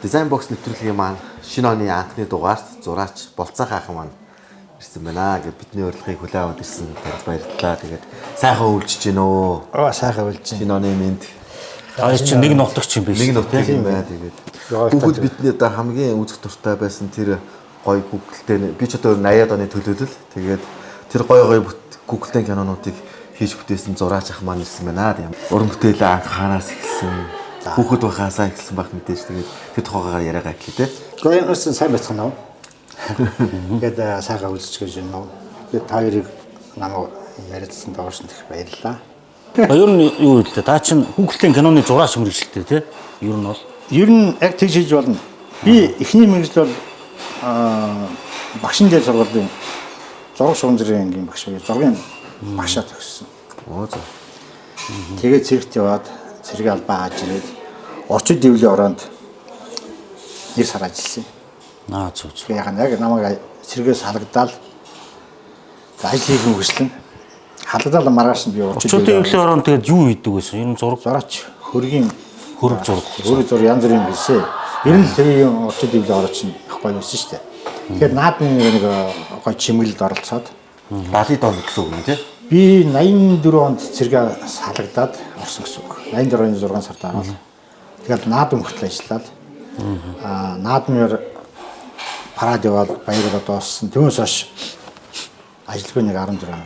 Design Box нэвтрүүлгийн маань шинэ оны анхны дугаарт зураач Болцаах ах маань ирсэн байна. Ингээд бидний урилгыг хүлээн аваад ирсэн танд баярлалаа. Тэгээд сайхан өвлжиж гин үү. Аа, сайхан өвлж гин. Шинэ оны мэнд. Та чинь нэг нутагч юм биш. Нэг нутаг юм байна. Тэгээд хүүхэд бидний одоо хамгийн үзэх дуртай байсан тэр гоё Google-тэй би ч одоо 80-ад оны төлөөлөл. Тэгээд тэр гоё гоё Google-тэй кинонуудыг хийж бүтээсэн зураач ах маань ирсэн байна. Тийм. Уран бүтээл анх хаанаас эхэлсэн? Хүүхэд байхаасаа эхэлсэн байх мэдээж. Тэгээд тэр тухайгаар яриагаа эхлэе те. Гэхдээ энэ үсэн сайн байцгаана уу? Ингээд сайхан өвлж гэж байна уу? Тэгээд та хоёрыг намайг ярилцсан доорсон их баярлалаа. Ер нь юу вэ? Та чинь хүүхэлдэйн киноны зураач мэргэжилтэй тий? Ер нь бол Ер нь яг тэгж хийж болно. Би эхний мэргэжил бол багшин дээр сургуулийн зураг шугамзрын ангийн багш буюу зургийн багшаа төгссөн. Оо за. Тэгээд цэрэгт яваад цэрэг албаа ааж ирээд орчин дэвлийн ороонд нэг сар ажилласан. Аа, зүг зүг. Тэгээ яг намайг цэргээс халагдаал ажил хийх юм хүслэн халагдаал маргааш нь би орчин Орчуудын өвлийн ороонд тэгээд юу хийдэг байсан? Ер нь зураг зураач хөргийн хөрөг зураг. Хөрөг зураг янз бүрийн хийсэн. Ер нь тэрийн орчин дэвлийн орооч нь их гоё байсан шүү дээ. Тэгэхээр наадмын нэг гоё чимэглэлд оролцоод 70 он гэсэн үг юм тий? Би 84 онд цэргээ салагдаад орсон гэсэн үг. 84 оны 6 сард ороод. Тэгээд наадам хүртэл ажиллаад наадмаар парад яваад баяргаа дууссан. Түүнээс хойш ажилгүй нэг 16 он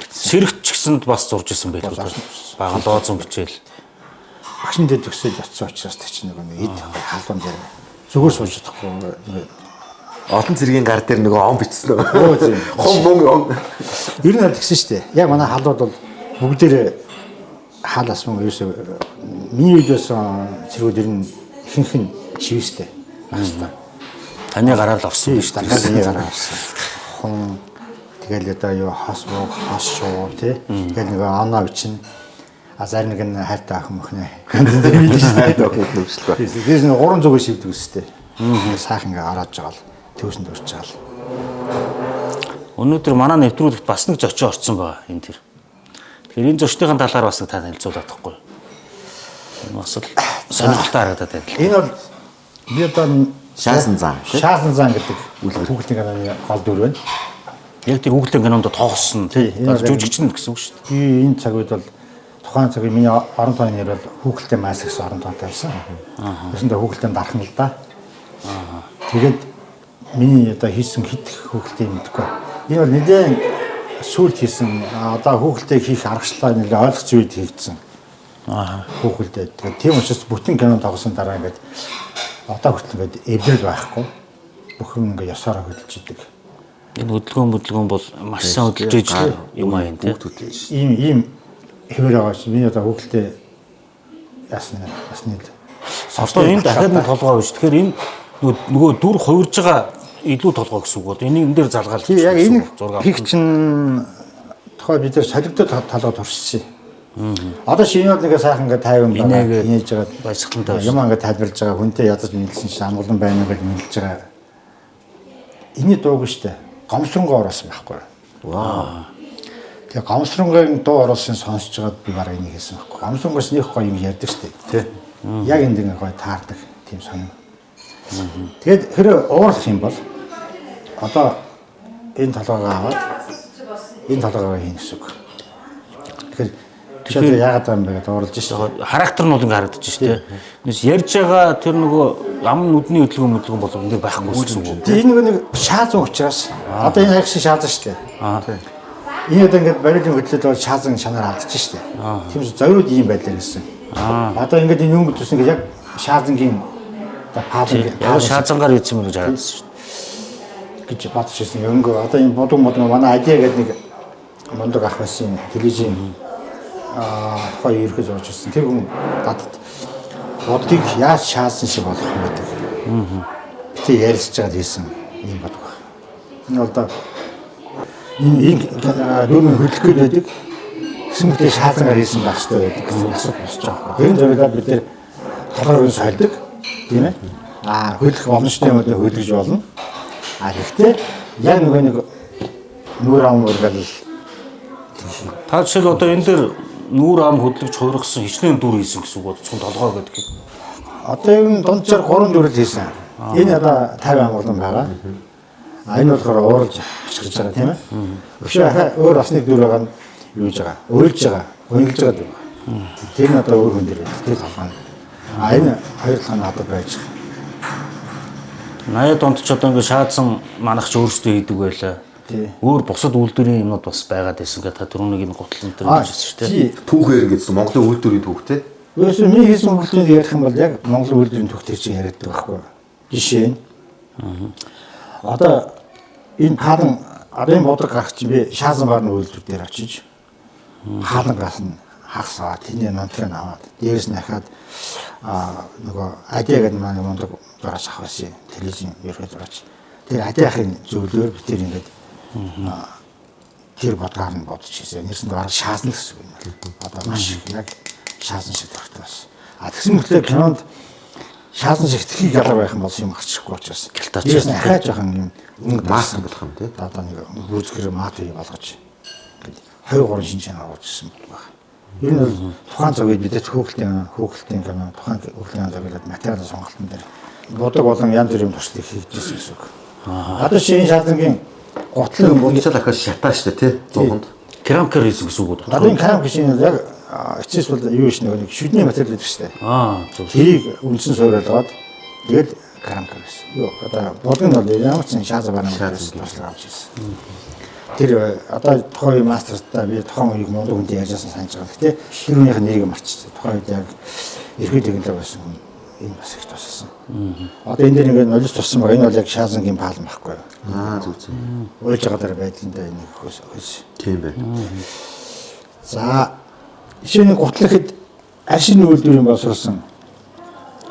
хэрэгцсэн. Сэрэгт ч гэсэнд бас зурж исэн байх үү? Баган лоозон бичээл. Багшин дээр төгсөөд очсон учраас тэр чинь нэг эд халуун дээр зүгээр сууж чадахгүй. Олон цэргийн гар дээр нөгөө он бичсэн үү? Өө тийм. Хом мөн он. Ер нь бол тэгсэн шүү дээ. Яг манай халууд бол бүгдээрээ хаалаас мөн ерөөсөө миний үед байсан цэргүүд ер нь ихэнх нь шивстэй байх хэвээр. Таны гараар л орсон биш дандаа миний гараар орсон. Хун тэгэл одоо юу хос мууг хос шуу тий. Тэгэл нөгөө оноо бичнэ. А зарим нэг нь хайртай ах мөхнө. Тийм шүү дээ. Хайртай ах мөхнө бичлээ. Тэгээс нэг гурван зүгээ шивдэг үстэй. Сайхан ингээ ороож байгаа л төвсөнд урж байгаа л. Өнөөдөр манай нэвтрүүлэгт бас нэг зочин орсон байгаа энэ төр. Тэгэхээр энэ зочдын талаар бас нэг та танилцуулаад тахгүй. Энэ бас л сонирхолтой харагдаад байна. Энэ бол би одоо Шаасан зан. Шаасан зан гэдэг хүүхдийн киноны гол дүр байна. Яг тэр хүүхдийн кинонд тоглосон тий, жүжигчин гэсэн үг шүү дээ. Би энэ цаг үед бол тухайн цагийн миний орон тооны нэр бол хүүхэлтэй мас гэсэн орон тоотой байсан. Тэсэндээ хүүхэлтэй дархан л да. Тэгээд миний одоо хийсэн хэд хүүхэлтэй мэдэхгүй. Энэ бол нэлээд сүүлд хийсэн одоо хүүхэлтэй хийх аргачлалаа нэлээд ойлгоц үед хийгдсэн. Хүүхэлтэй. Тэгээд тийм учраас бүтэн кино тоглосон дараа ингээд одоо хүртэл ингээд эвлэл байхгүй. Бүх юм ингээд ёсоороо хөдөлж идэг. Энэ хөдөлгөөн бол маш сайн хөдөлж иж юм аа энэ тийм. Ийм ийм хэвээр байгаа чинь миний одоо хүүхэлтэй ясна ясны л. Одоо энэ дахиад нэг толгой биш. Тэгэхээр энэ нөгөө дүр хувирж байгаа илүү толгой гэсэн үг бол энийг энэ дээр залгаал. Тийм яг энэ хийх чинь тухай бид нар солигдоод толгой туршсан. Одоо шинэ бол нэг сайхан ингээ тайван байгаа. Инээж байгаа баясгалантай юм ингээ тайлбарлаж байгаа хүнтэй ядаж нийлсэн чинь амгалан байна гэж нийлж байгаа. Эний дууг штэ. Гомсронгоо оруулсан байхгүй. Вау. Тэгээ гомсронгийн дуу оруулсан сонсож байгаад би бараг энийг хийсэн байхгүй. Гомсронгоос нэг гоё юм ярьдаг штэ. Тэ. Яг энд ингээ гоё таардаг тийм сонин. Тэгээд хэрэг уурлах юм бол одоо энэ толгойгоо аваад энэ толгойгоо хийнэ гэсэн үг. Тэгэхээр тэр яагаад байгаа юм бэ гэдээ уурлаж шээ. Характер нь бол ингээ харагдаж шээ тэ. Нэс ярьж байгаа тэр нөгөө ам нүдний хөдөлгөөн бол ингээ байхгүй гэсэн үг. Энэ нөгөө нэг шаазан учраас одоо энэ хайх шиг шаазан штэ. Энэ одоо ингээд барилын хөдлөлд бол шаазан шанаар алдчих штэ. Тийм ч зориуд ийм байдлаар гэсэн. Одоо ингээд энэ өнгө төс ингээд яг шаазангийн одоо паалын яг шаазангаар ийдсэн юм гэж харагдсан шүү дээ гэж бодож ирсэн. Өнгө одоо энэ будаг мудаг манай Адиа гэдэг нэг мундаг ах байсан телевизийн тухайн ерхий зурж ирсэн. Тэр хүн дадад будгийг яаж шаазсан шиг болох юм гэдэг. Битээ ярилцж байгаад хийсэн ийм бодог баг. Энэ бол одоо энэ дөрвөн хөдлөх гээд байдаг. Гэсэн мэт шаазангаар хийсэн байх хэрэгтэй байдаг гэсэн асуулт босч байгаа. Тэр зориулаад бид нэр толгойг сольдог. Тийм ээ. Аа хөдлөх боломжтой юмудыг хөдлөж болно. А гэхдээ яг нөгөө нэг нүүр ам ургаал. Та жишээл одоо энэ дээр нүүр ам хөдлөж хувиргасан хичнээн дүр хийсэн гэсэн үг бол зөвхөн толгой гэдэг. Одоо ер нь дунджаар 3 дүрэл хийсэн. Энэ одоо 50 амгалан байгаа. А энэ болохоор ууралж хашгирж байгаа тийм ээ. Өшөө ахаа өөр бас нэг дүр байгаа нь юу хийж байгаа? Уйлж байгаа, гуниглаж байгаа дүр. Тэр нь одоо өөр хүн дээр байдаг. Тэр толгой нь. А энэ хоёр толгой нь надад байж байгаа. 80-ад онд ч одоо ингээд шаазан манах ч өөрсдөө хийдэг байлаа. Тий. Өөр бусад үйлдвэрийн юмнууд бас байгаад байсан гэдэг та түрүүнийг энэ гутлан дээр хэлжсэн шүү дээ. Тий. Түүхээр ингээд Монголын үйлдвэрийн түүх те. Ерөөсөө миний хийсэн хөгжлийг ярих юм бол яг Монголын үйлдвэрийн түүх тэр чинь яриад байгаа байхгүй юу? Жишээ нь. Одоо энэ хаалан одоо энэ бодог гарах чинь би шаазан баарны үйлдвэр дээр очиж хаалангаас нь хагас аваад тэрний нонтрыг аваад дээрээс нь ахаад нөгөө адиа гэдэг манай мундаг зураач ах байсан телевизийн ерхий зураач. Тэр адиа ахын зөвлөөр би тэр ингээд тэр бодгаар нь бодож хийсэн. Нэрсэнд бараг шаазна гэсэн үг юм. Одоо маш их яг шаазан шиг дуртай байсан. А тэгсэн мэтлээ кинонд шаазан шиг тхийг ялаг байх юм бол юм гарчихгүй учраас. Гялтаач. Дээрээс нь ахаа жоохон юм өнгө Маасан болох юм те. Одоо нэг бүрзгэр мат үе болгож ингээд 2 3 шин чанар оруулж ирсэн баг. Ер нь бол тухайн цагт бид хөөхөлтийн кино, тухайн хөөхөлтийн цагт материал сонголтын дээр бодог болон янз бүрийн туршлага хийж ирсэн гэсэн үг. Одоо шинэ шаазангийн гутлын Бодчоо ахаа шатаа штэ те. 100-нд. Керамкер хийсэн гэсэн үг үү? Одоо энэ керамик шинэ яг эцэс бол юу ш нэг шүдний материал гэдэг штэ. Аа зөв. Тэрийг үндсэн суурилгаад тэгэл керамик гэсэн. Юу одоо бодог нь бол ямар ч шаазан баран туршлага авч ирсэн. Тэр одоо тухайн үеийн мастертаа би тухайн үеийг мундаг хүнтэй ярьжсэн санаж байгаа. Гэтэ тэр хүнийх нэрийг мартчихсан. Тухайн үед яг эрхий технологи байсан хүн энэ бас их тусалсан. Одоо энэ дээр ингээд нолис туссан байгаа. Энэ бол яг шаазангийн паалан байхгүй юу? Аа зүг зүг. Уйлж байгаа дээр байдлын энийг хөөс. Тийм байна. За жишээ нь гутлахад аршин үйлдвэрийн боловсруулсан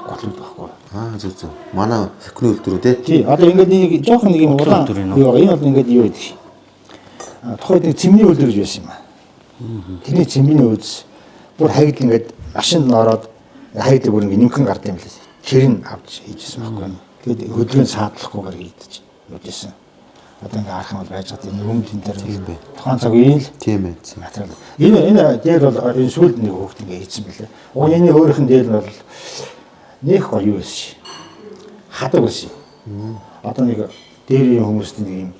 гутлууд байхгүй юу? Аа зүг зүг. Манай хөхний үйлдвэр үү те. Тий. Одоо ингээд нэг жоохон нэг юм улаан юу байгаа. Энэ бол ингээд юу гэдэг. Тухайд нэг цэмний үйлдвэр гэж байсан юм аа. Тэрний цэмний үйлс бүр хаягдл ингээд машинд нь ороод хаягдл бүр ингээд нэмхэн гард юм лээ. Тэр нь авч хийжсэн байхгүй юу. Тэгээд хөдөлгөөнд саадлахгүйгээр хийдэж явжсэн. Одоо ингээд харах юм бол байж байгаа энэ өмд энэ дээр тухайн цаг үеийн л Тийм ээ. материал. Энэ дээр бол энэ сүүлд нэг хөөхт ингээд хийсэн бэлээ. Уг энэ өөрийнх нь дээр нь бол нэх гоё юу байсан. Хадаг байсан. Одоо нэг дээрийн хүмүүст нэг юм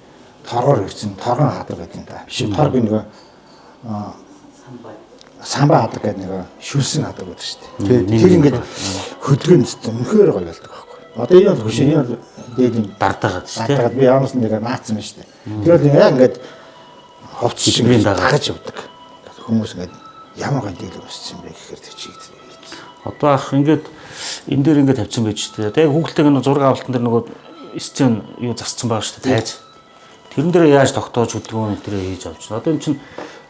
торгоор ирсэн торгон хадаг гэдэг юм да. Биш торг нэг самбай хадаг гэдэг нэг шүлсэн хадаг гэдэг шүү дээ. Тэр ингээд хөдөлгөөнд үнэхээр гоё болдог байхгүй. Одоо энэ бол хөшөө энэ бол дээд юм Дардаагаад шүү дээ. дардаагаад би ямарс нэг наацсан байна шүү дээ. Тэр бол яг ингээд хувцс шиг Хэдвэрийн дагаад. дагаж явдаг. Хүмүүс ингээд ямар гоё дээл өмссөн бэ гэхээр тэр чиг. Одоо ах ингээд энэ дээр ингээд тавьсан байж шүү дээ. Яг хүүхэлтэй нэг зураг авалтан дээр нөгөө сцен юу засцсан байгаа шүү дээ. Тайз. Тэрэн дээр яаж тогтоож хөдөлгөөн энэ хийж авч байна. Одоо энэ чинь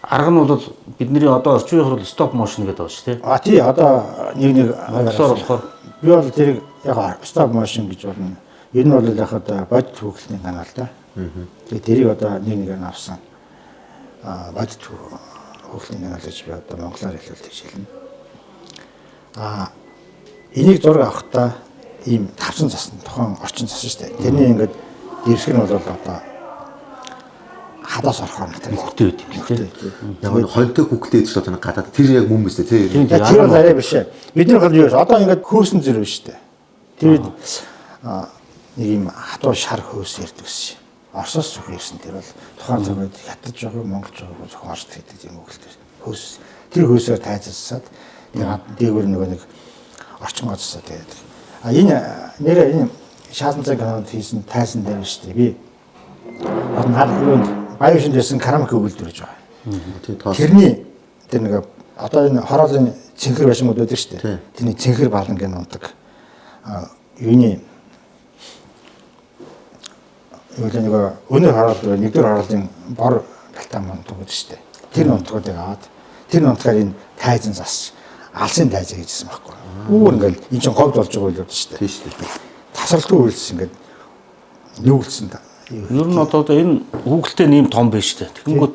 арга нь бол бидний одоо орчин үеийн бол стоп моушн гэдэг байгаа шүү дээ. А тий одоо нэг Монголоор болохоор би бол тэрийг яг stop motion гэж болно. Ер нь бол яг одоо бодит хүүхэлтийн канал да. Тэгээ тэрийг одоо нэг нэгээр нь авсан. А бодит хүүхэлтийн канал гэж би одоо монголоор хэлбэл тэгж хэлнэ. А энийг зураг авахдаа ийм тавсан засан тухайн орчин засан шүү дээ. Тэрний ингээд дэвсгэр нь бол одоо хадаас орохоор материал. хөхтэй байт юм л тий. Яг нь хонтой хүүхэлтэй гэдэг чинь одоо гадаад тэр яг мөн биз дээ те. Тийм. Яг тэр бол арай биш ээ. Бид нар бол юу вэ? Одоо ингээд хөөсөн зэрэг биш үү? Тэр үед нэг юм хатуу шар хөөс ярьдаг гэсэн. Оросоос зөвхөн ирсэн тэр бол тухайн цаг үед хятад жоо Монгол жоо зөвхөн Оросд гэдэг юм үг л тэр. Хөөс. Тэр хөөсөөр тайзалсаад тэгээд дээгүүр нөгөө нэг орчин гоцсоо тэгээд. А энэ нэрээ энэ шаазан цаг кинонд хийсэн тайзан дээр шүү дээ. Би одоо нар юунд баян шинд байсан керамик үйлдвэр гэж байгаа. Тийм тоос. Тэрний тэр нэг одоо энэ хороолын цэнхэр байшингууд байдаг шүү Тий. дээ. Тэрний цэнхэр балангийн ундаг. А юуны юу л нэг өнөр хороол нэгдүгээр хороолын бор балтаа унтдаг гэдэг шүү дээ. Тэр унтгуудыг аваад тэр унтгаар энэ тайзан зас алсын тайзан хийжсэн байхгүй. Үүр ингээл эн чинь говьд болж байгаа үйл явдал шүү дээ. Тийм шүү дээ. Тасралтгүй үйлс ингээд нүгэлсэн та. Ер нь одоо энэ хүүхэлтэй нэм том байж шүү дээ. Тэгэнгүүт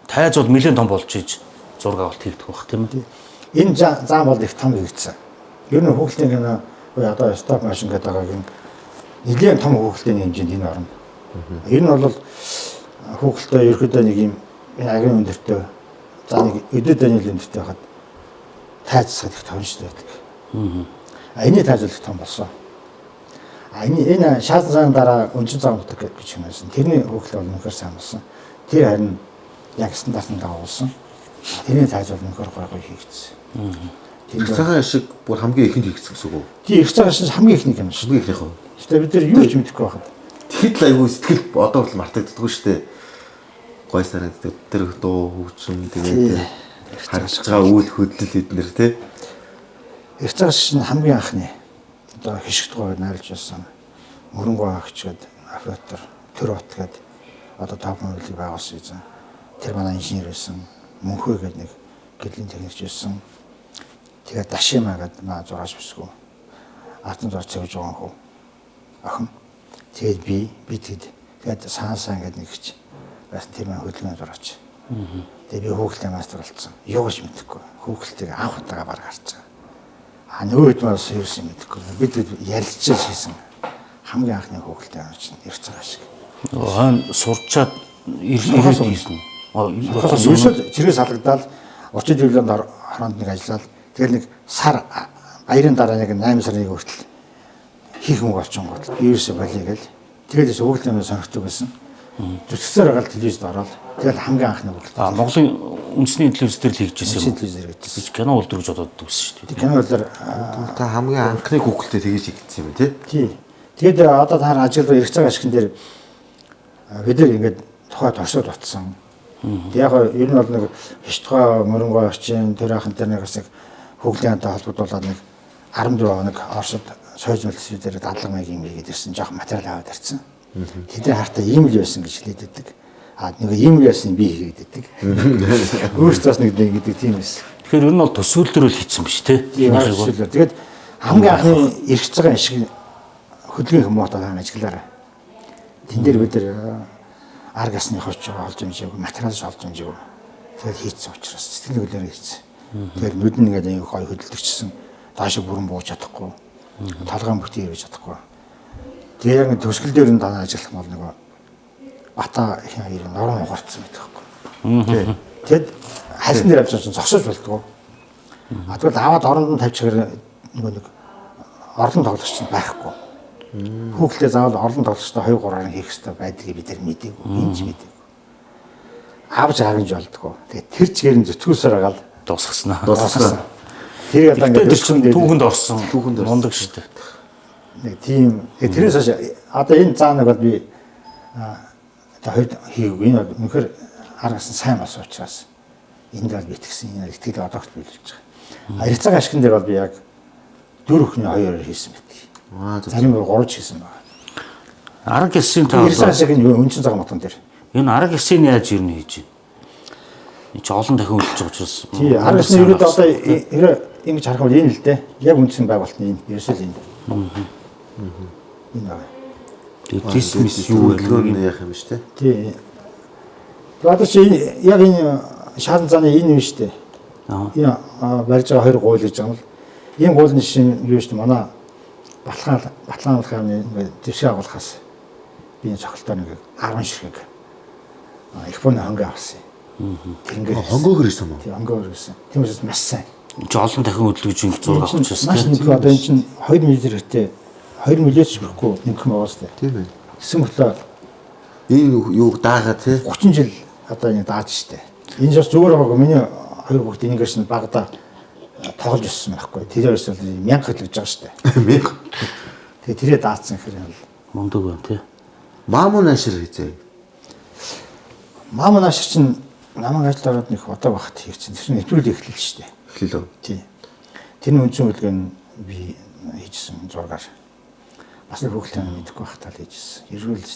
тайз бол нэлээд том болж ийж зураг авалт хийгдэх байх тийм ээ. Энэ зам бол их том хийгдсэн. Ер нь хүүхэлтийн кино буюу одоо stop motion гэдэг байгааг нь нэлээд том хүүхэлтийн хэмжээнд энэ орно. Ер нь бол хүүхэлтээ ерөөдөө нэг юм энэ агын өндөртөө за нэг өдөө данил өндөртөө байхад тайцсаад их тонштой байдаг. Энэний тайзуулах том болсон. Энэ шаасан цагаан дараа өнчин цагаан бутаг гэж юм байсан. Тэрний хүүхэл бол үнэхээр сайн болсон. Тэр харин яг стандартын дагуулсан. Тэрний тайзуул үнэхээр гоё гоё хийгдсэн. Их цагаан шиг бүр хамгийн ихэнд хийгдсэн гэсэн үг үү? Тийм, их цагаан шиг хамгийн ихний юм шиг. Хамгийн ихнийх үү? Гэтэ бид нар юу ч мэдэхгүй байхад. Тэгэхэд л айгүй сэтгэл одоо хүртэл мартагддаггүй шүү дээ. Гой санагддаг. Тэр дуу хөгжим тэгээд харагдаж байгаа үйл хөдлөл эднэр тий. Их цагаан шиг хамгийн анхны одоо хишгт гой найрлж байсан. Мөрөнгөө агч гээд оператор төр бат гээд одоо топ модулыг байгуулсан эзэн. Тэр манай инженер байсан. Мөнхөө гээд нэг гэрлийн техникч байсан. Тэгээд Дашима гээд маа зураач бисгүй. Алтан зураач цэвж байгаа хөө. Охин. Тэгээд би тэгэд тэгээд сан гээд нэг хич байсан. Тэр маань хөдөлгөөн зураач. Тэгээд би хүүхэлтэй мастер болсон. Юу гэж мэдэхгүй. Хүүхэлтэйг анх удаага баг харж байгаа. А нөгөө хэд бас юу юм мэдэхгүй. Бид ярилцаж хийсэн. Хамгийн анхны хүүхэлтэй юм чинь эрт цагаа шиг. Хойно сурчаад ирээд хийсэн. Ерөөсөө зэрэгс алгадаад урчин дэвлэнд хороонд нэг ажиллаад тэгэл нэг сар баярын дараа нэг 8 сарын хүртэл хийх юм болчихгоо. Ерөөсөө болиё гэл. Тэгээд хүүхэлтэй юм сонирхдаг байсан. Зүтгэсээр байгаа л телевизэд ороод тэгэл хамгийн анхны хүүхэлтэй. А Монголын үндэсний телевиз дээр л хийж байсан юм. Телевизээр хийжсэн. Гэж кино улдэр гэж бодоод байсан шүү дээ. Кино улдэр та хамгийн анхны хүүхэлтэй тэгэж хийгдсэн юм тий. Тий. Тэгээд одоо та ажиглал эрх цагаан ашигн дээр бид нар ингээд тухай туршаад утсан. Яг ер нь бол нэг хичтгой мөрөнгөө орчин тэр ахын тэр нэг бас нэг хүүхлийн хантай холбогдуулаад нэг 14 хоног Оросд Союз мөлсөв дээр дадлага маяг юм хийгээд ирсэн. Жоох материал аваад ирсэн. Тэдний хартаа ийм л байсан гэж хэлээд байдаг. А нэг ийм л байсан би хийгээд байдаг. Өөртөө бас нэг гэдэг тийм байсан. Тэгэхээр ер нь бол төсөөллөөр л хийсэн биш тий. Тийм төсөөллөөр. Тэгээд хамгийн анхны эрх цагаан шиг хөдөлгөөн хүмүүстээ таан ажиглаарай. Тэн дээр бид нар ар гасны хооч олж амжаагүй, материал олж амжаагүй. Тэгээд хийцэн учраас сэтгэл хөдлөлөөр хийцэн. Тэгээд нүд нь ингээд аягүй гоё хөдөлдөгчсөн. Доошо бүрэн бууж чадахгүй. Толгойн бүтэн ирж чадахгүй. Тэгээд яг төсгөл дээр нь танаа ажиллах юм бол нөгөө бата их хоёр нуруу ухарцсан байдаг байхгүй. Тэгэд хальсан дээр авч чинь зогсож болдгоо. А тэгвэл аваад оронд нь тавьчихаар нөгөө нэг орлон тоглогч нь байхгүй. Хүүхэлдээ заавал орлон тоглогчтой 2 3-аар хийх хэрэгтэй байдгийг бид нар мдээгүй. Энэ ч мдээгүй. Авч агнж болдгоо. Тэгээд тэр чигээр нь зүтгүүсээр байгаа л дуусгасан. Дуусгасан. Тэр одоо ингээд тэр түүхэнд орсон. Түүхэнд орсон. Мундаг шүү дээ. Нэг тийм тэрээс хойш одоо энэ зааныг бол би одоо хоёр хийгээгүй. Энэ бол үнэхээр аргасан сайн болсон учраас энд бол битгсэн. Энэ итгэл одоогт биелүүлж байгаа. Ариг цаг ашигн дээр бол би яг 4-ний 2-оор хийсэн байдаг. Зарим бүр 3 ч хийсэн байна. Арга гисийн та арга шиг энэ өнчин цагаан мотон дээр. Энэ арга гисийн яаж ер нь хийж байна? Энэ чи олон дахин үлдэж байгаа учраас. Тий, арга гисийн ерөөдөө одоо ерөө ингэж харах юм бол энэ л дээ. Яг үндсэн байгуулалт нь энэ. Ерөөсөө л энэ. Энэ байна. Тэгээд дисмис юу вэ? Яах юм бэ те? Тий. Одоо чи яг энэ шаасан зааны энэ юм шүү дээ. Энэ барьж байгаа хоёр гуйл гэж байгаа юм л. Энэ гуйлны шин юу шүү дээ? Манай Батлан хааны дэвшиг агуулхаас би энэ цогцолтоор нэг 10 ширхэг Японы хонго авсан. Тэрнгээр хонгоогоор ирсэн юм уу? Тийм, хонгоогоор ирсэн. Тийм учраас маш сайн. Энд олон дахин хөдөлгөж ингэ зураг авах учраас маш нэг одоо энэ чинь 2 мм хэрэгтэй 2 мм-ч хүрэхгүй нэмэх юм байгаа шүү дээ. Тийм ээ. Тэсэн мөртлөө энэ юуг даага тий 30 жил одоо ингэ дааж штэ. Энэ ч бас зүгээр байгаагүй. Миний хоёр хүүхэд энэгээр чинь багада тоглож өссөн байхгүй. Тэрээс бол 1000 хөдөлгөж байгаа штэ. 1000. Тэгээ тэрээ даацсан гэхээр юм л мундаг байна тий. Маамун ашир хийзээ. Маамун ашир чинь намайг ажил ороод нэг удаа багт хийгдсэн. Тэр чинь нэвтрүүлэг эхлэл штэ. Эхлэл үү? Тий. Тэрний үндсэн хөдөлгөөн би хийжсэн зургаар. Бас нэг хүүхдээ мэдэхгүй байхдаа л хийжсэн. Эргүүл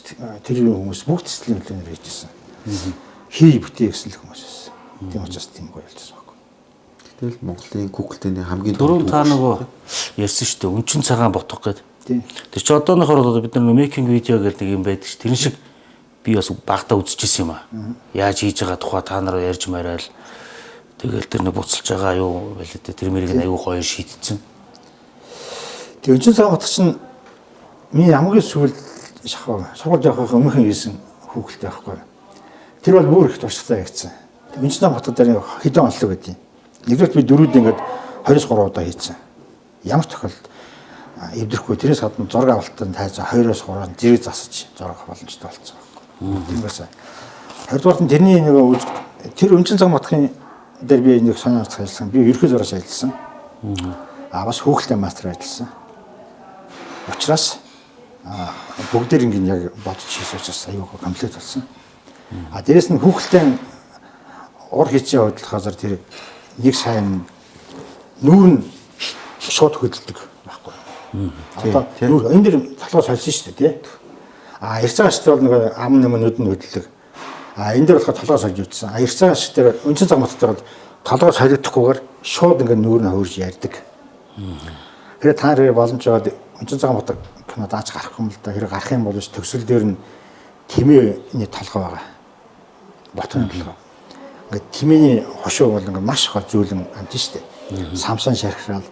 тэр хүмүүс бүгд сэтгэлийн хөдөлгөөнөөр хийжсэн. Хий бүтээ гэсэн л хүмүүс байсан. Тийм учраас тийм гоё болчихсон. Тэгэл Монголын Google-ийн хамгийн дөрөв та нөгөө ярьсан шүү дээ. Өнчин цагаан ботох гэдэг. Тийм. Тэр чи одоонохоор бол бид нар making video гэдэг нэг юм байдаг ш. Тэрэн шиг би бас багтаа үзчихсэн юм аа. Яаж хийж байгаа тухай та нараа ярьж мараал. Тэгэл тэр нэг буцалж байгаа юу байлээ дээ. Тэр мэрийг аюу гоё шийдсэн. Тэг өнчин цагаан ботох чинь миний хамгийн сүүл шахав. Сургуульд явахын өмнөхөн хийсэн хүүхэлтэй байхгүй. Тэр бол бүр их туршлагатай хийгдсэн. Тэг өнчин цагаан ботох дээр хэдэн онцлог байдیں۔ Нэгдүгээр би дөрүүд ингээд 23 удаа хийсэн. Ямар ч тохиолдолд Эвдэрхгүй тэрнээс гадна зураг авалтанд тайзан 2-оос 3 зэрэг засаж зураг авах боломжтой болсон байхгүй. Тиймээс хоёрдугаарт нь тэрний нөгөө тэр Өнчин цагаан батхын дээр би нэг сонин онцгой ажилласан. Би ерөнхий зураач ажилласан. Аа бас хүүхэлтэй мастер ажилласан. Учраас бүгдээр ингэ яг бодож хийсэн учраас аюу комплект болсон. А дээрэс нь хүүхэлтэй ур хийцийн хувьд болохоор тэр нэг сайн нүүр нь шууд хөдөлдөг байхгүй. Одоо нүүр энэ дэр толгой сольсон шүү дээ, тий. А эрцэн ашиг дээр бол нэг ам нэм нүд нь хөдөлдөг. А энэ дээр болохоор толгой сольж үтсэн. А эрцэн ашиг дээр Өнчин цагаан бат дээр бол толгой солигдохгүйгээр шууд ингээ нүүр нь хөрж ярьдаг. Хэрэг та нарыг боломж байгаад Өнчин цагаан бат кино дааж гарах юм л да. Хэрэг гарах юм бол төгсгөл дээр нь тэмээний толгой байгаа. Ботны толгой. Ингээд тэмээний хошуу бол ингээ маш их зөөлөн амт штэ. Самсан шархраал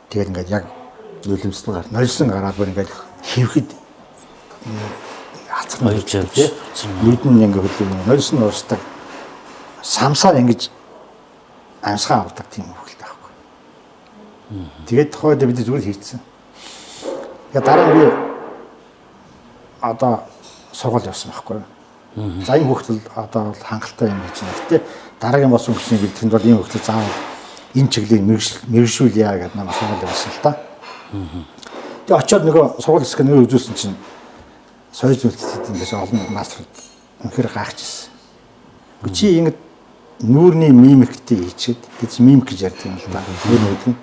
тэгээд ингээд яг нулимсан гар. Нолсон гараад бүр ингээд хевхэд хацар Баярж явж. Нүд нь ингээ хөдлөв. Нолсон уурсдаг. Самсаар ингэж амьсгаа авдаг тийм хөвгөлтэй байхгүй. Тэгээд тухайд бид зүгээр хийцэн. Тэгээд дараа нь би одоо сургууль явсан байхгүй. За энэ хүүхдэл одоо бол хангалттай юм гэж байна. Гэтэ дараагийн болсон хүчний бэлтгэнд бол ийм хүүхдэл заавал энэ чиглэлийг мэргэшүүлье гэдэг намайг сургууль явсан л та. Тэгээ очиод нөгөө сургууль хэсэг нэр үзүүлсэн чинь соёл зүйлсүүд ингээс олон маструуд үнэхээр гайхчихсан. Чи ингэ нүүрний мимиктэй хийчихэд бид мимик гэж ярьдаг юм л да. Нүүр нүд нь.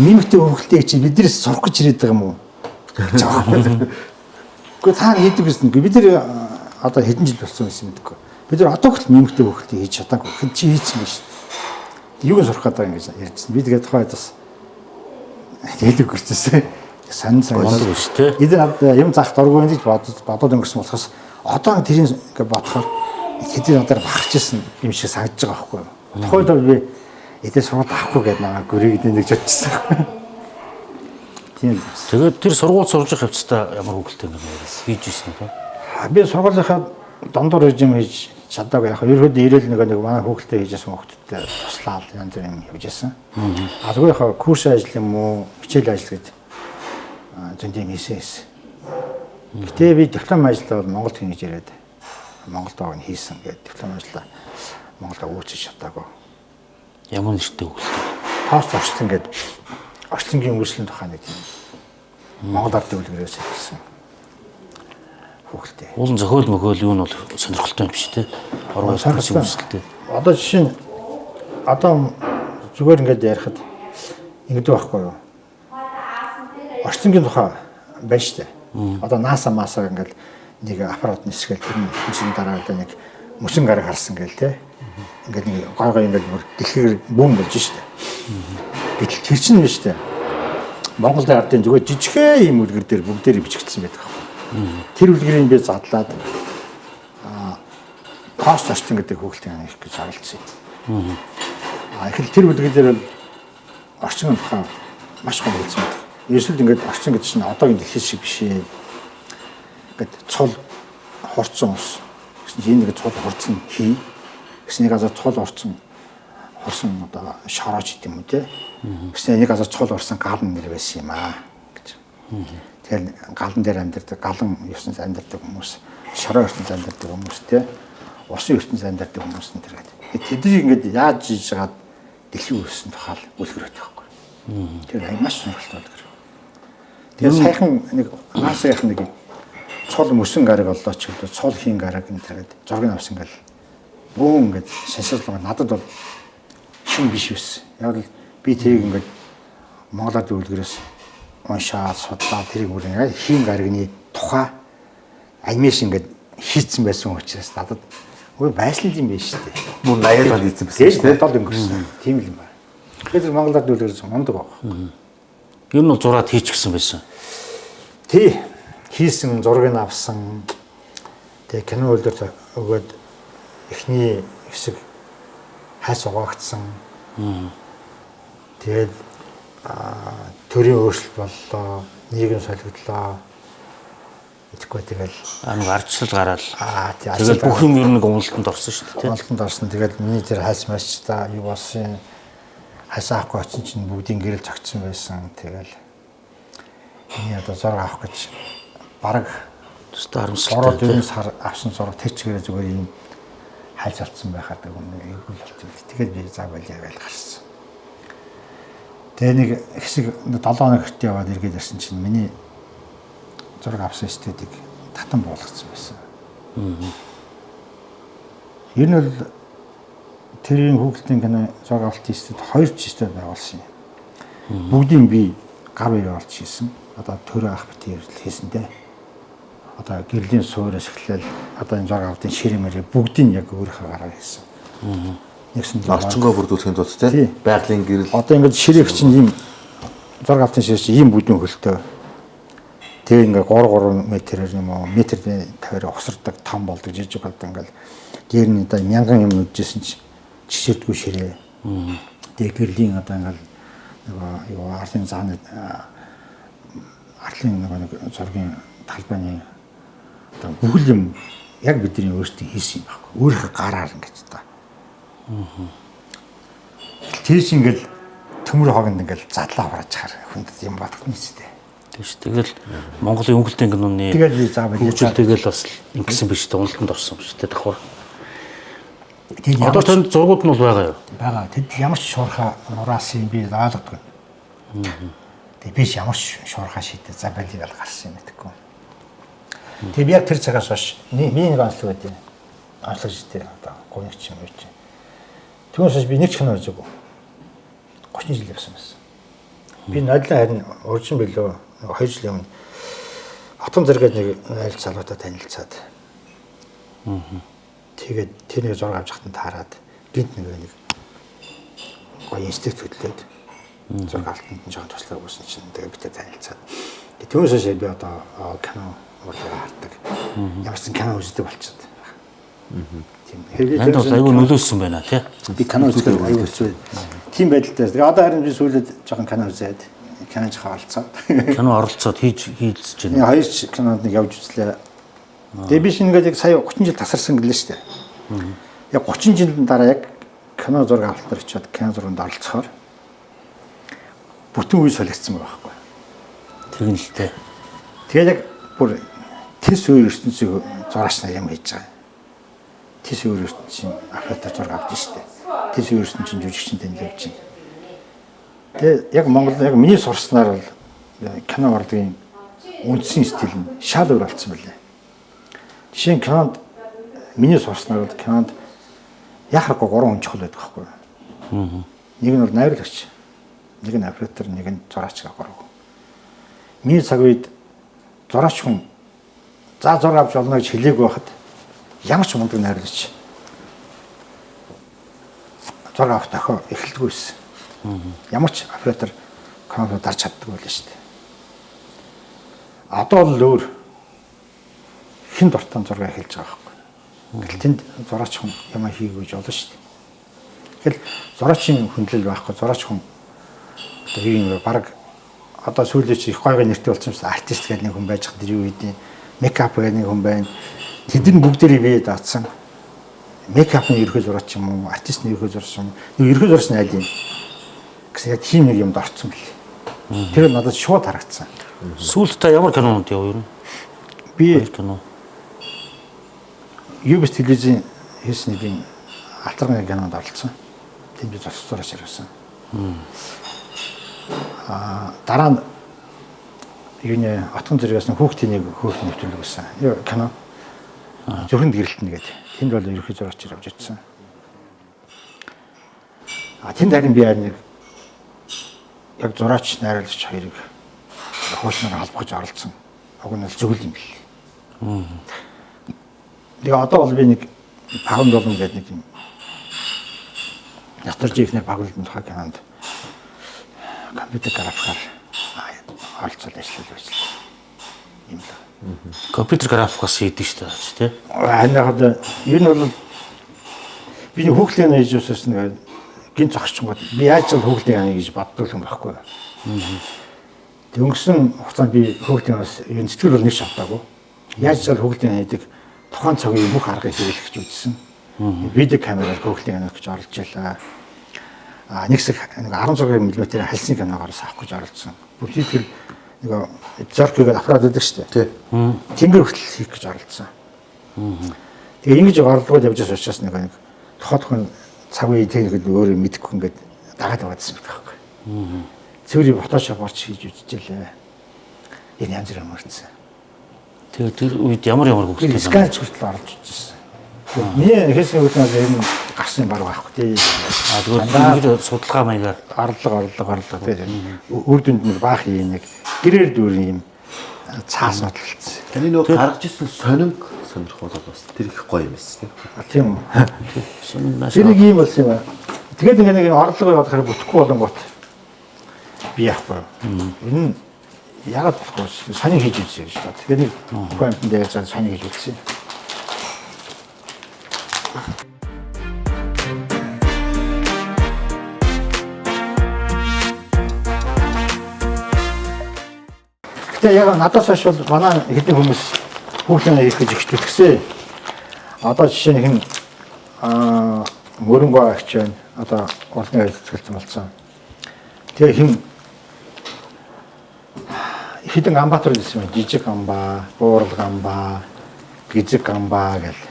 Мимиктэй хөвгөлтэй чи биднээс сурах гэж ирээд байгаа юм уу? гэж байгаа. Гэхдээ та хийдэг гэсэн. Бид нар одоо хэдэн жил болсон байсан мэдгүй. Бид нар одоо хүртэл мимиктэй хөвгөлтэй хийж чадаагүй. Хэд чи хийсэн биш. Юуг сурах гэдэг ингэж ярьжсэн. Би тэгээд тухайд бас хэлэг гэрчээсээ сонин Болдог биш тий. Эдгээр надад юм заах дургүй юм гэж бодоод өнгөрсөн болохоос одоо тэрийг ингээ бодохоор тэдний надаар бахарч исэн юм шиг санагдаж байгаа байхгүй юу. Тухайд бол би эдээ сургууль авахгүй гэдээ намайг гүрийг нэг бодчихсон. Тийм л байна. Тэгээд тэр сургууль сурж явах явцдаа ямар хөвгөлтэй юм бэ? Хийж ирсэн үү? Би сургуулийнхаа дондор режим хийж чадаагүй яг ерөөдөө ирээл нэг манай хүүхэлтэй хийжсэн хүүхдүүдтэй туслаад янз бүрийн юм явж исэн. А зүгээр яг курс ажил юм уу, хичээл ажил гэж зөнд юм хийсэн хийсэн. Гэтэ би диплом ажлаа бол Монголд хийнэ гэж яриад Монголд байгаа нь хийсэн гэдэг диплом ажлаа Монголд үүсгэж чадаагүй. Ямар нэртэй хөвгөлтэй? Тоос орчлон гэдэг орчлонгийн үүслийн тухай нэг тийм Монгол ардын үлгэрээс хэлсэн хүүхэлтэй. Уулын зохиол мөхөөл юу нь бол сонирхолтой юм биш тий. Оргуул Сонирхолтой. үүсэлтэй. Одоо жишээ нь одоо зүгээр ингээд ярихад ингэдэг байхгүй юу? Орчлонгийн тухай байна шүү дээ. Одоо NASA масаа ингээд нэг аппарат нисгээл тэр нь жилийн дараа одоо нэг мөсөн гараг харсан гээл те. Ингээд нэг гой гой ингээд бүр дэлхийгээр бүүн болж шүү дээ. Гэтэл тэр чинь биш дээ. Монгол ардын зүгээр жижигхэн ийм үлгэр дээр бүгдээр бичигдсэн байдаг байхгүй. Тэр үлгэрийг би задлаад тоос орчин гэдэг хүүхэлдэйн анх гэж оролцсон юм. А ихэл тэр үлгэр дээр бол орчин тухай маш гоо хэлсэн байдаг. Ерөөсөл ингээд орчин гэдэг чинь одоогийн дэлхий шиг биш ээ. Ингээд цул хурцсан ус. Гэсэн чинь энэ нэг цул хурцсан хий. Гэсэн нэг газар цул хурцсан хурсан одоо шорооч гэдэг юм уу те. Гэсэн нэг газар цул хурсан галан нэр байсан юм аа гэж. Тэгэхээр галан дээр амьдардаг, галан ертөнцид амьдардаг хүмүүс, шороо ертөнцид амьдардаг хүмүүс те. Усын ертөнцид амьдардаг хүмүүс энэ төр гэдэг. Тэднийг ингээд яаж хийж жагаад дэлхийн үүссэн тухай үлгэр өгөх байхгүй. Тэр маш сонирхолтой үлгэр. Тэгээ саяхан нэг NASA-ийн нэг цул мөсөн гараг оллоо ч гэдэг, цул хийн гараг энэ төр гэдэг зургийг авсан ингээл бүүн ингээд шашаал надад бол шин биш байсан. Яг л би тэрийг ингээд Монгол ардын үлгэрээс уншаад судлаад тэрийг бүр ингээд хийн гарагны тухай анимашн ингээд хийцэн байсан учраас надад үгүй байсан юм биш үү. Мөн 80-аад онд хийсэн байсан шүү дээ. дээ. Бодол өнгөрсөн. Тийм л юм байна. Тэгэхээр тэр Монгол ардын үлгэрээс мундаг баг. Ер нь бол зураад хийчихсэн байсан. Тий. Хийсэн зургийг авсан. Тэгээ кино үлгэр өгөөд эхний хэсэг хайс угаагдсан. Тэгээд төрийн өөрчлөлт боллоо, нийгэм солигдлоо. Тэгэхгүй тэгэл Аа нэг ардчлал гараад. тий Тэгэл бүх юм ер нь нэг уналтанд орсон шүү дээ. уналтанд орсон. Тэгэл миний тэр хайс маш та юу болсон хайс авахгүй очсон чинь бүгдийн гэрэл зогтсон байсан. Тэгэл Миний одоо зураг авах гэж бараг Өстой харамсалтай. 3-4 сар авсан зураг тэр чигээрээ зүгээр юм хальж алдсан байхад үнэ эвгүй болт юм. Тэгээд би заа болиа гэж гарсан. Тэгээ нэг хэсэг 7 хоног хэрт яваад эргээд ирсэн чинь миний зураг авсан студийг татан буулгацсан байсан. Ер нь бол тэрийн хүүхэлдэйн кино зураг авалтын студи 2 ч студи байгуулсан юм. Бүгдийг би гар үе олж хийсэн. Одоо төрөө ах бит хийсэн дээ. Одоо гэрлийн суураас эхлээл одоо энэ зураг авалтын ширээ мэрээ бүгдийг яг өөрийнхөө гараар хийсэн. Нэгсэн Орчингоо бүрдүүлэхийн тулд тий байгалийн гэрэл. Одоо ингээд ширээх чинь ийм зураг авалтын ширээ чинь ийм бүдүүн хөлтөө. Тэгээ ингээд 3 3 метрээр юм уу метр 50-аар ухсардаг, том болдог, жижиг болдог ингээд дээр нь одоо мянган юм нүджсэн чинь чишэрдгүй ширээ. Тэгээ гэрлийн одоо ингээд нөгөө юу арлын зааны арлын нөгөө нэг зургийн талбайны одоо бүхэл юм яг бидний өөрсдөө хийсэн юм байхгүй. Өөрийнхөө гараар ингэж та. Тэр чинь ингээл төмөр хогонд ингээл задлаа хурааж хаар хүнд юм бодогдно ч дээ. Тийм шүү. Тэгэл Монголын өнгөлтийн киноны тэгэл би заа болиа. Тэгэл бас ингэсэн биш дээ. Уналтанд орсон биш дээ давхар. Одоо тэнд зургууд нь бол байгаа юу? Байгаа. Тэд ямар ч шуурхаа нураасан юм би ойлгодгүй. Тэгээ би ямар ч шуурхаа шийдээ за болиа гал гарсан юм мэдэхгүй. Тэгээ би яг тэр цагаас хойш миний нэг онцлог байдیں۔ Онцлог шүү дээ. Одоо гомч юм уу чи. Түүнээс хойш би нэг ч кино үзээгүй. 30 жил явсан байсан. Би нодлон харин уржин билүү 2 жилийн өмнө Отон зэрэгэд нэг айл залуутай танилцаад. Тэгээд тэр нэг зураг авч хатан таарад гинт нэг гоё инстинкт хөдлөөд зураг авалтанд нь жоохон туслаа өгсөн чинь тэгээд бид танилцаад. Түүнээс хойш би одоо кино урлагаар хардаг. Ямар ч кино үздэг болчиход. Тийм. Танд бол аюу нөлөөлсөн байна тий. Би кино үзэхээр аюу хэцүү. Тийм байдалтай. Тэгээ одоо харин би сүүлд жоохон кино үзээд кино жоохон оролцоод. Кино оролцоод хийж хийлцэж байна. Хоёр кинонд нэг явж үзлээ. Тэгээ би шингээд яг сая 30 жил тасарсан гэлээ шүү дээ. Яг 30 жилийн дараа яг кино зураг авалтаар очиод кино зурганд оролцохоор бүтэн үе солигдсон байгаа байхгүй. Тэр нь л тий. Тэгээд яг бүр тэс үе ертөнцийг зураач нар юм хийж байгаа. Тэс үе ертөнцийн оператор зураг авч штэ. Тэс үе ертөнцийн жүжигчин тэнд явж байна. Тэгээ яг Монгол яг миний сурснаар бол кино урлагийн үндсэн стил нь шал өөр болсон байлээ. Жишээ нь кинонд миний сурснаар бол кинонд яхахгүй 3 хүн чухал байдаг байхгүй юу? Нэг нь бол найруулагч, нэг нь оператор, нэг нь зураач гэх гурав. Миний цаг үед зураач хүн за зураг авч олно гэж хэлээгүй байхад ямар ч мундаг найруулагч зураг авах тохио эхэлдэггүй байсан. Ямар ч оператор камер дарж чаддаггүй байлаа шүү дээ. Одоо бол өөр хэн дуртай зураг эхэлж байгаа байхгүй. Ингээл тэнд зураач хүн юм хийгээгүй гэж болно шүү дээ. Тэгэл зураачийн хүндлэл байхгүй, зураач хүн одоо юу юм бэ? Бараг одоо сүүлийн чи их гойгой нэртэй болсон юмсан артист гэдэг нэг хүн байж хад юу хийдیں۔ Мейкап гэдэг нэг хүн байна. Тэдний бүгдээрээ бие даацсан. Мейкап нь ерөхөө зураач юм уу? Артист нь ерөхөө зураач юм уу? Нэг ерөхөө зураач нь аль юм? Гэсэн яг тийм нэг юмд орцсон бэл. Тэр надад шууд харагдсан. Сүүлд та ямар кинонд яв ер нь? Би кино. UBS телевизийн хийсэн нэгэн алтарны кинонд оролцсон. Тэнд би зураач зураач ирсэн. Дараа нь юуны Отгон зэрэгээс нь хүүхдийн нэг хөөх нэвтрүүлэг байсан. Юу кино. Зүрхэнд гэрэлтэнэ гэдэг. Тэнд бол ерөнхий зураач явж ирсэн. Тэнд харин би харин нэг яг зураач найруулагч хоёрыг хуучлаар холбох гэж оролцсон. Уг нь бол зөвхөн юм бэл. Тэгээ одоо бол би нэг Пагн болон гэдэг нэг юм Ятарж ихнэр пагнолын тухай кинонд компьютер графикаар оролцоод ажиллаж байсан юм л. Компьютер графикаас хийдэг шүү дээ, тий? Харин яг ер нь бол би хүүхлийн хийж үссэн нэг гин зогсчихгод би яаж л хүүхлийн ана гэж боддог юм байхгүй. Тэг өнгөрсөн хугацаанд би хүүхлийн бас ер нь сэтгэл бол нэг шатаагүй. Яаж л хүүхлийн анадаг тухайн цагийн бүх аргыг хэрэглэх гэж үзсэн. Видео камераар хүүхлийн ана гэж оролж ялаа. Нэг хэсэг нэг 16 мм хальсны киногоор авах гэж оролцсон. Бүр тэр нөгөө зорк гэдэг аппарат байдаг шүү дээ. Тий. Тэнгэр хүртэл хийх гэж оролдсон. Тэгээ ингэж оролдгоод явж байсан учраас нэг тухайн цаг үе техник өөрөө мэдэхгүй ингээд дагаад яваадсан байх байхгүй. Цэврийн Photoshop орч хийж үзчихлээ. Энэ янз бүр өмөрцөн. Тэгээ тэр үед ямар хүүхэлтэй сканч хүртэл оруулж үзсэн. Миний хийсэн үйлдэл ер нь гарсан баг байхгүй тий. А тэгвэл ингэж судалгаа маягаар орлого тий. Үр дүнд нь баах юм нэг гэрээр дүүрэн юм цаас бодлолцсон. Таны нөгөө гаргаж ирсэн сонинг сонирхол бас тэр их гоё юм байсан тий. Тийм үү. сонин маш Тэр нэг юм болсон юм аа. Тэгээд ингээ нэг орлого явуулахаар бүтэхгүй болонгууд би яахгүй. Энэ яагаад болохгүй сонин хийж үзье гэж байна. Тэгээд нэг хүн амьтанд яаж сонин хийж үзсэн. Гэтэ яг надаас хойш бол манай хэдэн хүмүүс хүүхлээ хийх гэж ихч зүтгэсэн. Одоо жишээ нь хэн мөрөнгөө агч байна. Одоо урлагийн ажил болсон. Тэгээ хэн хэдэн амбатар гэсэн юм. Жижиг амбаа, буурал амбаа, гизэг амбаа гэл.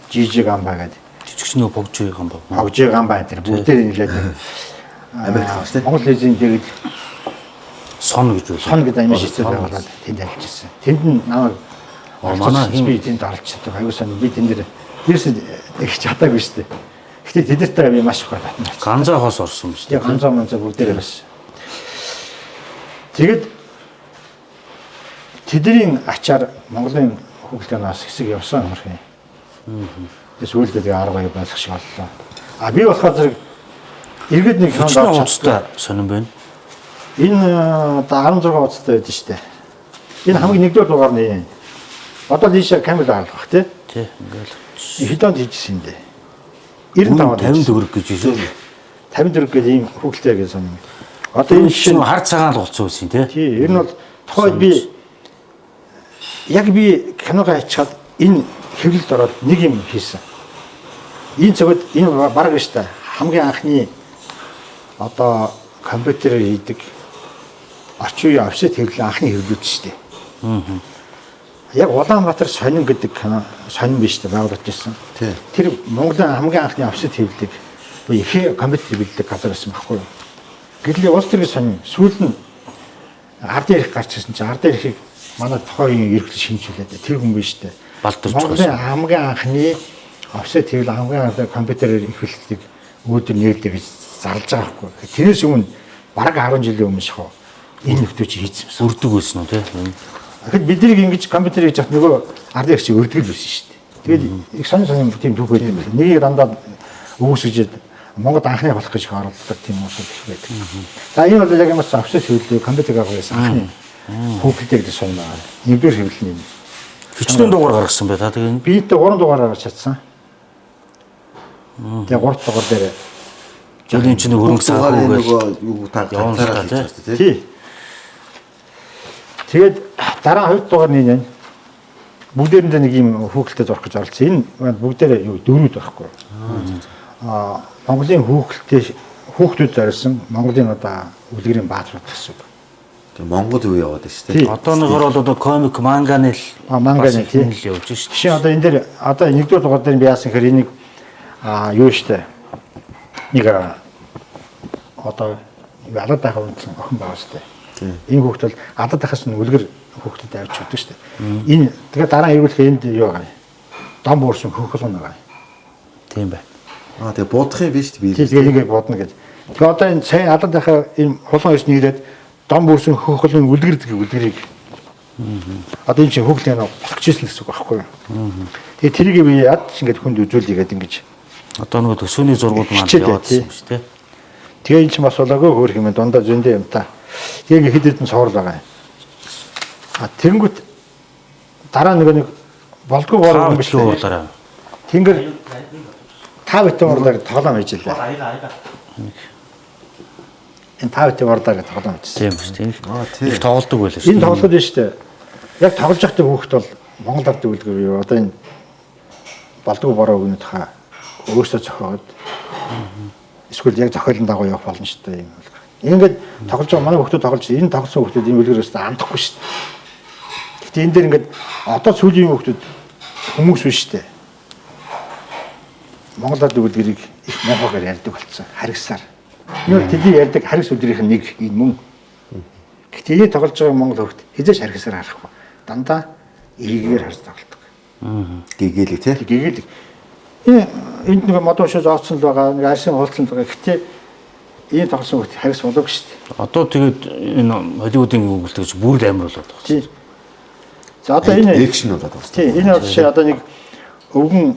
Жижиг амбаа гэдэг. Жижигч нөө богжиг амбаа. Богжиг амбаа энэ бүгдээр нэлээд Америк шүү дээ. Монгол хэлзийн дэргэд сон гэж үү. Сон гэдэг амин шийдэл байгуулад тэнд ажиллаж ирсэн. Тэнд нь намайг манай би тэнд орж чаддаг. Аюу сан би тэн дээр дээрс их чадаагүй шүү дээ. Гэтэ тэднэртэйгээ би маш их батна. Ганзаа хос орсон юм шүү дээ. Ганзаа манзаа бүгдээрээ бас. Тэгээд тэдний ачаар Монголын хүүхэлдэйнаас хэсэг явсан юм хэрэг. Тэгээ сүүлдээ тэгээ 10 баяр байх шиг боллоо. А би болохоор зэрэг иргэд нэг хоног орж чадтай сонирн байна. Энэ 16 хуудастай байдаг шүү дээ. Энэ хамгийн нэгдүгээр дугаар нь. Одоо ийшээ камер харуулах тий. Тий, ингээл. Хэдэн онд хийжсэн юм бэ? 95 54 гэж хэлээ. 54 гэж ийм хүүхэлтэй гэж сонин. Одоо энэ жишээ нь хар цагаан л болсон байсан тий. Тий, ер нь бол тухайд би яг би киногоо хийчихад энэ хэвлэлд ороод нэг юм хийсэн. Энэ цагт энэ бараг шүү дээ. Хамгийн анхны одоо компьютерээр хийдэг орчин үеийн офсет хэвлэл анхны хэвлүүд шүү дээ. Яг Улаанбаатар сонин гэдэг кино сонин биш дээ байгуулж ирсэн. Тэр Монголын хамгийн анхны офсет хэвлэлийг ихээ компьютер хэвлэлдэг газар байсан байхгүй юу? Гэтэл улс төрийн сонин сүүл нь ардын эрх гарч ирсэн чинь ардын эрхийг манай тухайн эрхлэл шинжүүлээд тэр хүн биш дээ. Балдурч Монголын хамгийн анхны офсет хэвлэл хамгийн анхны компьютерээр хэвлэлтийг өөдөр нээлттэй гэж зарлж байгаа байхгүй. Тэрнээс өмнө бараг 10 жилийн өмнө шахав энэ нөхдөө чи хийсэн юм. Өрдөг байсан уу тий? Тэгэхэд бид нарыг ингэж компьютер хийж явах нөгөө ардын эрх чи өрдөг л байсан шүү дээ. Тэгээд их сонин сонин тийм түүх байдаг юм байна. Нэгийг дандаа үүсгэж Монгол анхны болох гэж оролддог тийм уусууд их байдаг. За энэ бол яг юм бас офсет хэвлэл компьютер байгуулсан анхны хүүхэлдэй гэдэг сонин байгаа. Нэгдүгээр хэвлэл нь юм. Хичнээн дугаар гаргасан бай та тэгээ. Би энэ 3 дугаар гаргаж чадсан. Тэгээ 3 дугаар дээр Жилийн чинь хөрөнгө дугаар санхүү нөгөө юу та ганцаараа хийж байгаа шүү дээ тий. Тэгээд дараа 2 дугаар нь энэ бүгдээрэндээ нэг юм хүүхэлдэй зурх гэж оролцсон. Энэ бүгдээрээ юу дөрүүд байхгүй. Аа Монголын хүүхэлдэй хүүхдүүд зориулсан Монголын одоо үлгэрийн баатрууд гэсэн үг. Тэгээ Монгол юу яваад байна шүү дээ. Одооныгоор бол одоо комик манганы л манганы тийм л явж шүү. Жишээ одоо энэ дээр одоо нэгдүгээр дугаар дээр би яасан гэхээр энийг юу штэ. Нэг одоо алаад байхаа үндсэн охин байгаа штэ. Энэ хүүхд бол алаад байхаас нь үлгэр хүүхдэд авч өгдөг штэ. Энэ тэгээ дараа эргүүлэх энд юу байгаа юм? Дом буурсан хөнхөл байгаа. Тийм бай. Аа тэгээ будах юм биш би. Тэгээ нэг будна гэж. Тэгээ одоо энэ сайн алаад байхаа энэ хулган ирсэн нийлээд дом бүрсэн хөнхөлийн үлгэр гэдэг үлгэрийг. Одоо энэ чинь хөнхлийн болох гэжсэн гэсэн үг байхгүй юу? Тэгээ тэрийг би яд ч ингээд хүнд үзүүлье гэдэг ингэж. Одоо нөгөө төсөөний зургууд маань яваадсан юм шүү дээ. Тэгээ энэ чинь бас болоогүй хөөх юм дундаа зөндөө юм та. Тэгээ ингээд хэд хэдэн цоврол байгаа юм. А тэнгүүт дараа нөгөө нэг болдгоо бороо юм биш уурлаарай. Тэнгэр та битэн уурлаар тоглоом хийж лээ. Энэ та битэн уурлаар тоглоом хийжсэн. Тийм шүү тийм. Их тоглолдог байлаа шүү. Энэ тоглолт нь шүү дээ. Яг тоглож байхдаа хүүхэд бол Монгол ардын үлгэр юу одоо энэ болдгоо бороо өгнөд хаа өөрсдөө зохиод эсвэл яг зохиолын дагуу явах болно шүү дээ юм үлгэр. Ингээд тоглож байгаа манай хүүхдүүд тоглож энэ тоглосон хүүхдүүд энэ үлгэр өстө амтахгүй шүү дээ. Гэхдээ энэ дээр ингээд одоо сүүлийн хүүхдүүд хүмүүс биш шүү дээ. Монгол ард үлгэрийг их муухайгаар ярьдаг болсон. Харгасаар. Энэ бол тэдний ярьдаг харгас үлгэрийнх нь нэг энэ мөн. Гэхдээ энийг тоглож байгаа монгол хүүхд хизээч харгасаар харахгүй. Дандаа эргээр харж тоглодог. Гэгээлэг тий. Гэгээлэг. Энэ энд нэг модон шоо зооцсон л байгаа, нэг арсын хуулцсан л байгаа. Гэхдээ ийм тоглосон хүүхд харгас болоогүй шүү дээ. Одоо тэгээд энэ Холливуудын гүгэлт гэж бүр л амар болоод байгаа. Тий. За одоо энэ экшн болоод байгаа. Тий, энэ бол жишээ одоо нэг өвгөн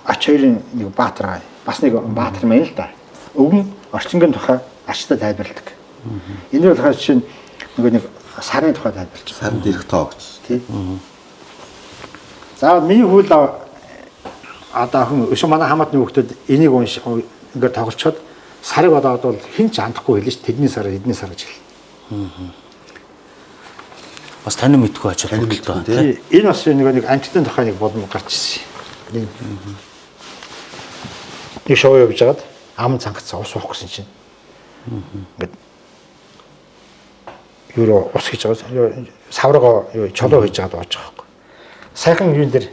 ач хоёрын нэг баатар гай. Бас нэг баатар мэн л да. Өвгөн орчингийн тухай ачтай тайлбарладаг. Энэ болохоор жишээ нь нөгөө нэг сарын тухай тайлбарлаж байгаа. Саран дээрх тоо гэж. Тий. За миний хөл одоо хүн өшөө манай хамаатны хүүхдүүд энийг унш ингээд тоглолцоход сарыг бодоод бол хэн ч андахгүй хэлнэ ш. Тэдний сар, эдний сар гэж хэлнэ. Бас танин мэдгүй ач Танин холбогдолтой. мэдгүй, тий. Тий, энэ бас нөгөө нэг амтны тухай нэг болон гарч ирсэн. Энэ нэг шоу явж байгаад ам цангацсан ус уух гэсэн чинь. Ингээд юу ус хийж байгаа саврага юу чолоо хийж байгаад ууж байгаа байхгүй. Сайхан юун дээр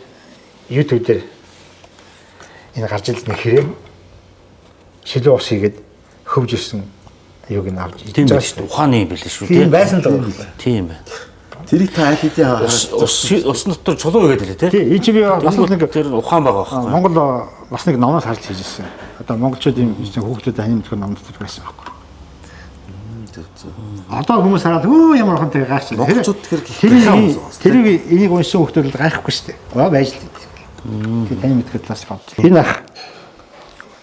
YouTube дээр энэ гарч ирсэн нэг хэрэм шилүү ус хийгээд хөвж ирсэн юуг нь авч Тийм иж байх байгаа шүү дээ. Ухааны юм билээ шүү Тийм тий. байсан л байгаа байхгүй. Тийм байна. Тэрийг та аль хэдийн Ус ус усан дотор чулуу хийгээд лээ тий. Тий, энэ чи би бас л нэг тэр ухаан байгаа байхгүй. Монгол бас нэг номоос харж хийж ирсэн. Одоо монголчууд юм хүүхдүүд аним төхөр ном дотор байсан байхгүй. Зөв зөв. Одоо хүмүүс хараад өө ямар ухаантай гайхчих. Монголчууд тэгэхээр тэрийг гайхах юм байна. тэрийг энийг уншсан хүүхдүүд л гайхгүй шүү дээ. Оо байж л дээ. Тэг таны мэдхэд талаас бодсон. Энэ ах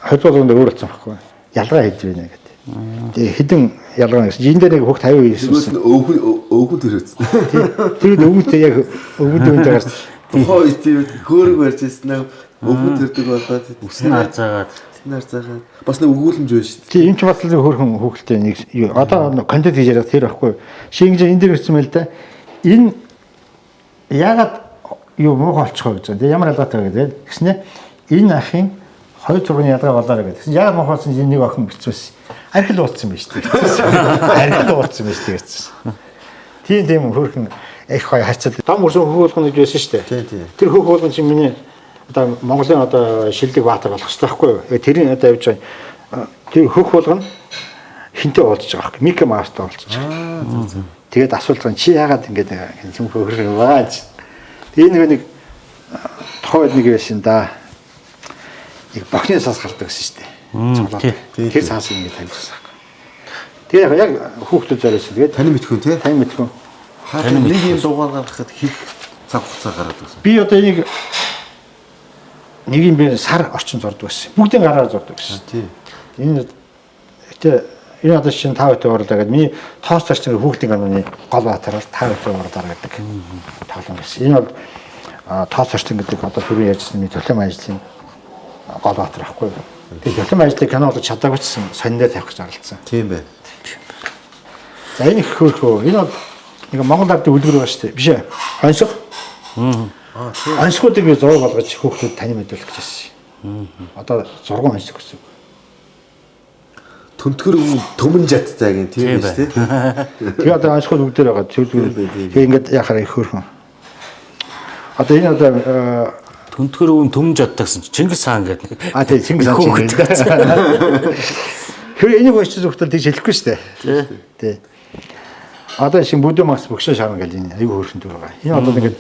20 дугаар өөр болсон байхгүй. Ялгаа хийж байна гэдэг. Тэгээ хідэн ялгаа гэсэн. Энэ дээр нэг хүүхд 50 Тэгвэл ирсэн. өвгөн өвгөн төрөөцсөн. Тэр өвгөнтэй яг өвгөнтэй үнтэй гарсан. Тухайн үед тийм хөөрөг барьж ирсэн аа өвгөн төрдөг болоод Үсэн харцаагаад үснээр заагаад бас нэг өгүүлэмж байж шүү дээ. Тий, энэ ч бас л хөөрхөн хүүхэлтэй нэг юу одоо контент хийж яриад тэр байхгүй. Шингэж энэ дээр ирсэн байл да. Энэ яагаад юу муухай болчих вэ гэж байна. Тэгээ ямар ялгаатай вэ гэдэг. Тэгснэ энэ ахын 2 зургийн ялгаа болоорой гэдэг. Тэгсэн яагаад муухай болсон чинь нэг охин бэлцүүлсэн. Архил уулцсан байж тээ. Архил уулцсан байж тээ гэсэн. Тийм тийм хөөрхөн их гоё харьцал. Дом өрсөн хөх болгоно гэж байсан шүү дээ. Тий, тий. Тэр хөх болгон чинь миний одоо Монголын одоо шилдэг баатар болох хэрэгтэй байхгүй юу? Тэгээ тэрийг одоо явж байгаа. Тэр хөх болгоно хинтээ уулзж байгаа байхгүй. Микки Маустай уулзж байгаа. Тэгээд асуулт гэн чи яагаад ингэж юм хөхрөх байгаа гэж. Тэгээ нэг нэг тухайн үед нэг байсан да. Нэг бохны сас гардаг гэсэн шүү дээ. Цоглоод. тий. Тэр сасыг ингэж тавьчихсан байхгүй. Тэгээ яг яг хүүхдүүд зориулсан. Тэгээд Таны мэдхүн тий. тань мэдхүн. Хаа нэг юм дугаар гаргахад хих цаг хугацаа гараад байсан. Би одоо энийг нэг юм би сар орчин зурдаг байсан. Бүгдийн гараар зурдаг байсан. Тий. Энэ гэтээ энэ одоо чинь та хоёртой уурлаа гэдэг. Миний тоос зарчны хүүхдийн каноны гол баатар бол та хоёртой уурлаа гэдэг тоглоом байсан. Энэ бол тоос зарчин гэдэг одоо түрүү ярьжсэн миний төлөм ажлын гол баатар байхгүй юу? Тэгээ төлөм ажлыг кино болгож чадаагүй ч гэсэн сонин дээр тавих гэж оролцсон. Тийм байна. За энэ их хөөрхөө. Энэ бол нэг Монгол ардын үлгэр байгаа шүү дээ. Биш ээ. Онцог. Аа тий. Онцгуудыг би зураг болгож хүүхдүүд тань мэдүүлэх гэж байсан. Одоо зурган онцог гэсэн үг. Түнтгэр өвгөн төмөн жадтай гин тийм Тийм биз тий. Тэгээ одоо онцгой бүгдээр байгаа. Зүг Тийм зүгээр. бай, тийм. Тэгээ ингээд яхаар их хөөрхөн. Одоо энэ одоо Түнтгэр өвн төмөн жаддаг гэсэн чинь Чингис хаан гэдэг нэг. а тий Чингис хаан Хүүхэд Тэр энийг уншиж хүүхдүүд тийж хэлэхгүй шүү дээ. Тий. Тий. Одоо шин бүдүү макс бөгшөө шарна гэл энэ аюу хөөрхөн дүр байгаа. Энэ одоо ингээд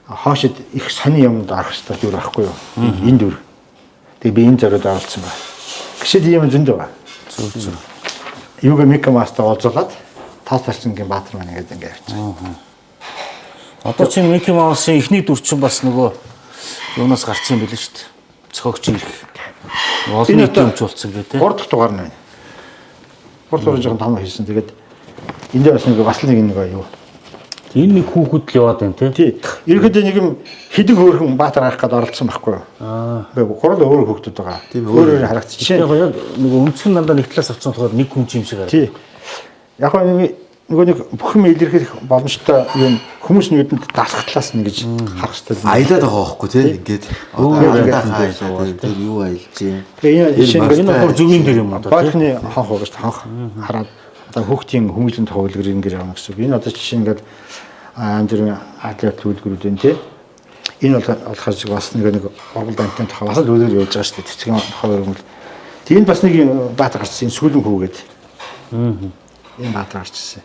хоошид их сони юмд орох хэрэгтэй дүр байхгүй юу? Энэ дүр. Тэгээ би энэ зориуд оролцсон байна. Гişэд ийм зөндөө байгаа. Зүг зүг. Юуга Мика Мастер уулзуулаад таас тарчингийн баатар маань ингээд ингээд явчихсан. Одоо чинь Микки Маусын эхний дүр чинь бас нөгөө юунаас гарсан юм бэлээ шүү дээ. Цогч ирэх. Олон Энэ нийтийн одоо өмч болсон гэ тэ. 3 дахь дугаар нь байна. 3 дугаар жоохон том хийсэн. Тэгээд энэ дээр бас нэг бас л нэг нэг юу. Энэ нэг хүүхэд л яваад байна тэ. Тий. Ерөнхийдөө нэг юм хідэн хөөрхөн баатар гарах гээд оролцсон байхгүй юу? Аа. Үгүй гурал өөр хүүхдүүд байгаа. Тийм, Өөр өөр харагдчих. Жишээ Яг яг нөгөө өмцгөн дандаа нэг талаас авсан болохоор нэг хүн юм шиг харагдав. Тий. Яг гоо нэг Нөгөө нэг бүх юм илэрхийлэх боломжтой юм хүмүүс нь бидэнд дасах талаас нь гэж харах хэрэгтэй. Аялаад байгаа байхгүй тий ингээд. Одоо тэр юу аялж юм. Тэгээ энэ жишээ нь Энэ болохоор зөвийн дээр юм одоо тий. Бойтхны хонх байгаа шүү дээ. Хонх хараад одоо хүүхдийн хүмүүжлийн тухай үлгэр ингэж явна гэсэн үг. Энэ одоо жишээ ингээд янз бүрийн атлет үлгэрүүд байна тий. Энэ бол болохоор чиг бас нэг ургал дамтны тухай бас л үлгэр явж байгаа шүү дээ. Цэцгийн тухай юм бол. Тэг энэ бас нэг баатар гарчсан. Энэ сүүлэн хүү гэдэг. Энэ баатар гарчсан.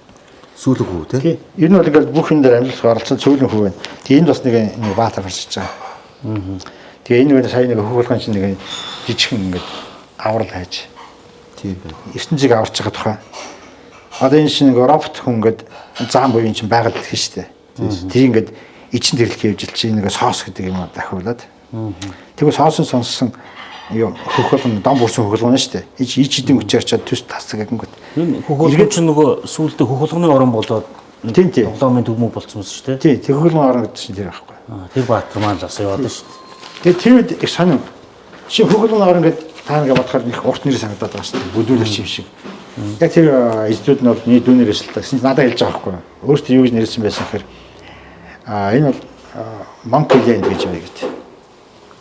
Сүүлэг хүү тий. Тий. Ер нь бол ингээд бүх юм дээр амьдлах оролцсон цөөлөн хүү байна. Тэг энд бас нэг баатар гарч иж байгаа. Тэгээ энэ үе сая нэг хөх болгон чинь нэг жижигхэн ингээд аврал хайж Тийм байна. ертөнцийг аварч байгаа тухай. Одоо энэ чинь нэг робот хүн ингээд зам буюу энэ чинь байгаль дэлхий шүү дээ. Тэр ингээд ичин тэрлэх явж ил чинь нэг соос гэдэг юм дахиулаад. Тэгвэл соосон сонссон юу хөх болгон дом бүрсэн хөх болгоно шүү дээ. Ич ич эдийн хүчээр чад төс тасдаг гэнгүүт. Энэ хөх болгон чинь нөгөө сүүлдээ хөх болгоны орон болоод Тийм тийм. тоглоомын төгмөг болцсон юм шүү дээ. Тий, тэр хөх болгоны орон гэдэг чинь тэр байхгүй. Тэр баатар маань л бас яваад шүү дээ. Тэгээ тэр үед их сонин. Чи хөх болгоны орон гэдэг та нэг бодохоор их урт нэр санагдаад байгаа шүү дээ. Бүдүүлэгч юм шиг. Яг тэр эздүүд нь бол нэг дүүнэр эсэл та. Тэгсэн чинь надад хэлж байгаа байхгүй юу. Өөртөө юу гэж нэрлсэн байсан гэхээр энэ бол Monkey Land гэж байна гэдэг.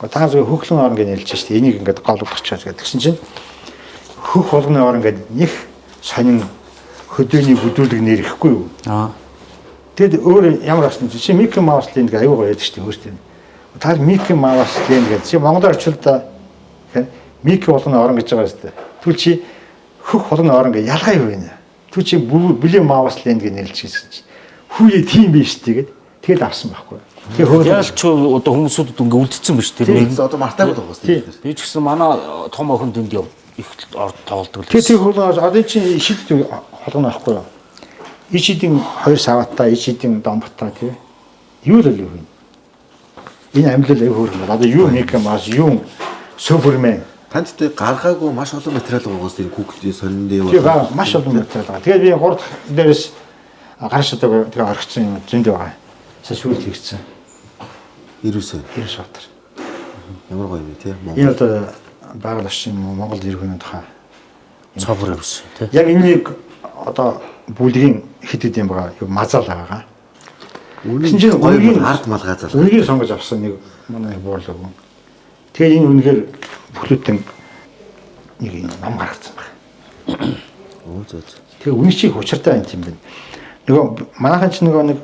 Гэхдээ та зөв хөхлөн орон гэж нэрлэж шүү дээ. Энийг ингээд гол болгочихоо гэдэг. Тэгсэн чинь хөх болгоны орон гэдэг них сонин хөдөөний бүдүүлэг нэр ихгүй юу. Тэгэд өөр ямар асны чи Mickey Mouse Land гэж аюу гоё байдаг шүү дээ өөртөө. Та Mickey Mouse Land гэж чи Монгол орчуулда тэгэхээр Mickey болгоны орон гэж байгаа шүү дээ. Тэгвэл чи хөх болгоны орон гэж ялгаа юу вэ? Тэгвэл чи Blue Mouse Land гэж нэрлэж гэсэн чи. Хүүе тийм биш үү гэд тэгэл авсан байхгүй. Тэгээ хөөх Яалч одоо хүмүүсүүдэд ингээ үлдсэн биш тэр нэг. Одоо мартаагүй байгаа шүү дээ. Би ч гэсэн манай том охин тэнд яв их тоглодог л. Тэгээ тэр хөлгөн одоо чинь ишид холгоно байхгүй юу? Ишидийн хоёр саваатаа, ишидийн домботаа тий. Юу л юу юм. Энэ амьлал аяг хөөрхөн байна. Одоо юу Микки Маус, юу Супермен. Танд тэ гаргаагүй маш олон материал байгаас тэр Google-ийн сонинд Тий ба маш олон материал байгаа. Тэгээд би 3 дахь дээрээс гарч чадаагүй тэгээ орхисон юм зөндөө байгаа. Сая сүүлд хийгдсэн. 99. 99 баатар. Ямар гоё юм бэ тий. Энэ одоо байгаль орчин Монгол иргэнийн тухай. Цовор явсан тий. Яг энэнийг одоо бүлгийн хэд хэд юм байгаа. Юу мазаал байгаа. Үнэн чинь гоё ард малгай залгаа. Үнгийг сонгож авсан нэг манай буурлаг хүн. Тэгээд энэ үнгээр бүхлүтэн нэг юм ном гаргацсан байна. Өө зөө зөө. Тэгээ үнэ чиг учиртай юм тийм байна. Нөгөө манайхан ч нөгөө нэг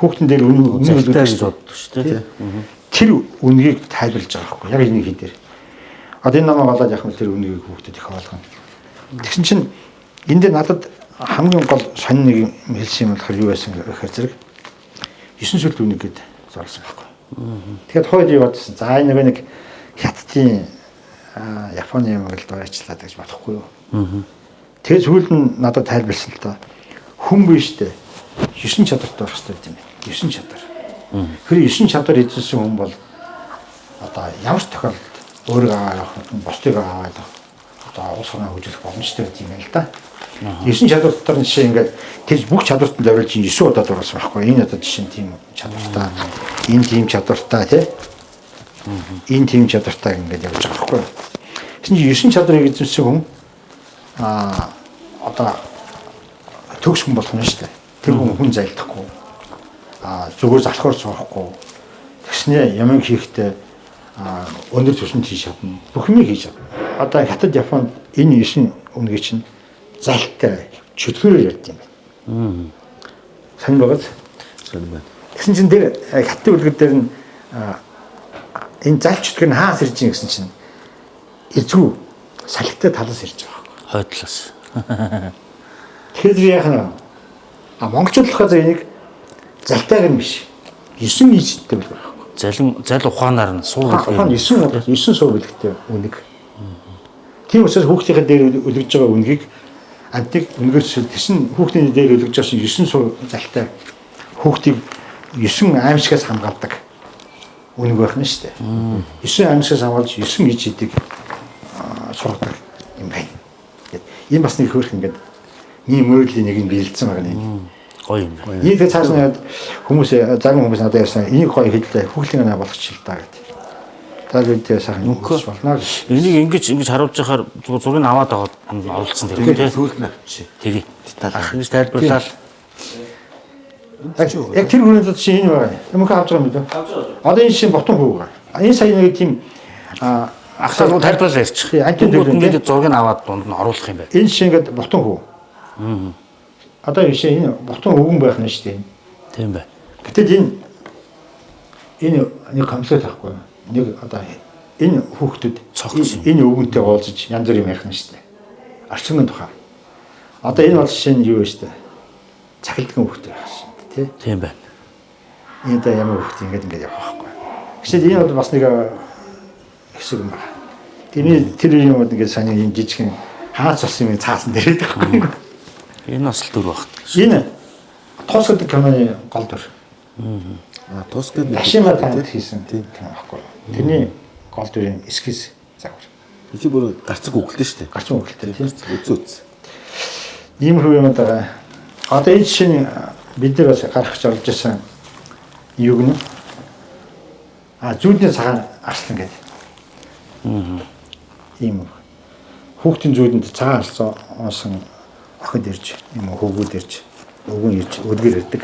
хүүхдэн дээр үнэ үнэ Залтай үлддэг гэж шүү дээ. боддог шүү дээ. Тэр үнгийг тайлбарлаж байгаа байхгүй яг энэ хий дээр. Одоо энэ намайг олоод явах юм бол тэр үнгийг хүүхдэд их ойлгоно. Тэгсэн чинь энэ дээр надад хамгийн гол сонин нэг юм хэлсэн юм болохоор юу байсан гэхээр зэрэг 9 сүлд үнэг гээд зарласан байхгүй. Тэгэхээр хойд юу бодсон. За энэ нөгөө нэг хятадын Японы юм л дураачлаад гэж бодохгүй юу. Тэгээ сүүлд нь надад тайлбарласан л та. Хүн биш үү? 9 чадвартай байх хэрэгтэй юм байна. 9 чадвар. Тэр 9 чадвар эзэлсэн хүн бол одоо ямар ч тохиолдолд өөрийгөө аваа явах, бусдыг аваа явах одоо улс орноо хөгжүүлэх боломжтой байт юм байна л да. 9 чадвар дотор нь жишээ ингээд тэр бүх чадварт нь зориулж 9 удаа дурласан байхгүй. Энэ одоо жишээ нь тийм чадвартай, энэ тийм чадвартай тий. Энэ тийм чадвартай ингээд явж байгаа байхгүй. Тэгсэн чинь 9 чадварыг эзэмшсэн хүн одоо төгс хүн болох нь шүү дээ. Тэр хүн хүн зайлдахгүй. Зүгээр залхуур сурахгүй. Тэгснээ юм хийхдээ өндөр түвшинд хийж чадна. Бүх юмыг хийж чадна. Одоо Хятад, Японд энэ 9 үнгийг чинь залтай чөтгөрөөр ярьд юм байна. Сонир багаз. Сонир байна. Тэгсэн чинь тэр Хятадын үлгэр дээр нь энэ зал чөтгөр нь хаас ирж гин гэсэн чинь эзгүй салхитай талаас ирж байгаа байхгүй. Хойд талаас. Тэгэхээр яах нь вэ? Монголчууд болохоор энийг залтайг нь биш. 9 нийцтэй үлгэр байхгүй. Залин зал ухаанаар нь суур Ухаан 9 9 суур бэлэгтэй үнэг. Тийм учраас хүүхдийнхээ дээр өлгөж байгаа үнгийг амтыг үнгээр төсөл тэгсэн хүүхдийн дээр өлгөж байгаа 9 суур залтай хүүхдийг 9 аимшигаас хамгаалдаг үнэг байх нь шүү дээ. 9 аимшигаас хамгаалж 9 иж идэг сургадаг юм байна. Энэ бас нэг хөөрх ингээд ийм мөрлийн нэг нь биелсэн байгаа нэг. Гоё юм байна. Ийм тэгээ цааш нь хүмүүс зарим хүмүүс надад ярьсан энийг гоё хэллээ хүүхлийн наа болгочих л даа гэдэг. Та бид сайхан үзэж болно гэж. Энийг ингэж харуулж яхаар зургийг аваад аваад оруулсан тэр Тэгээд тийм. сүүлд нь авчи. Тэгээ. Деталь. Ах ингэж тайлбарлаад Яг тэр хүрээнд жишээ энэ байгаа. Мөнхө авч байгаа юм билүү? Одоо энэ жишээ ботон хүүг. Энэ сая нэг тийм ах та зүгээр тайлбарлаа ярьчих. Тий, антин Тэнгүүд төлөв, ингээд зургийг аваад дунд нь оруулах юм байна. энэ жишээ ингээд ботон хүү. Одоо жишээ энэ ботон өвгөн байх нь шүү дээ. Тийм байна. Гэтэл энэ нэг комплект байхгүй. Нэг одоо энэ хүүхдүүд Цогцсон. энэ өвгөнтэй уулзаж янз бүрийн юм ярих нь шүү дээ. Орчингийн тухай. Одоо энэ бол жишээ нь юу вэ шүү дээ. Цахилдган хүүхдүүд байх шин тий. Тийм байна. Энэ одоо ямар хүүхд ингээд ингээд явах байхгүй. Гэтэл энэ бол бас нэг хэсэг юм байна. Тэрний тэр юм бол ингээд сайн энэ жижигхэн хаац болсон юм цаасан дээр байхгүй. Энэ бас л дүр багт. Энэ тус гэдэг киноны гол дүр. А тус гэдэг Дашима танд хийсэн кино байхгүй. Тэрний гол дүрийн эскиз загвар. Чи бүр гарцаг үгэлтэй шүү дээ. Гарцсан үгэлтэй тийм. Үзүү үз. Иймэрхүү юм байгаа. Одоо энэ жишээ нь бид нар бас гарах гэж орж исэн юг нь зүүдний цагаан арслан гэдэг. Ийм үг. Хүүхдийн зүүдэнд цагаан арслан унсан охид ирж, юм уу хөвгүүд ирж, өвгөн ирж, өдгөр ирдэг.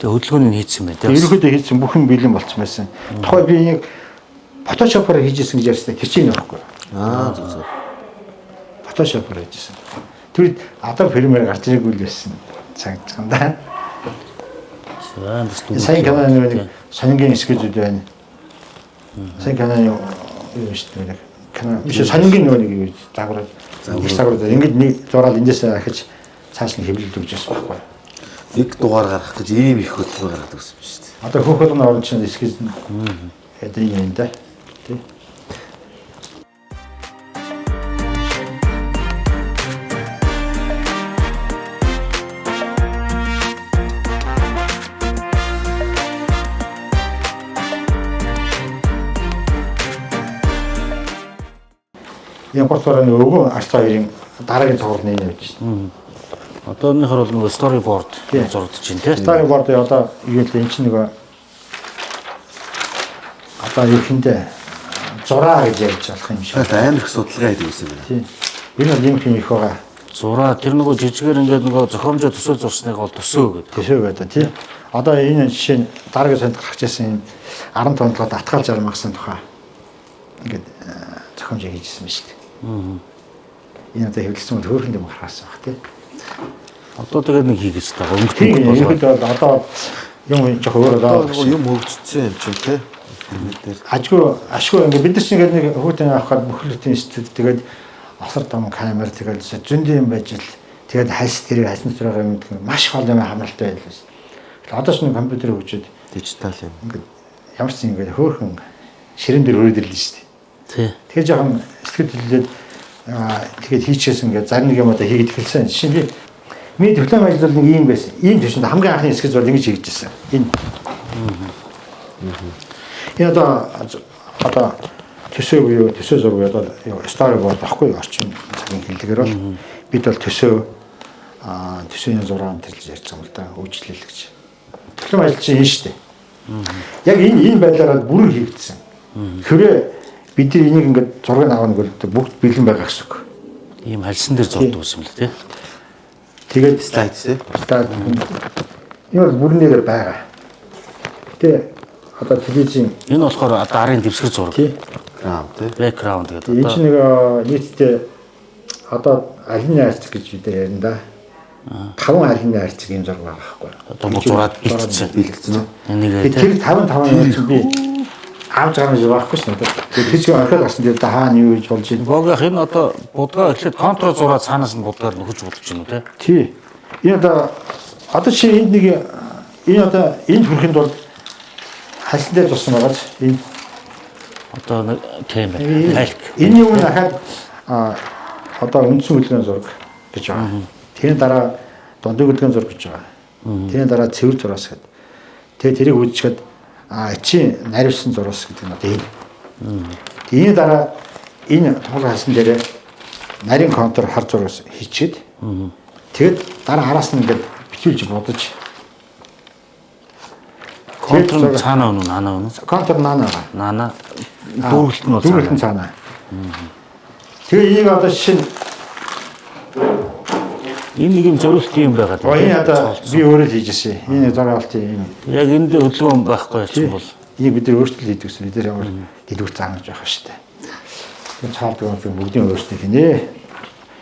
Тэгээ хөдөлгөөнийг хийцэн байна тийм. Ерөнхийдөө хийсэн бүх юм бэлэн болцсон байсан. Тухай би нэг Photoshop-оор хийжсэн гэж ярьсан. Тэр чинь байхгүй. Аа зүг зүг. Photoshop-оор хийжсэн. Тэр үед Adobe Premiere гарч ирээгүй л байсан санагдчих юм да. За бас дүр. Сайн киноны нэг сонингийн эскизүүд байна. Сайн киноны юу шүү дээ нэг кино биш сонингийн нөгөө нэг юу загвар их загвар ингэж нэг зураал эндээс ахиж цааш нь хэвлэлд өгч байсан байхгүй. Нэг дугаар гаргах гэж ийм их хөдөлгөөн гаргадаг гэсэн юм шүү дээ. Одоо хөөх болгоны орон чинь эскиз нь одоо юм да. Тий. Энэ гурав нэг өвгөн арц хоёрын дараагийн цуврал нь энэ байж байна. Одооныхоор бол нөгөө storyboard Тий. зурдж байна тийм. Storyboard одоо юу л энэ чинь нөгөө одоо ерхэндээ зураа гэж ярьж болох юм шиг. Амар их судалгаа хийдэг гэсэн юм байна. Тийм. Энэ бол юм юм их байгаа. Зураа тэр нөгөө жижигээр ингээд нөгөө зохиомжоо төсөө зурсныг бол төсөө гэдэг. Төсөө гэдэг тийм. Одоо энэ жишээ нь дараагийн санд гарч ирсэн энэ 15 толгойд атгаал жармагсан тухай ингээд зохиомжоо хийжсэн байна шүү дээ. Энэ одоо хэвлэлсэн бол хөөрхөн юм гаргасан баг тийм. Одоо тэгээд нэг хийх гэж байгаа. Өнгө Тийм төнгө болгоод. ерөнхийдөө бол одоо юм жоох өөр Одоо болоо. нөгөө юм хөгжсөн юм чинь тий. Интернет дээр. Ажгүй ашгүй ингээд бид нар чинь ингээд нэг хүүтэн авахад бүхлөтийн институт тэгээд осор том камер тэгээд зөндөө юм байж л тэгээд хальс тэрийг хальсан дотор байгаа юм гэдэг маш их олон юм хамралтай байлаа. Одоо ч нэг компьютер хөгжөөд Дижитал юм. ингээд ямар ч юм ингээд хөөхөн ширэн дээр өрөөд ирлээ шүү дээ. Тий. Тэгэхээр жоохон сэтгэл хөдлөлээд тэгээд хийчихсэн ингээд зарим нэг юм одоо хийгээд эхэлсэн. Жишээ нь би миний диплом ажил бол нэг ийм байсан. Ийм төвшөнд хамгийн анхны эскиз бол ингэж хийжсэн. Энэ. Энэ одоо төсөө буюу төсөө зураг буюу одоо storyboard баггүй орчин цагийн хэллэгээр бол бид бол төсөө төсөөний зураг энэ төр ярьж байгаа юм л да. Үйлчлэл гэж. Диплом ажил чинь энэ шүү дээ. Яг энэ байдлаараа бүрэн хийгдсэн. Хэрвээ бид нар энийг ингээд зургийг авах нь бүгд бэлэн байгаа гэсэн үг. Ийм хальсан дээр зурдаг байсан юм л тий. Тэгээд Слайд тий. слайд энэ бол бүрэн нэгээр байгаа. Гэтэ одоо телевизийн Энэ болохоор одоо арын дэвсгэр зураг. тий Грам тий. Background гэдэг. энэ чинь Одоо нэг нийтдээ одоо алины хайрцаг гэж бид нар ярина да. Таван алины хайрцаг юм зураг байгаа байхгүй. одоо бүх зураад бэлтцсэн. Бэлгэцэн үү? Энийг Тэгээд тий. тэр 5 юм чинь би авч гарна гэж байхгүй шнэ. Тэгээд тэр чинь орхиод гарсан дээр одоо хаана юу гэж болж байна. Богийнх энэ одоо будгаа эхлээд контрол зураад цаанаас нь будгаар нөхөж болж байна уу тий. Тий. Энэ одоо чи энд нэг энэ одоо энд хүрэхэд бол хальсан дээр туссан байгаа ч энэ Одоо нэг тийм байна. Тайлк. Энэ юм ахаад одоо үндсэн хөдөлгөөний зураг гэж байгаа. Тэрний дараа дундын хөдөлгөөний зураг гэж байгаа. Тэрний дараа цэвэр зураас гэдэг. Тэгээ тэрийг үзчихэд чи наривсан зураас гэдэг нь одоо энэ. Тэгээ энэ дараа энэ тулгын хасан дээрээ нарийн контур хар зургаас хийчихэд тэгээд дараа араас нь ингээд битүүлж будаж Контрол цаанаа өнө наана өнө. контур наана байгаа. Наана Дүүргэлт нь бол дүүргэлт нь цаана. Тэгээ энийг одоо жишээ нь энэ нэг юм зориулт юм байгаа. Энэ одоо би өөрөө л хийж ирсэн. Энэ зураг авалтын юм. Яг энд хөдөлгөөн байхгүй юм бол энийг бид нар өөрсдөө л хийдэг гэсэн. Бид нар ямар дэлгүүр заангаж байх шүү дээ. Тэр цаалдаг юм бүгдийн өөрсдөө хийнэ.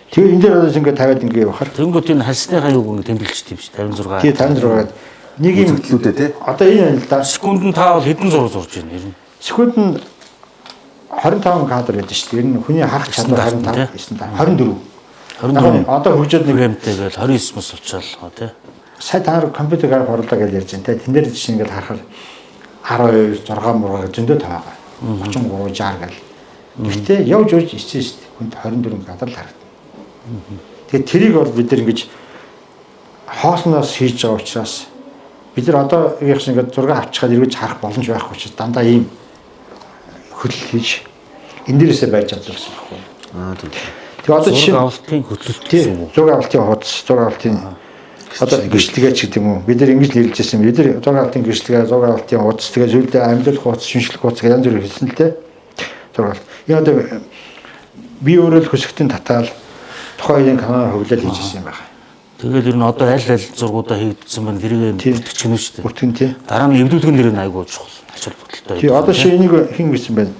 Тэгээ энэ дээр одоо ингээд тавиад ингээд явахаар тэнгуут энэ хальсныхаа юуг ингээд тэмдэглэж тийм шүү 56. Тий 56 гэдэг нэг юм Үзэгдлүүдээ тий. Одоо энэ юм л да. Секундэд нь та бол хэдэн зураг зурж байна ер нь? Секундэд нь 25 кадр байдаг шүү дээ. Ер нь хүний харах чадвар 25, 24. 24. Одоо хөгжөөд нэг фреймтэй гээл 29 мөс болчихлоо тий. Сая та нар компьютер граф оруулаа гэж ярьж байна тий. Тэн дээр жишээ ингээд харахаар 12, 6 мурга зөндөө тав байгаа. 33, 60 гэл. Гэхдээ явж явж ичсэн шүү дээ. Хүнд 24 кадр л харагдана. Тэгээд тэрийг бол бид нар ингэж хоосноос хийж байгаа учраас бид нар одоо яг шиг ингээд зураг авчихад эргэж харах боломж байхгүй учраас дандаа ийм хөдөл хийж энэ дээрээсээ байж чаддаг гэсэн байхгүй. Аа зөв. Тэгээ одоо жишээ зураг авалтын хөдлөлт гэсэн үг. Зураг авалтын хуудас, зураг авалтын одоо гэрчлэгээ ч гэдэг юм уу. Бид нар ингэж нэрлэж байсан. Бид нар зураг авалтын гэрчлэгээ, зураг авалтын хуудас, тэгээ зүйлдээ амьдрах хуудас, шинжлэх хуудас гэх янз бүр хэлсэн л дээ. Зураг авалт. Энэ одоо би өөрөө л хөсгтэн татаал тухайн үеийн канал хөглөл хийж ирсэн юм байна. Тэгээд ер нь одоо аль аль зургуудаа хийгдсэн байна тэрийг бүртгэж гэнэ шүү дээ. Бүртгэн тий. Дараа нь эвдүүлэх нэр нь айгүй чухал ач холбогдолтой. Тий одоо ши энийг хэн гэсэн бэ?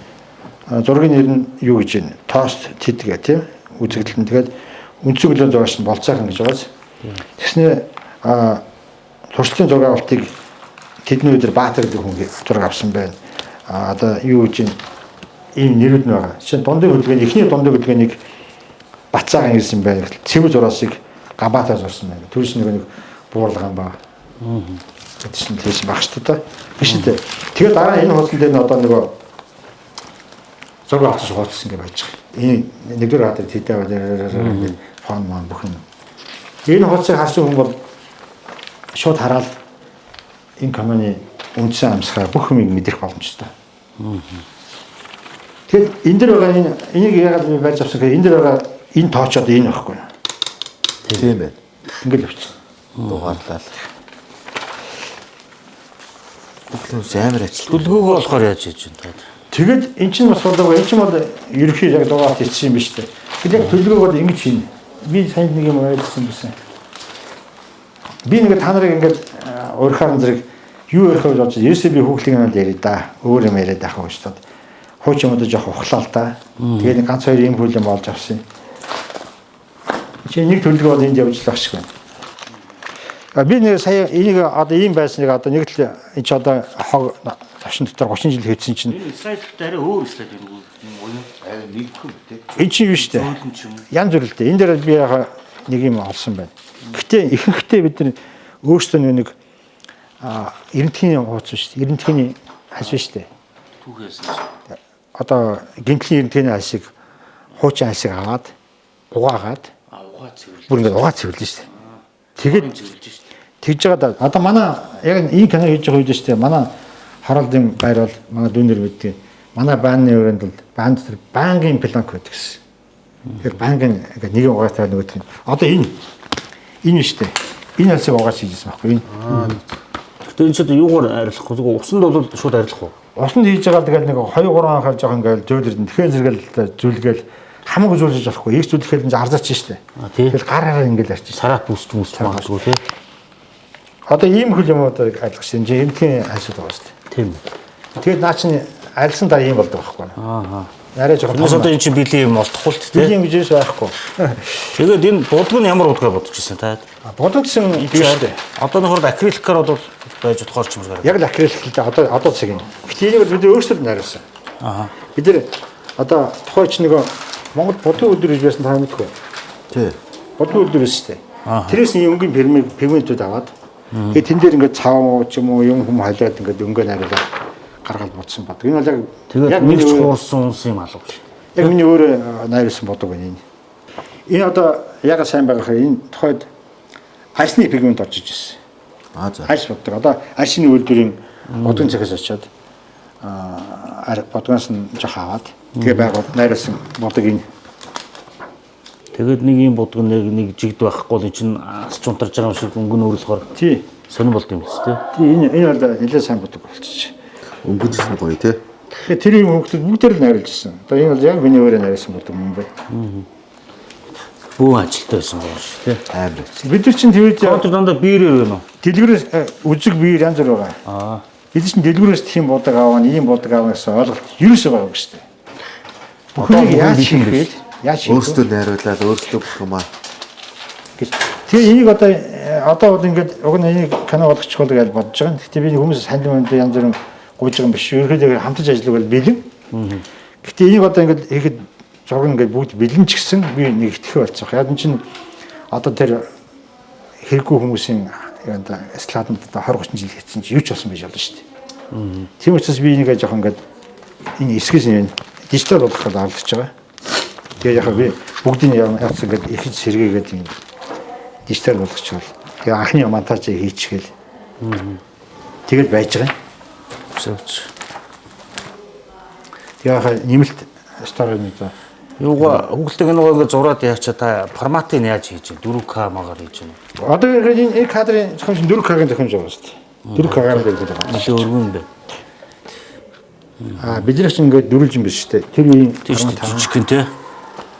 Зургийн нэр нь юу гэж байна? Тост тэд гэх тий. Үзэгдэл нь тэгээд үндсэн хөлөө зурагч нь болцоохон гэж байгаас. Тэгснэ туршлтын зураг авалтыг тэдний өдөр Баатар гэдэг хүн зураг авсан байна. Одоо юу гэж байна? Ийм нэрүүд нь байгаа. Жишээ нь дундын хөдөлгөөний эхний дундын хөдөлгөөнийг Бацаахан ирсэн байна. Цэвэр зураасыг Гамбатаа зурсан байна. Төрс нэг буурлаган ба. Гэдэг чинь хэлсэн баг шүү дээ. Биш үү? Тэгээд дараа нь энэ хуудсан дээр нь одоо нөгөө зураг авчих хуудас ингэ байж байгаа. Энэ нэгдүгээр хадar тэдээ фон мон бүх юм. Энэ хуудсыг харсан хүн бол шууд хараад энэ киноны үндсэн амьсгаа бүх юмыг мэдрэх боломжтой. Тэгэд энэ дэр байгаа энэ энийг яагаад би барьж авсан гэхээр энэ дэр байгаа энэ тооч одоо энэ байхгүй. Тийм байна. Ингээл явчихсан. Дугаарлаа. Бүхлөөс амар ажил. Төлгөөгөө болохоор яаж хийж байна та? Тэгээд эн чинь бас болоогүй эн чинь бол ерөнхий яг дугаарт хийсэн юм биш үү? Тэгээд яг төлгөөг бол ингэж хийнэ. Би сая нэг юм ойлгосон байсан. Би нэг та нарыг ингээд урихаар зэрэг юу ярих вэ гэж бодож ерөөсөө би хүүхлийг нь яриа да. Өөр юм яриад авах гэж бодоод. Хуучин юмудаа жоох ухлаа л да. Тэгээд ганц хоёр юм хөл юм олж авсан. Чи нэг төлгөө бол энд явж л ах шиг байна. Би нэг сая энийг одоо ийм байсныг одоо нэг л энэ ч одоо хог товшин дотор 30 жил хийсэн чинь энэ слайд арай өөр слайд юм уу? Арай нэгдэх юм тий. Энэ чинь юу шүү дээ. Янз бүр л дээ. Энэ дээр би яг нэг юм олсон байна. Гэтэ ихэнхдээ бид нар өөрсдөө нэг эрентхийн хуудас шүү дээ. Эрентхийн хальс шүү дээ. Түүхээс нь. Одоо гинтлийн эрентхийн хальсыг хуучин хальсыг аваад угаагаад угаа цэвэрлж. Бүр ингээд угаа цэвэрлэж шүү дээ. Тэгээд цэвэрлж шүү дээ. Тэгж байгаа да. Одоо манай яг энэ кино хийж байгаа үед шүү дээ. Манай Харалдын байр бол манай дүүнер мэддэг. Манай бааны өрөөнд бол баан дотор байнгын планк байдаг гэсэн. Тэгэхээр байнгын ингээд нэг угаатай нөгөөх нь. Одоо энэ шүү дээ. Энэ хальсыг угааж хийжсэн байхгүй энэ. Гэтэ энэ ч юугаар арилгах вэ? Зүгээр усанд бол шууд арилгах уу? Усанд хийж байгаа тэгэл нэг 2 3 анхаар жоох ингээд зөөлрөн. Тэгэхээр зэрэгэл зүлгээл хамаагүй зүйлж болохгүй. Их зүйлэхээр энэ арзаач шүү дээ. Тэгэл гараараа ингээд арчиж. Сараат бүсч мүсч магадгүй тий. Одоо ийм хөл юм одоо арилгах шин. Эмтгийн хальсууд байгаа шүү дээ. Тийм. Тэгээд наа чинь арилсан дараа ийм болдог байхгүй. Аа. Арай жоохон. Тэрнээс одоо энэ чинь бэлэн юм олдохгүй л тий. Бэлэн юм гэж юус байхгүй. Тэгээд энэ будаг нь ямар будгаа бодож ирсэн та? Будаг гэсэн юу шүү дээ. Одоо нөхөр акриликаар бол байж болохоор ч юм шиг. Яг л акрилик л дээ. Одоо цаг юм. Гэтэ энийг бид өөрсдөө найруулсан. Аа. Бид нар одоо тухайн ч нөгөө Монгол будгийн өдөр гэж байсан та мэдгүй. Тий. Будгийн өдөр байсан шүү дээ. Тэрээс нь өнгийн пигментүүд аваад тэгээд тэн дээр ингээд цав ч юм уу юм хүм халиад ингээд өнгөө найруулаад гаргаад будсан бодог. Энэ бол яг нэг ч хуурсан унсан юм алга шүү дээ. Яг миний өөрөө найруулсан бодог байна энэ. Энэ одоо яг сайн байгаа хэрэг энэ тухайд арсны пигмент орж иж ирсэн. Аа за. Арс бодог. Одоо арсны үйлдвэрийн бодгийн цехээс очиод бодгоос нь жоох аваад тэгээ байгууд найруулсан бодог энэ. Тэгээд нэг юм бодог нэг жигд байхгүй бол энэ чинь асч унтарч байгаа юм шиг өнгө нь өөрлөхөөр тий сонир болд юм биш тий. Тий энэ бол нэлээд сайн бодог болчих. Өнгө нь гоё тий. Тэгэхээр тэр юм хүүхдүүд бүгдээр л найруулж ирсэн. Одоо энэ бол яг миний өөрөө найруулсан бодог юм байна. Бүү ажилттай байсан байгаа шүү дээ. Амар ажил. Бид нар чинь тэр үед Контр дандаа биерээр байна уу? дэлгүүрээс үзэг биер янз бүр байгаа. Аа. Бид нар чинь дэлгүүрээс тийм бодог аваа, ийм бодог аваа гэсэн ойлголт ерөөсөө байгаагүй шүү дээ. Одоо Бүхнийг яаж бэлэн хийх вэ? биш. Яаж хийх вэ? Өөрсдөө найруулад өөрсдөө бүх юмаа. гэж. Тэгээ энийг одоо одоо бол ингээд уг нь энийг кино болгочих бол гэж бодож байгаа. Гэхдээ би хүмүүс санал манд янз бүрийн гуйж байгаа юм биш. Ерөнхийдөө хамтарч ажиллах бол бэлэн. Гэхдээ энийг одоо ингээд хийхэд зураг ингээд бүгд бэлэн ч гэсэн би нэг итгэх болцох. Яг энэ чинь одоо тэр хэрэггүй хүмүүсийн одоо слайданд одоо 20 30 жил хийсэн чинь юу ч болсон байж болно шүү дээ. Тийм учраас би энийг жоохон ингээд энэ эсгээс юм дижитал болгоход оролдож байгаа. Тэгээ яг би бүгдийг яац ингээд их сэргээгээд юм дижитал болгочихвол тэгээ анхны монтаж хийчихэл тэгэл байж байгаа юм. Зөв. Тэгээ яхаа нэмэлт стори нэг за Юугаа хүүхэлтэй киногоо ингээд зураад яачаа та форматыг нь яаж хийж байна? 4K магаар хийж байна. Одоо энэ кадрын зохиомж 4K-гийн зохиомж байгаа шүү дээ. 4K-гаар л байгаа. Нэлээ өргөн юм бэ. Аа бид нар ч ингээд дөрвөлжин биш шүү дээ. Тэр үеийн Тийм шүү дээ. Жижигхэн те.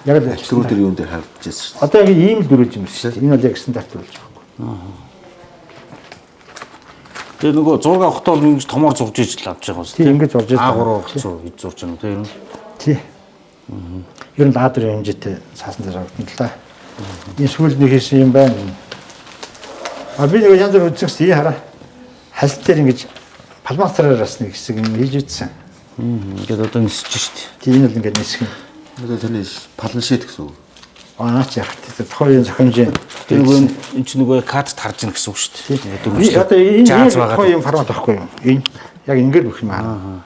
Яг л Дөрөв дээр юун дээр харагдчихсэн шүү дээ. Одоо яг ийм л дөрвөлжин биш шүү дээ. Энэ бол яг стандарт дөрвөлж байхгүй. Тэгээ нөгөө зураг авахдаа бол ингэж томоор зурж иж л авч байгаа юм Тийм ингэж зурж А3 байгаа. хугацаа хийж зурж байгаа юм те ер нь. Тий. Ер нь лаадрын хэмжээтэй цаасан дээр авагдана л да. Энэ сүүл нэг хийсэн юм байна. А би нэг янз бүр үзсэн чинь хараа. Халт дээр ингэж палмастраар бас нэг хэсэг юм хийж үзсэн. Ингээд одоо нисэж шít. Тийм энэ бол ингэж нисэх юм. Одоо таны паланшет гэсэн үг. Аа наач яах вэ? Тухайн үеийн зохиомжийн Тэр нөгөө энэ чинь нөгөө кадрт харж ийн гэсэн үг шүү дээ. Ингээд Би дөрвөлжин. одоо энэ жааз энэ байгаа. тухайн юм формат байхгүй юу? Энэ яг ингэж бүх юм харна.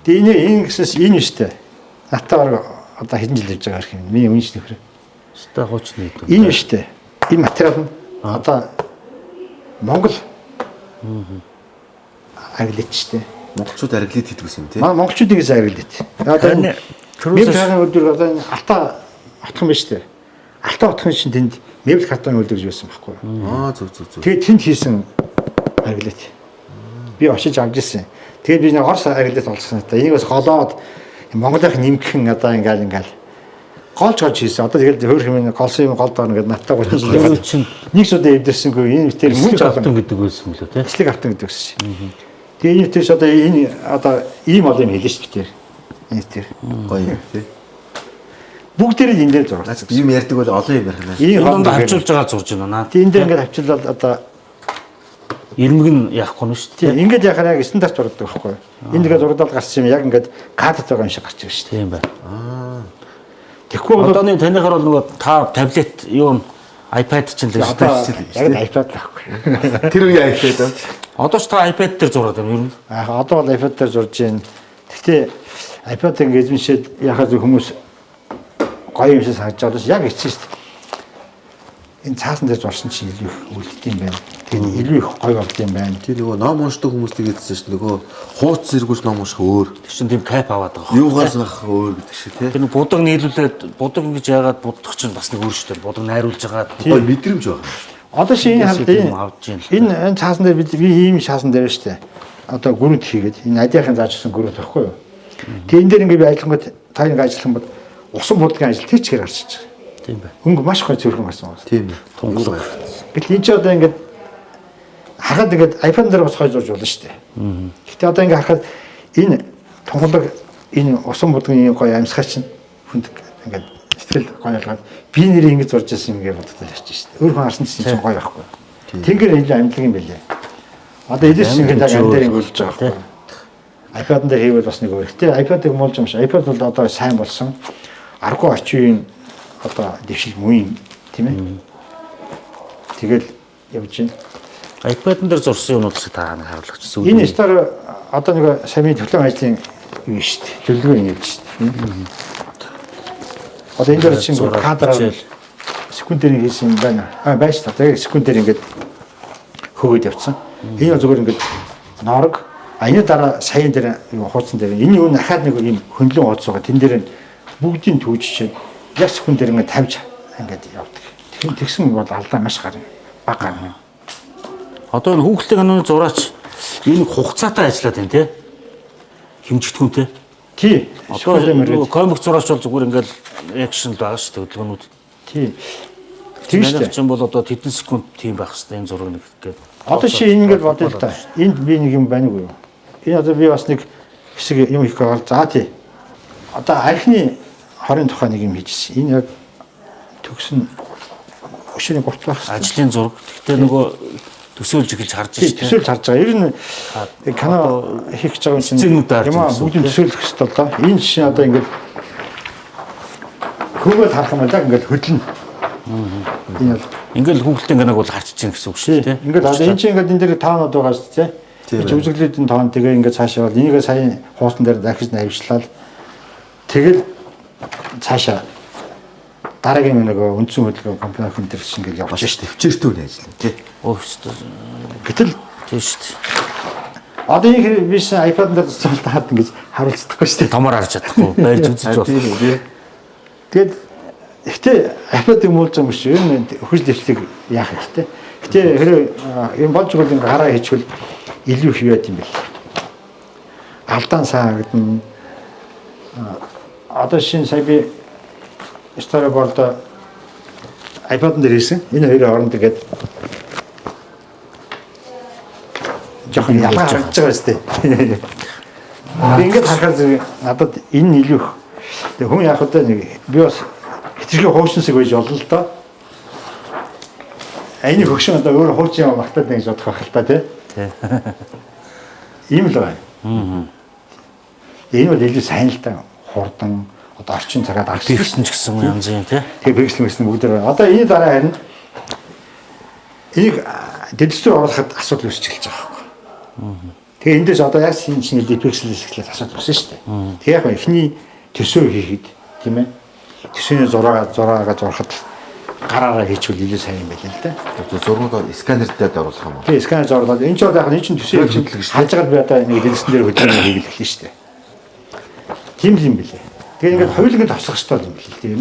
Тэгээ энэ энэ гэсээс энэ шүү дээ. Надтай баг одоо хэдэн жил явж байгаа хэрэг юм. Миний үнэн нөхөр. Өстой хуучин нийт. Энэ шүү дээ. Энэ материал нь одоо Монгол арглит шүү дээ. Монголчууд арглит хийдэг гэсэн юм тий. Манай монголчуудын гэсэн арглит. Одоо Харин энэ түрүүс мебель картон үйлдвэр одоо энэ алтаа отхон байна шүү дээ. Алтаа отхон чинь тэнд мебель картон үйлдвэр гэж байсан байхгүй юу? Аа зөв зөв зөв. Тэгээд тэнд хийсэн арглит. Би очиж авч ирсэн. Тэгээд би нэг Орос арглит олсон та. Энийг бас голоод Монголынх нэмгхэн одоо ингаал ингаал голж голж хийсэн. Одоо тэгэл хөөх юм голсон юм гол доорно гэдэг надтай 30 жил Тэр яваад. чинь Нэг ч удаа эвдэрсэнгүй. Энэ битэр мөн мөн ч олон автан гэдэг байсан мөлөө те. эслэг автан гэдэг байсан. Тэгээ энэ битэрс одоо энэ одоо ийм олон юм хэлнэ шүү дээ. Энэ битэр. Гоё юм тий. Бүгдээрээ энэ дээр зураг. Наач юм ярьдаг бол олон юм ярих наа. Энэ Энэ дунд хооронд хавчулж байгаа зурж байна наа. Тийм энэ дээр ингээд хавчулаад одоо Ирмэг нь яахгүй нь шүү дээ. тийм ингээд яхаар яг стандарт зурдаг байхгүй юу? Энэ тэгээд зурагдал гарсан юм яг ингээд кадрт байгаа юм шиг гарч ирж шүү дээ. Тийм байна. Тэгэхгүй бол Одооны таныхаар бол нөгөө та таблет юу iPad чинь л шүү одоо дээ. яг л iPad л байхгүй. Тэр үеийн iPad аа. Одоо ч та iPad дээр зураад байна ер нь. Аа одоо бол iPad дээр зурж байна. Гэхдээ iPad ингээд эзэмшээд яхаа зөв хүмүүс гоё юм шиг санагдаж байгаа л яг эцсэн шүү дээ. Энэ цаасан дээр зурсан чинь илүү их үлддэг юм байна. Тэгээд илүү их гоё болд юм байна. Тэр нөгөө ном уншдаг хүмүүс тэгээдсэн шүү дээ. Нөгөө хууц зэргүүш ном унших өөр. Тэр чинь тийм кайф аваад байгаа. Юугаар санах өөр гэдэг шиг тий. Тэр нэг будаг нийлүүлээд будаг ингэж яагаад будах чинь бас нэг өөр шүү дээ. Будаг найруулж байгаа. Гоё мэдрэмж байгаа. Одоо чи энэ Эндээс хараад юм энэ авч юм л. энэ энэ цаасан дээр би ийм шаасан дээр шүү дээ. Одоо гүрэнт хийгээд энэ адиахын зааж өгсөн гүрэнт байхгүй юу? Тэгээ энэ дээр ингээд би ажиллангууд та ингээд ажиллах юм бол усан будгийн ажил тэр чигээр гарч иж байгаа. Тийм байна. Хөнгө маш гоё цэвэрхэн гарсан байна. Тийм ээ. Тунгалаг. Гэтэл энэ чи одоо ингээд харахад ингээд iPhone дээр бас гоё зурж болно шүү дээ. Гэтэ одоо ингээд харахад энэ тунгалаг энэ усан будгийн ийм гоё амьсгаа чинь хүнд ингээд сэтгэл гоё болгоод би нэрээ ингэж зурж ирсэн юм гэж боддог ярьж шүү дээ. Өөр хүн харсан чинь чинь гоё байхгүй. Тэнгэр илүү амьдлаг юм билээ. Одоо илүү чинь ингээд яг амьд дээр ингэж болж байгаа байхгүй. iPad-н дээр хийвэл бас нэг өөр. Гэтэ iPad-ыг муулж юм шиг. iPad бол одоо сайн болсон. Аргагүй орчин үеийн одоо дэвшил муу юм тийм ээ. Тэгэл явж байна. iPad-н дээр зурсан юмнууд та нэг харуулгач. Энэ стор одоо нэг самын төлөв ажлын юм шүү дээ. Төлөвлөгөө юм шүү дээ. Одоо энэ дээр чинь кадраар секундээр хийсэн юм байна. А байж та. Тэгээ секундээр ингээд хөөгд явцсан. Энэ зүгээр ингээд норог. А энэ дараа саяын дээр юу хуудсан дээр энэ юу дахиад нэг юм хөндлөн хуудас байгаа. Тэн дээр бүгдийг түүжчихэд яг секундээр ингээд тавьж ингээд явдаг. Тэгэхээр тэгсэн бол алдаа маш гарна. Баг гарна. Одоо энэ хүүхэлтэй киноны зураач энэ хугацаатай ажиллаад байна те. Хэмжигдэхүүнтэй. Тий. Одоо комик зураач бол зүгээр ингээл акшн л байгаа шүү дээ хөдөлгөөнүүд. Тий. Тийм шүү дээ. Чинь бол одоо тэдэн секунд тийм байх хэрэгтэй энэ зураг нэг гээд. Одоо чи энэ ингээд бодъё л та. Энд би нэг юм байна уу юу? Энэ одоо би бас нэг хэсэг юм хийх байгаа. За тий. Одоо архины хорын тухай нэг юм хийжсэн. Энэ яг төгсөн өшөөний гурт байх хэрэгтэй. Ажлын зураг. Гэхдээ нөгөө төсөөлж эхэлж харж шүү дээ. Төсөөлж харж байгаа. Ер нь кино хийх гэж байгаа юм чинь юм аа бүгдийг төсөөлөх хэрэгтэй л доо. Энэ жишээ одоо ингээд хөөгөл харах юм байна л ингээд хөдлөнө. Энэ бол ингээд хүүхэлдэйн киног бол харчиж гин гэсэн үг шүү дээ. Ингээд одоо энэ чинь ингээд энэ дээр таанууд байгаа шүү дээ. Энэ үзэглүүдийн тоон тэгээ ингээд цаашаа бол энийгээ сая хуусан дээр дахиж навьчлал тэгэл цаашаа дараагийн нөгөө үндсэн хөдөлгөөн компани дээр чинь ингээд явж шүү дээ. Төвчээртэй үн ажил тий. Өө өстө. Гэтэл тий шүү дээ. Одоо энэ биш iPad дээр цуцалтаад ингэж харуулцдаггүй шүү дээ. Томор харж чадахгүй барьж үзэж байна. Тэгээд гэтээ iPad-ыг муулж байгаа юм шиг ер нь хөрс дэвшлиг яах юм бэ? Гэтээ хэрэг юм болж игэл ингээ гараа хийчихвэл илүү их юу яд юм бэл. Алдаан сайн харагдана. Одоо шинэ сая би storyboard iPad-н дээр хийсэн. Энэ хоёрын хооронд ингээд жоохон ялгаа харагдаж байгаа шүү дээ. Би ингээд харахаар зэрэг надад энэ илүү их. Тэгээ хүн яг удаа нэг би бас хэтэрхий хуучинсаг байж болно л доо. Энэ хөгшин одоо өөр хуучин юм магтаад нэг гэж бодох байх л та тий. Ийм л байна. Энэ бол илүү сайн л да. Хурдан одоо орчин цагаад арсан пиксел ч гэсэн янз юм тий. Тэгээ пиксел гэсэн бүгд дээр. Одоо энэ дараа харин энийг дэлгэцээр оруулахад асуудал үүсч эхэлж байгаа байхгүй. Тэгээ эндээс одоо яг шинэ шинэ пикселээс эхлээд асуудал үүснэ шүү дээ. Тэгээ яг эхний төсөө хийхэд тийм ээ. Төсөөний зураагаа зурхад гараараа хийчихвэл илүү сайн юм байл л да. Зургууд сканер дээр оруулах юм уу? Тэгээ сканер зурлаад энэ ч бол яг энэ чинь төсөө хийж харж байгаа би одоо нэг дэлгэцэн дээр хөдөлгөөн хийгээл эхэлнэ шүү дээ. Тийм л юм билээ. Тэгээ ингээд хоёуланг тосгох хэрэгтэй юм билээ тийм.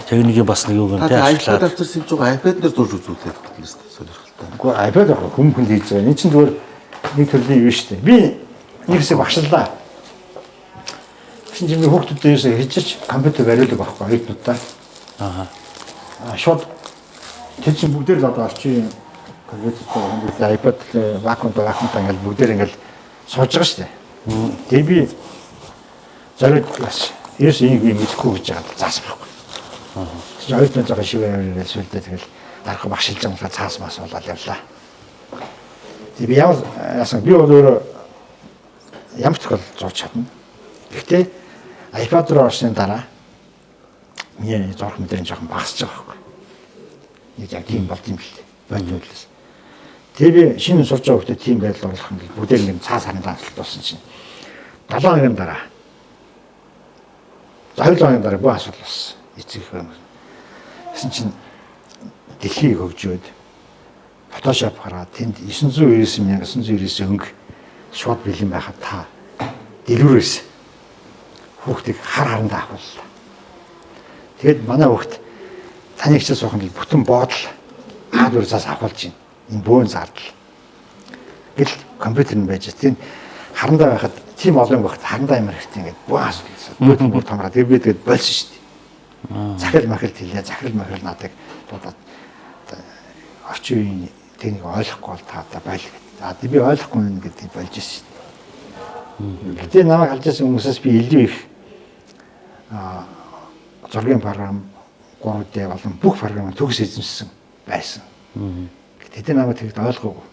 Техникийн бас нэг юу юм те. iPad авчирсан чинь iPad дээр зурж үзүүлээд гэсэн шүү дээ. Сонирхолтой. Үгүй iPad яг хүм хүн хийж байгаа. Энэ чинь зүгээр нэг төрлийн юу шүү дээ. Би нэг хэсэг багшлаа. Тэгсэн чинь би хүүхдүүдэд ерөөсөө хэлжиж компьютер бариулдаг байхгүй оюутнуудаа. Аа. Шууд тэр чинь бүгдээр л одоо орчин компьютертэй компьютер iPad вакуумтай ингээд бүгдээр ингээд сууж байгаа шүү дээ. Тэгээ би зориуд бас ерөөс энийг би мэдэхгүй гэж яагаад заасан байхгүй. Тэгэхээр оюутнууд жоохон шивээр сүлдээ тэгэл дарах багшилж байгаа цаас мас болоод явлаа. Тэгээ би ямар яасан би бол өөрөө ямар ч тохиолдолд зурж чадна. Гэхдээ iPad руу орсны дараа миний зурх мэдрэмж жоохон багасч байгаа байхгүй. Нэг яг тийм болд юм л дээ. Бодвол. Тэгээ би шинэ сурж байгаа хүмүүс тийм байдал оруулах юм бол бүгдээр нэг цаас харандаа асуулт болсон чинь 7 хоногийн дараа за 2 хоногийн дараа бүх асуудал болсон. Эцэг их юм. Тэгсэн чинь дэлхийг хөгжөөд Photoshop гараад тэнд 999 999 өнгө шууд бэлэн байхад та дэлгүүрээс хүүхдийг хар харандаа авахуллаа. Тэгэд манай хүүхд таны хичээл суух нь бүтэн боодол хаад урьцаас авахулж байна. Энэ бөөн зардал. Гэл компьютер нь байж тийм харандаа байхад тийм олон байхад харандаа ямар хэрэгтэй ингээд бөөн асуудал. Бөөн бүр томроо. Тэгээ би тэгээд болсон шүү дээ. Захирал махил хэлээ. Захирал махил надыг дуудаад орчин үеийн техник ойлгохгүй бол та одоо байл гэдэг. За би ойлгохгүй юм гэдэг болж ирсэн шүү дээ. Гэтэ намайг халж ирсэн хүмүүсээс би илүү их зургийн програм 3D болон бүх програм төгс эзэмшсэн байсан. Гэтэ намайг тэгэд ойлгоогүй.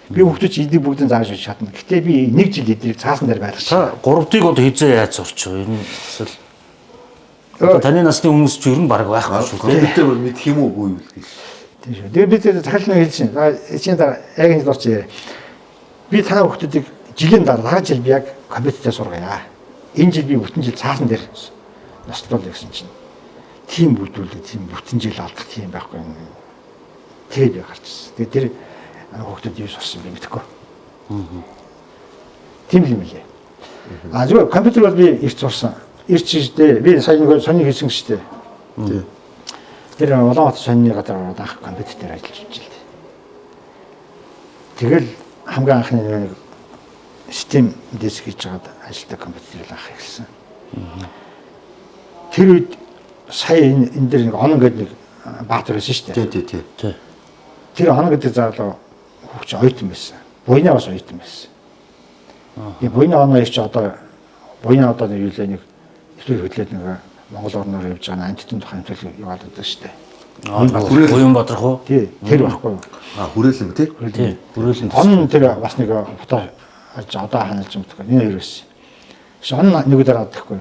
Би хүүхдүүд чи эдийг бүгдийг зааж өгч чадна. Гэтэ би нэг жил эдийг цаасан дээр байлгах. Та 3D-г одоо хизээ яаж сурч вэ? Ер нь эсвэл одоо таны насны хүмүүс ч ер нь баг байхгүй шүү дээ. Компьютер бол мэдх юм уугүй юу гэж. Тийм шүү. Тэгээ би тэр захирлын хэлсэн. Чинь дараа яг энэ дурч яриа. Би танай хүүхдүүдийг жилийн дараа жил би яг компьютерээр сургая. Энэ жил би бүтэн жил цаасан дээр нослол гэсэн чинь тийм бүдүүлэг, тийм бүтэн жил алдах тийм байхгүй юм. Тэгээд би гарч ирсэн. Тэгээд тэр хүүхдүүд юу сурсан бэ мэдэхгүй. Тийм л юм лээ. А зүгээр компьютер бол би эрт сурсан. Эрт чиждээ би сая нэг сони хийсэн шүү дээ. Тийм. Тэр Улаанбаатар сонины газар ороод анх компьютер дээр ажиллаж үзсэн л дээ. Тэгэл хамгийн анхны нэг систем диск хийж байгаад ажилтдаг компьютер л анх эхэлсэн. Тэр үед сая энэ дээр нэг онон гэдэг нэг баатар байсан шүү дээ. Тий. Тэр онон гэдэг залуу хүүхч оюутан байсан. Буйнаа бас оюутан байсан. Тэгээ буйнаа оноо их чи одоо буйнаа одоо нэг юу лээ нэг нэвтрүүлэг хөтлөөд нэг Монгол орноор явж байгаа антитын тухайн нэвтрүүлэг яваад байдаг шүү дээ. Буян Бадрах уу? Тий, тэр байхгүй юу? Хүрээлэн тий? Тий, хүрээлэн. Он тэр бас нэг фото одоо ханалж юм гэдэг. Энэ хоёр байсан. Он нэг өдөр аваад гэхгүй.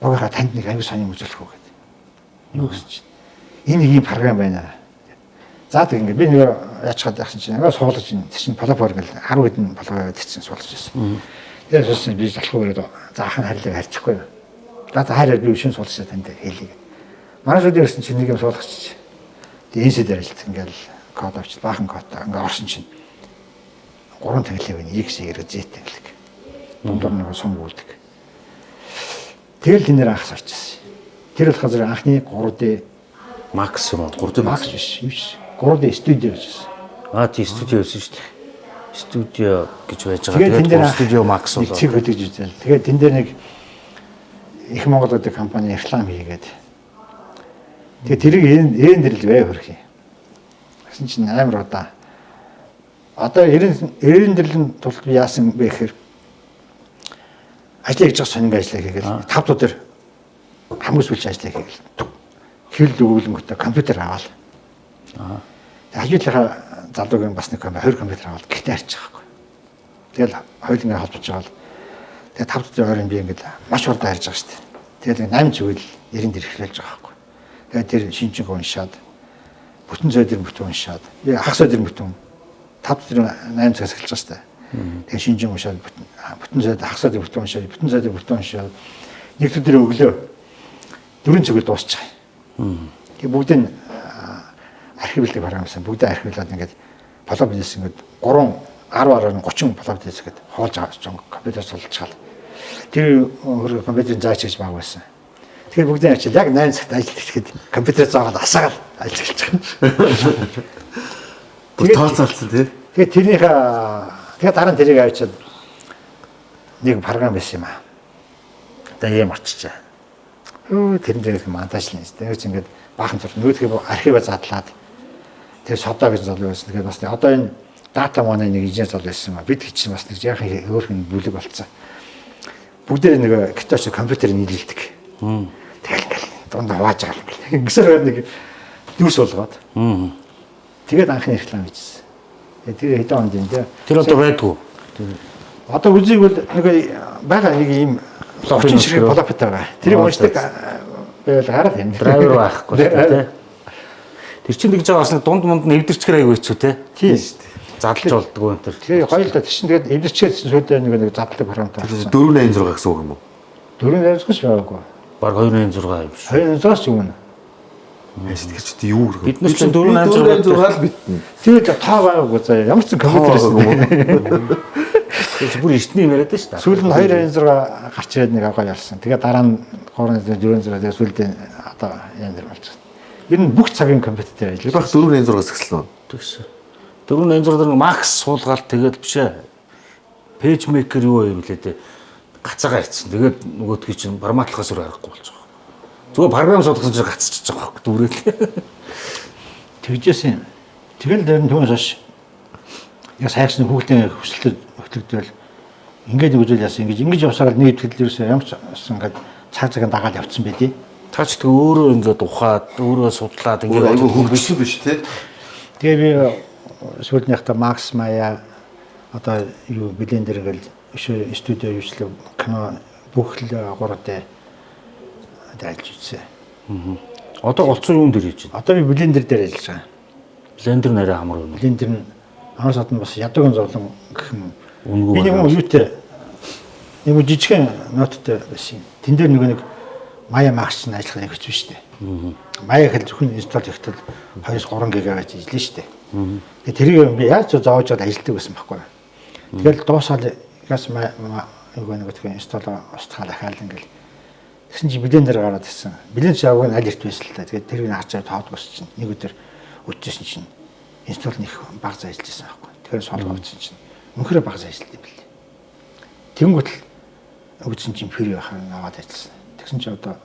Богийнхаа танд нэг аюу сонин үзүүлэх үү гэдэг. Юу гэсэн чинь. Энэ нэг юм програм байна. За тэг ингээд би нэг яачгаад яхсан чинь ингээд суулгаж ин тэр чинь платформ гэл 10 хэдэн платформ гэдэг чинь суулгаж байсан. Тэгээд суулсан би залхуу өрөөд за ах нь харилаа харьчихгүй. За хайраа би шин суулгасан танд хэлье гэдэг. Манай шүдээ ирсэн чинь нэг юм суулгачих. Тэгээд энэ сэдэр ажилт ингээд код авчид баахан кодтой ингээд орсон чинь 3 танилаг байна. X, Y, Z танилаг. Дундуур нэг сум гүйлдэг. Тэгэл тэнээр анх сарчсан. Тэр болохоор зэрэг анхны 3D Max юм уу? 3D Max биш, юу биш. 3D студио байсан. Аа тий, студио байсан шүү дээ. Студио гэж байж байгаа. Тэгээд студио Max болоо. Цэг хөдөлж үзэл. Тэгээд тэн дээр нэг их Монгол гэдэг компани реклам хийгээд. Тэгээд тэрийг энэ дэрл бай хөрх юм. Тэгсэн чинь амар удаа. Одоо 90 дэрлэн тулд би яасан бэ гэхээр ажлаа хийж байгаа сонинг ажлаа хийгээл 5 өдөр хамгийн сүүлч ажлаа хийгээл хэвлэл өгүүлэнгүүтээ компьютер аваад. Хажуудлынхаа залуугийн бас нэг 20 компьютер аваад гэртээ харчих байхгүй. Тэгэл хоёулангаа холбож байгаа л тэгээ 5 өдрийн ойрын би ингээд маш хурдан харж байгаа шүү дээ. Тэгэл 8 зүйл 90 дэр эхлүүлж байгаа байхгүй. Тэгээ тэр шинжинг уншаад бүтэн зүйдэр бүтэн уншаад би хагас өдөр бүтэн 5 өдрийн 8 цагаас эхэлж байгаа шүү дээ. Тэгээ шинжин уншаад бүтэн зүйд хагас өдөр бүтэн уншаад бүтэн зүйдэр бүтэн уншаад нэг өдөр өглөө 4 цагт дуусчих. Тэгээ бүгдийг архивлдаг програмсан. Бүгдээ архивлаад ингээд floppy disk ингээд 3 10 10 30 floppy disk гээд хуулж авч компьютер суулгачаал. Тэр хөргө компьютерийн заач гэж баг байсан. Тэгэхээр бүгдээ ачаал яг 8 цагт ажил хийхэд компьютер заагаад асаагаад ажил хийж байгаа. Тэгээд тооцоолсон тий. Тэгээд тэрнийхээ тэгээд дараа нь тэрийг авчиад нэг програм байсан юм аа. Одоо ийм очижээ. Тэрэн дээр их монтажлаа. Тэгээд ингээд баахан зур нөгөөдхөө архиваа задлаад тэр содоо гэж залуу байсан. Тэгээд бас одоо энэ дата манай нэг инженер залуу байсан юм а. Бид чинь бас нэг яахан өөрхөн бүлэг болцсон. Бүгдээ нэг гитар чи компьютер нийлүүлдэг. Тэгэл ингээл дунд хувааж байгаа юм. Ингэсээр нэг дүрс болгоод. Тэгээд анхны реклам хийжсэн. Тэр хэдэн онд юм те. Тэр одоо байдгүй. Одоо үзийг бол нэг байгаа нэг ийм 30 ширхэг floppy байгаа. Тэрийг уншдаг байвал гараад юм. Драйвер байхгүй те. Тэр чинь тэгж байгаа бас нэг дунд мунд нь эвдэрчгэр айгүй хэцүү те. Тийм шүү дээ. Задлж болдгоо энэ төр. Тэгээ хоёул та чинь тэгээд эвдэрчгээр сүйдээ нэг задлагдаг програмтай. 486 гэсэн үг юм уу? 486 ч байгаагүй. Бараг 286 юм шүү. 286 ч юм уу? Тэгэхээр чи юу гэх вэ? Бид нар чинь 486 л битнэ. Тэгээд тоо байгаагүй заяа. Ямар ч компьютер байсан. Тэр бүр эртний юм яриад шүү дээ. Сүүл нь 286 гарч ирээд нэг авгаа ялсан. Тэгээд дараа нь 346 тэгээд сүүлдээ одоо янз бүр болж байна. Ер нь бүх цагийн компьютер дээр ажиллаж байна. 486-аас эхэлсэн үү? Тэгсэн. 486 дээр Max суулгаад тэгээд биш ээ. PageMaker юу юм лээ дээ. Гацаагаа ицсэн. Тэгээд нөгөөдгий чинь форматлахаас өөр аргагүй болж байгаа. Зүгээр програм суулгасан чинь гацчихж байгаа байхгүй дүүрэл. Тэгжсэн юм. Тэгэл тэр нь түүнээс хойш яг сайхсан хүүхдийн хүсэлтэд хөтлөгдөөл ингээд нэг үзэл яасан ингэж ингэж явсаар нэг итгэл ерөөсөө ямар ч ингээд цаг цагаан дагаад явцсан байдیں۔ Та ч тэг өөрөө ингээд ухаад өөрөө судлаад ингээд айгүй хөгжсөн биш те. Тэгээ би сүүлнийхээ Max Maya одоо юу Blender ингээл студио юучлаа кино бүх л 3D ажиллаж үзсэн. Одоо голцсон юун дээр хийж байна? Одоо би Blender дээр ажиллаж байгаа. Blender нэрээ амар үнэ. Blender нь амар садан бас ядуугийн зовлон гэх юм. Үнэгүй. Би нэг юутай нэг жижигхэн ноттой байсан юм. Тэн дээр нөгөө нэг Maya Max чинь ажиллах нэг хэцүү шүү дээ. Maya хэл зөвхөн install хийхдээ 2-3 ГБ ажиллана шүү дээ. Тэгээ тэрийг би яаж ч зоож аваад ажилладаг байсан байхгүй. Тэгэл дуусаад газ нөгөө нэг тэгээ install устгаал ахаал ингээл тэгсэн чинь Blender гараад ирсэн. Blender аваг нь аль эрт байсан л та. Тэгээд тэрийг харж аваад тоодгоос чинь нэг өдөр үдчихсэн чинь install нэх баг за ажиллаж байсан байхгүй. Тэгэхээр солгоодсон чинь үнэхээр баг за ажилладаг юм билээ. Тэнгүүт л үгдсэн чинь фри байхаар аваад ажилласан. Тэгсэн чинь одоо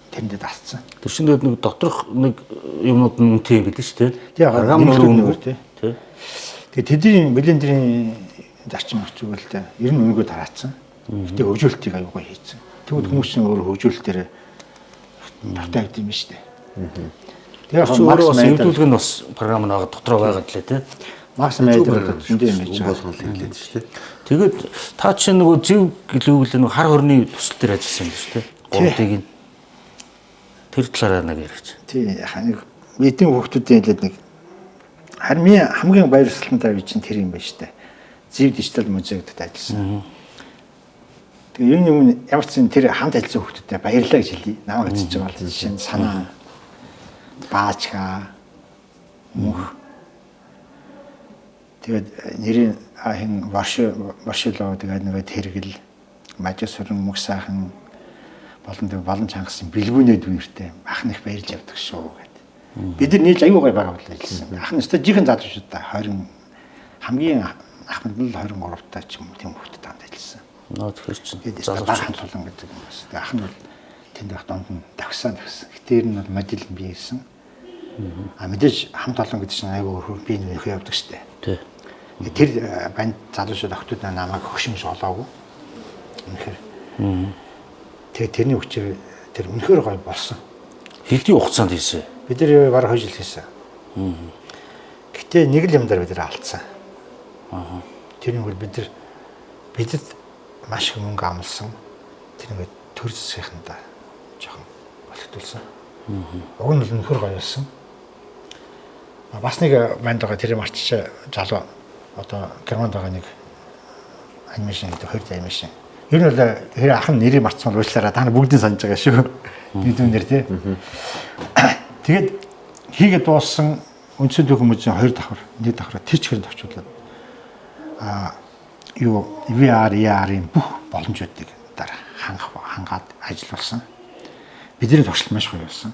тэрэндээ дасцсан. Тэр чинь тэгээд нэг доторх нэг юмнууд нь үнэтэй юм билээ шүү дээ. Тий, Програм нэмэлтүүд өөр нь үнэгүй өөр, тий. Тий. Тэгээ тэдний блендерийн зарчим их зүгээр л дээ. Ер нь үнэгүй тараацсан. Гэтэ хөгжүүлэлтийг аюугаа хийцэн. Тэгвэл хүмүүс чинь өөр хөгжүүлэлтээр тавтай авд юм шүү дээ. Тэгээ яг Чи өөрөө бас Макс Майдер эвдүүлэг нь бас програм нь байгаа дотроо байгаа лээ тий. Макс Майдер одоо зөндөө юм хийж Хүн байгаа. болгон л хэлээд шүү дээ. Тэгээд та чинь нөгөө зөв гэлүүгэл нөгөө хар хорны төсөл дээр ажилласан юм шүү дээ. Гурдыг нь тэр талаараа нэг яриач. Тий, яг нэг бидний хүүхдүүдийн хэлээд нэг харин миний хамгийн баярлалтай үе чинь тэр юм байна шүү дээ. Зив дижитал музей гэдэгт ажилласан. Тэгээ юм юм ямар ч зэн тэр хамт ажилласан хүүхдүүдэд баярлалаа гэж хэлье. Намайг эцэж байгаа бол жишээ нь санаа баачгаа мөнх. Тэгээд нэрийн хин Варшилоо тэгээд нөгөө тэргэл мажис сүрэн мөх сайхан болон тэг балан чангасан бэлгүүнээ дүүртэй ах нь их баярлж явдаг шүү гэд. Бид нар нийл аюу гай байгаа бол хэлсэн. Ах нь өстой жихэн залуучууд та 20 хамгийн ахмад нь л 23 таа ч юм уу тийм хүүхдэд хамт ажилласан. Нөө тэгэхээр чинь Тэгээд өстой баг хамт олон гэдэг юм бас. Тэгээд ах нь бол тэнд байх донд нь давхсан давхсан. Гэтэ ер нь бол модель нь би хийсэн. А мэдээж хамт олон гэдэг чинь аюу өөр би нөхөө явдаг штэ. Тий. Тэр банд залуучууд охтууд намайг хөшимж олоогүй. Үнэхээр. Тэгээ тэрний хүчээр тэр үнэхээр гоё болсон. Хэдийн хугацаанд хийсэн? Бид нар бараг 2 жил хийсэн. Гэтэ нэг л юм дээр бид нар алдсан. Тэр нэг бол бид нар бидэд маш их мөнгө амлсан. Тэр нэг төр засгийнхандаа жоохон болготулсан. Уг нь бол үнэхээр гоё болсон. Бас нэг манд байгаа тэр марчиж залуу одоо Германд байгаа нэг анимашн гэдэг хоёр анимашн. Ер нь бол тэр ах нь нэрийг мартсан бол уучлаарай. Та нар бүгдийг санаж байгаа шүү. Би дүнээр тий. Тэгээд хийгээд дууссан үндсэн түүхэн музейн хоёр давхар, нэг давхраа тэр чигээр товчуулаад юу VR, AR-ын бүх боломжуудыг дараа хангаад ажиллуулсан. Бидний туршилт маш гоё болсон.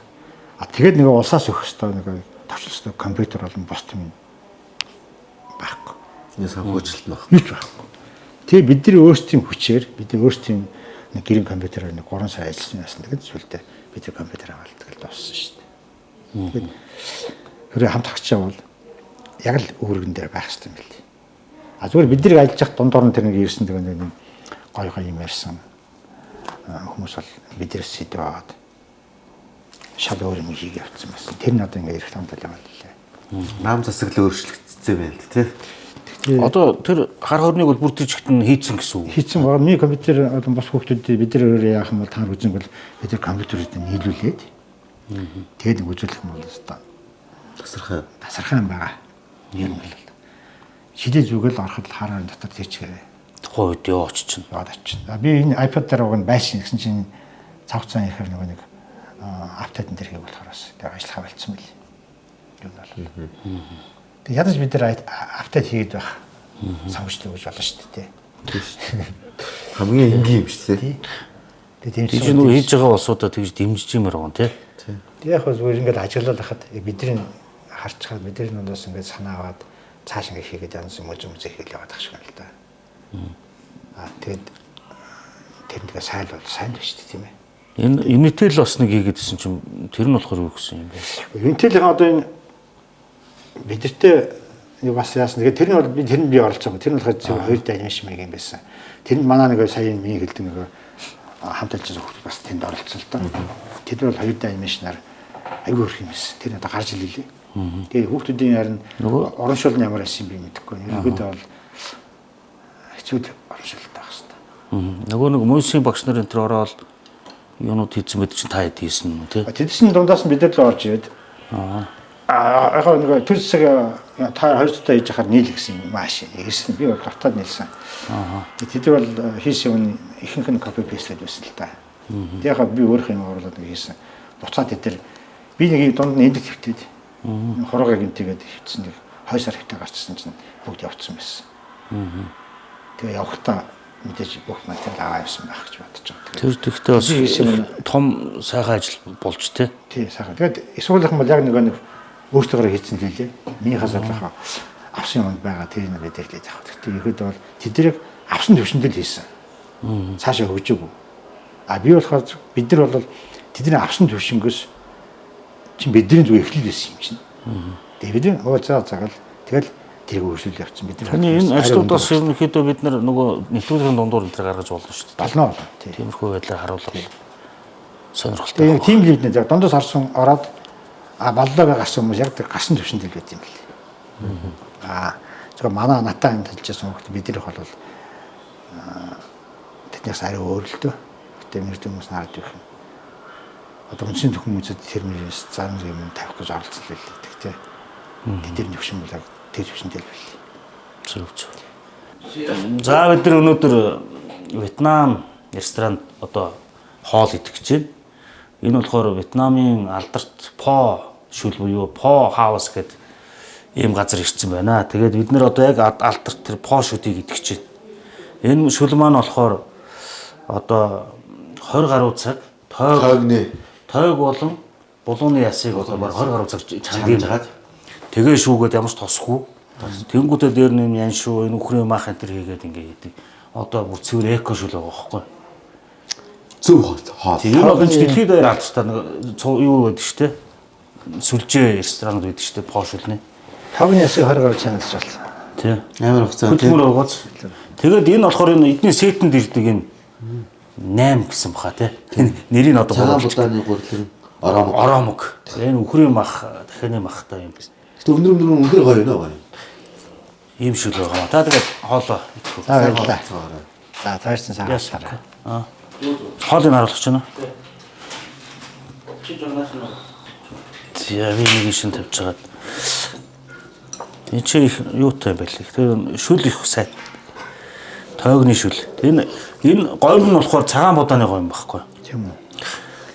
А тэгээд нөгөө улсаас өгөх ёстой нөгөө товчлох ёстой компьютер болон бус юм байхгүй. Энэ санхүүжилт нөх. Юу ч байхгүй. Тэгээ бидний өөрсдийн хүчээр бидний өөрсдийн нэг гэрийн компьютераар нэг 3 сар ажилласан байсан. Тэгээд сүлдээ бид нар компьютер аваад тэгэл дууссан шүү дээ. Тэгээд хэрвээ хамт хагчаа бол яг л үүргэн дээр байх хэрэгтэй юм билээ. А зүгээр бид нарыг ажиллаж явах дундуур нь тэр нэг ирсэн тэгээ нэг гой гой юм ярьсан хүмүүс бол биднээс сэдв аваад шал өөр юм хийгээ явцсан байсан. Тэр нь одоо ингээ эрх хамт яваад лээ. Нам засаглал өөрчлөгдсөн юм байна л тий. Одоо тэр хар хорныг бол бүр тэр чигт нь хийцэн гэсэн үг. Хийцэн байгаа. Миний компьютер болон бус хүүхдүүд бид нар өөрөө яах юм бол та нар үзэн бол бид нар компьютерүүд нийлүүлээд тэгээд нэг үзүүлэх юм бол өстой Тасархай. тасархай юм байгаа. Ер нь бол шилээ зүгэл ороход хар хорны дотор тэр чигээр Тухайн үед ёо очиж чинь. яваад очив. А би энэ iPad дээр уг нь байшин гэсэн чинь цав цаан ихээр нөгөө нэг апдейт энэ төр хийх болохоор бас тэг ажиллахаа болцсон мэл. Юу нь бол. Тэг ядаж бид нар апдейт хийгээд байх сонгочлоо гэж болно шүү дээ. Хамгийн энгийн юм шүү дээ. Тэг тийм Тэгж нөгөө хийж байгаа улсуудаа тэгж дэмжиж юмар байгаа юм тий. Тэг яг хөө зүгээр ингээд ажиглал хахад бидний харчхаад бидний дундаас ингээд санаа аваад цааш ингээд хийгээд янз бүр мөз мөз хийгээл яваад ах шиг байна л да. Аа тэгэд тэр нэгэ сайн бол сайн л шүү дээ тийм ээ. Энэ Unitel бас нэг хийгээдсэн чинь тэр нь болохоор юу гэсэн юм бэ? Unitel-ийн одоо энэ бидэртээ нэг бас яасан. Тэгээд тэр нь бол би тэрэнд би оролцоогүй. Тэр нь болохоор зөв хоёр дайнаш маяг юм байсан. Тэр нь манай нэг сая миний хэлдэг нэг хамт ажилласан хүмүүс бас тэнд оролцсон л доо. Тэд нар бол хоёр дайнашнаар аягүй хөрх юм байсан. Тэр надад гарч илээ. Тэгээд хүүхдүүдийн харин урамшуул нь ямар байсан юм би мэдэхгүй. Ерөнхийдөө бол хэцүү л урамшуултай байх хэвээр. Нөгөө нэг мөсийн багш нар энэ төр ороод юунууд хийсэн мэт чинь та хэд хийсэн юм тий. Тэдсэн дундаас нь бид нар л орж ирээд аа яг нөгөө төр засаг та хоёр цутаа хийж хахаар нийл гэсэн юм мааш ирсэн. Би бол дуртад нийлсэн. Аа. Тэд нар бол хийсэн юм ихэнх нь копи пейст байсан л та. Тэг яг би өөрөх юм оруулаад нэг хийсэн. Буцаад тэд нар би нэг дунд нь эндэг хөвтөд хуруугаа гинтийгээд хөвтсөн нэг 2 сар хөвтөө гарчсан чинь бүгд явцсан байсан. Тэгээ явахдаа мэдээж бүх материал аваа явсан байх гэж бодож байгаа. Тэр тэгтээ бас том сайхан ажил болж тий. Тий, сайхан. Тэгээд их сургуулийн бол яг нөгөө нэг өөртөөгөө хийсэн лээ. Минийхээс бол авсан юмд байгаа тэр нэг бид хэлээд явах. Гэхдээ ерөөдөө бол тэднийг авсан төвшөнд л хийсэн. Цаашаа хөгжөөгүй. А би болохоор бид нар бол тэдний авсан төвшөнгөөс чинь бидний зүг эхлэл байсан юм чинь. Тэгээ бид нар за загал тэгэл тэрийг хөгжүүлэл явцсан. Бид нар Таны энэ ажлуудаас ерөнхийдөө бид нар нөгөө нэвтрүүлгийн дундуур энэ төр гаргаж болно шүү дээ. Болно болно. Тиймэрхүү байдлаар харуулга сонирхолтой. Тэгээ яг тийм л бид нэ дундаас харсан ороод а боллоо гарсан хүмүүс яг тэр гарсан төвшөнд л байт юм бэл. Аа зөвхөн манай натаа энэ талжсэн хүүхд бид нар бол тэднээс арай өөр л дөө. Гэтэ мэрэгжлийн хүмүүс нараад ирэх юм. Одоо үндсэн хүмүүсд тэр мөрөөс зам юм тавих гэж оролцол байлээ тий. Тэдний төвшин бол яг тэр төвшөнд л байлээ. Зөв зөв. За бид нар өнөөдөр Вьетнам ресторанд одоо хоол идэх гэж байна. Энэ болохоор Вьетнамын алдарт По шүл буюу По хаус гэдэг ийм газар ирсэн байна. Тэгээд бид нар одоо яг алдарт тэр По шүлийг идэх гэж байна. Энэ шүл маань болохоор одоо 20 гаруй цаг тойг болон булууны ясыг одоо баг 20 гаруй цаг чандаг юм. Тэгээ шүүгээд ямар ч тосгүй. Тэнгүүтээ дээр нь юм ян шүү, энэ үхрийн мах энэ төр хийгээд ингээ хийдэг. Одоо бүр цэвэр эко шүл байгаа байхгүй. Зөв хоол. Тийм бол энэ дэлхийд даяар алдартай нэг юу байдаг шүү дээ. Сүлжээ ресторанууд байдаг шүү дээ, По шүлний. Тойгны ясыг 20 гаруй чаналж болсон. Тий. Амар хугацаа. Хөдөлмөр угаац. Тэгээд энэ болохоор энэ эдний сетэнд ирдэг энэ 8 гэсэн баха тий. Нэрийг нь одоо Цагаан будааны гурлан ороомог. Ороомог. Энэ үхрийн мах, дахины махтай юм. Гэтэ өндөр өндөр үнэхээр гоё нэ гоё. Ийм шүл байгаа. Та тэгээд хоолоо идэх үү? За баярлалаа. За таашсан сайхан. Аа. Хоолыг харуулах гэж байна. За би нэг шин тавьж хагаад. Энд чи их юутай юм бэ лээ. Тэр шүл их сайт. Тойгны шүл. Энэ гойм нь болохоор цагаан будааны гойм байхгүй. Тийм үү.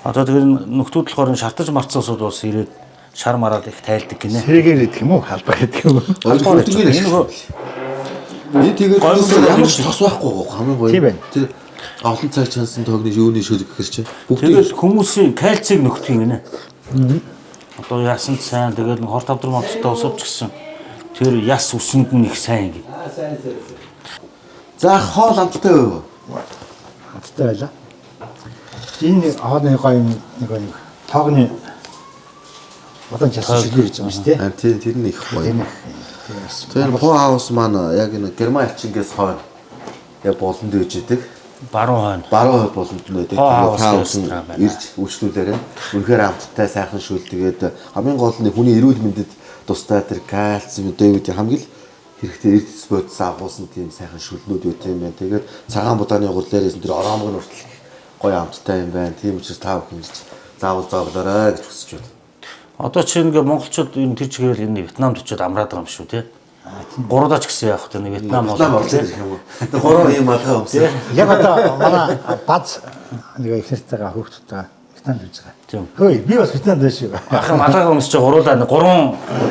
Одоо тэгээд нөхдүүд болохоор шартаж марцсан усуд бас ирээд шар мараад их тайлдаг гинэ. Сэргээр идэх юм уу? Халбар идэх юм уу? Албаар идэх. Энэ нөгөө Энэ тэгээд ямар ч тос байхгүй хамгийн гоё. Тийм байна. Тэр олон цаг чансан тойгны юуны шүл гэхэр чи. Тэгээд хүмүүсийн кальцийг нөхдөг юм гинэ. Одоо ясанд сайн тэгээд нэг хорт авдар модтой усууч гэсэн тэр яс үсэнд нь их сайн гин. За хоол амттай байв. Амттай байлаа. Энэ хоолны гоё нэг нэг тоогны удаан чалсан шүлээ гэж байгаа юм шүү дээ. Тийм тэр нь их гоё. Тийм. Тэр По хаус маань яг энэ герман элчингээс хойно яг буланд үйж идэг. Баруун хойно. Баруун хойно буланд нь байдаг. По хаус ресторан байна. Ирж үйлчлүүлээрэ. Үнэхээр амттай сайхан шүл тэгээд хамгийн гол нь хүний эрүүл мэндэд тустай тэр кальцим одоо юу гэдэг хамгийн л хэрэгтэй эрдэс бодис агуулсан тийм сайхан шүлнүүд байт юм байна. Тэгээд цагаан будааны гурлаарээс тэр ороомог нь хүртэл гоё амттай юм байна. Тийм учраас та бүхэн ирж заавал зовлоорой гэж хүсэж байна. Одоо чи ингээ монголчууд ер нь тэр чигээр энэ Вьетнамд очиод амраад байгаа юм шүү тий. Гурвдаа ч гэсэн яах вэ? Вьетнам Вьетнам орж ирэх юм уу? Тэр гурван ийм малгай өмсөн. Яг одоо манай баз нэг их нэртэйгээ хүүхдүүдтэйгээ Вьетнамд үз байгаа. Тийм. Хөөе би бас Вьетнамд байсан шүү. Ах малгай өмсөж байгаа гуруулаа гурван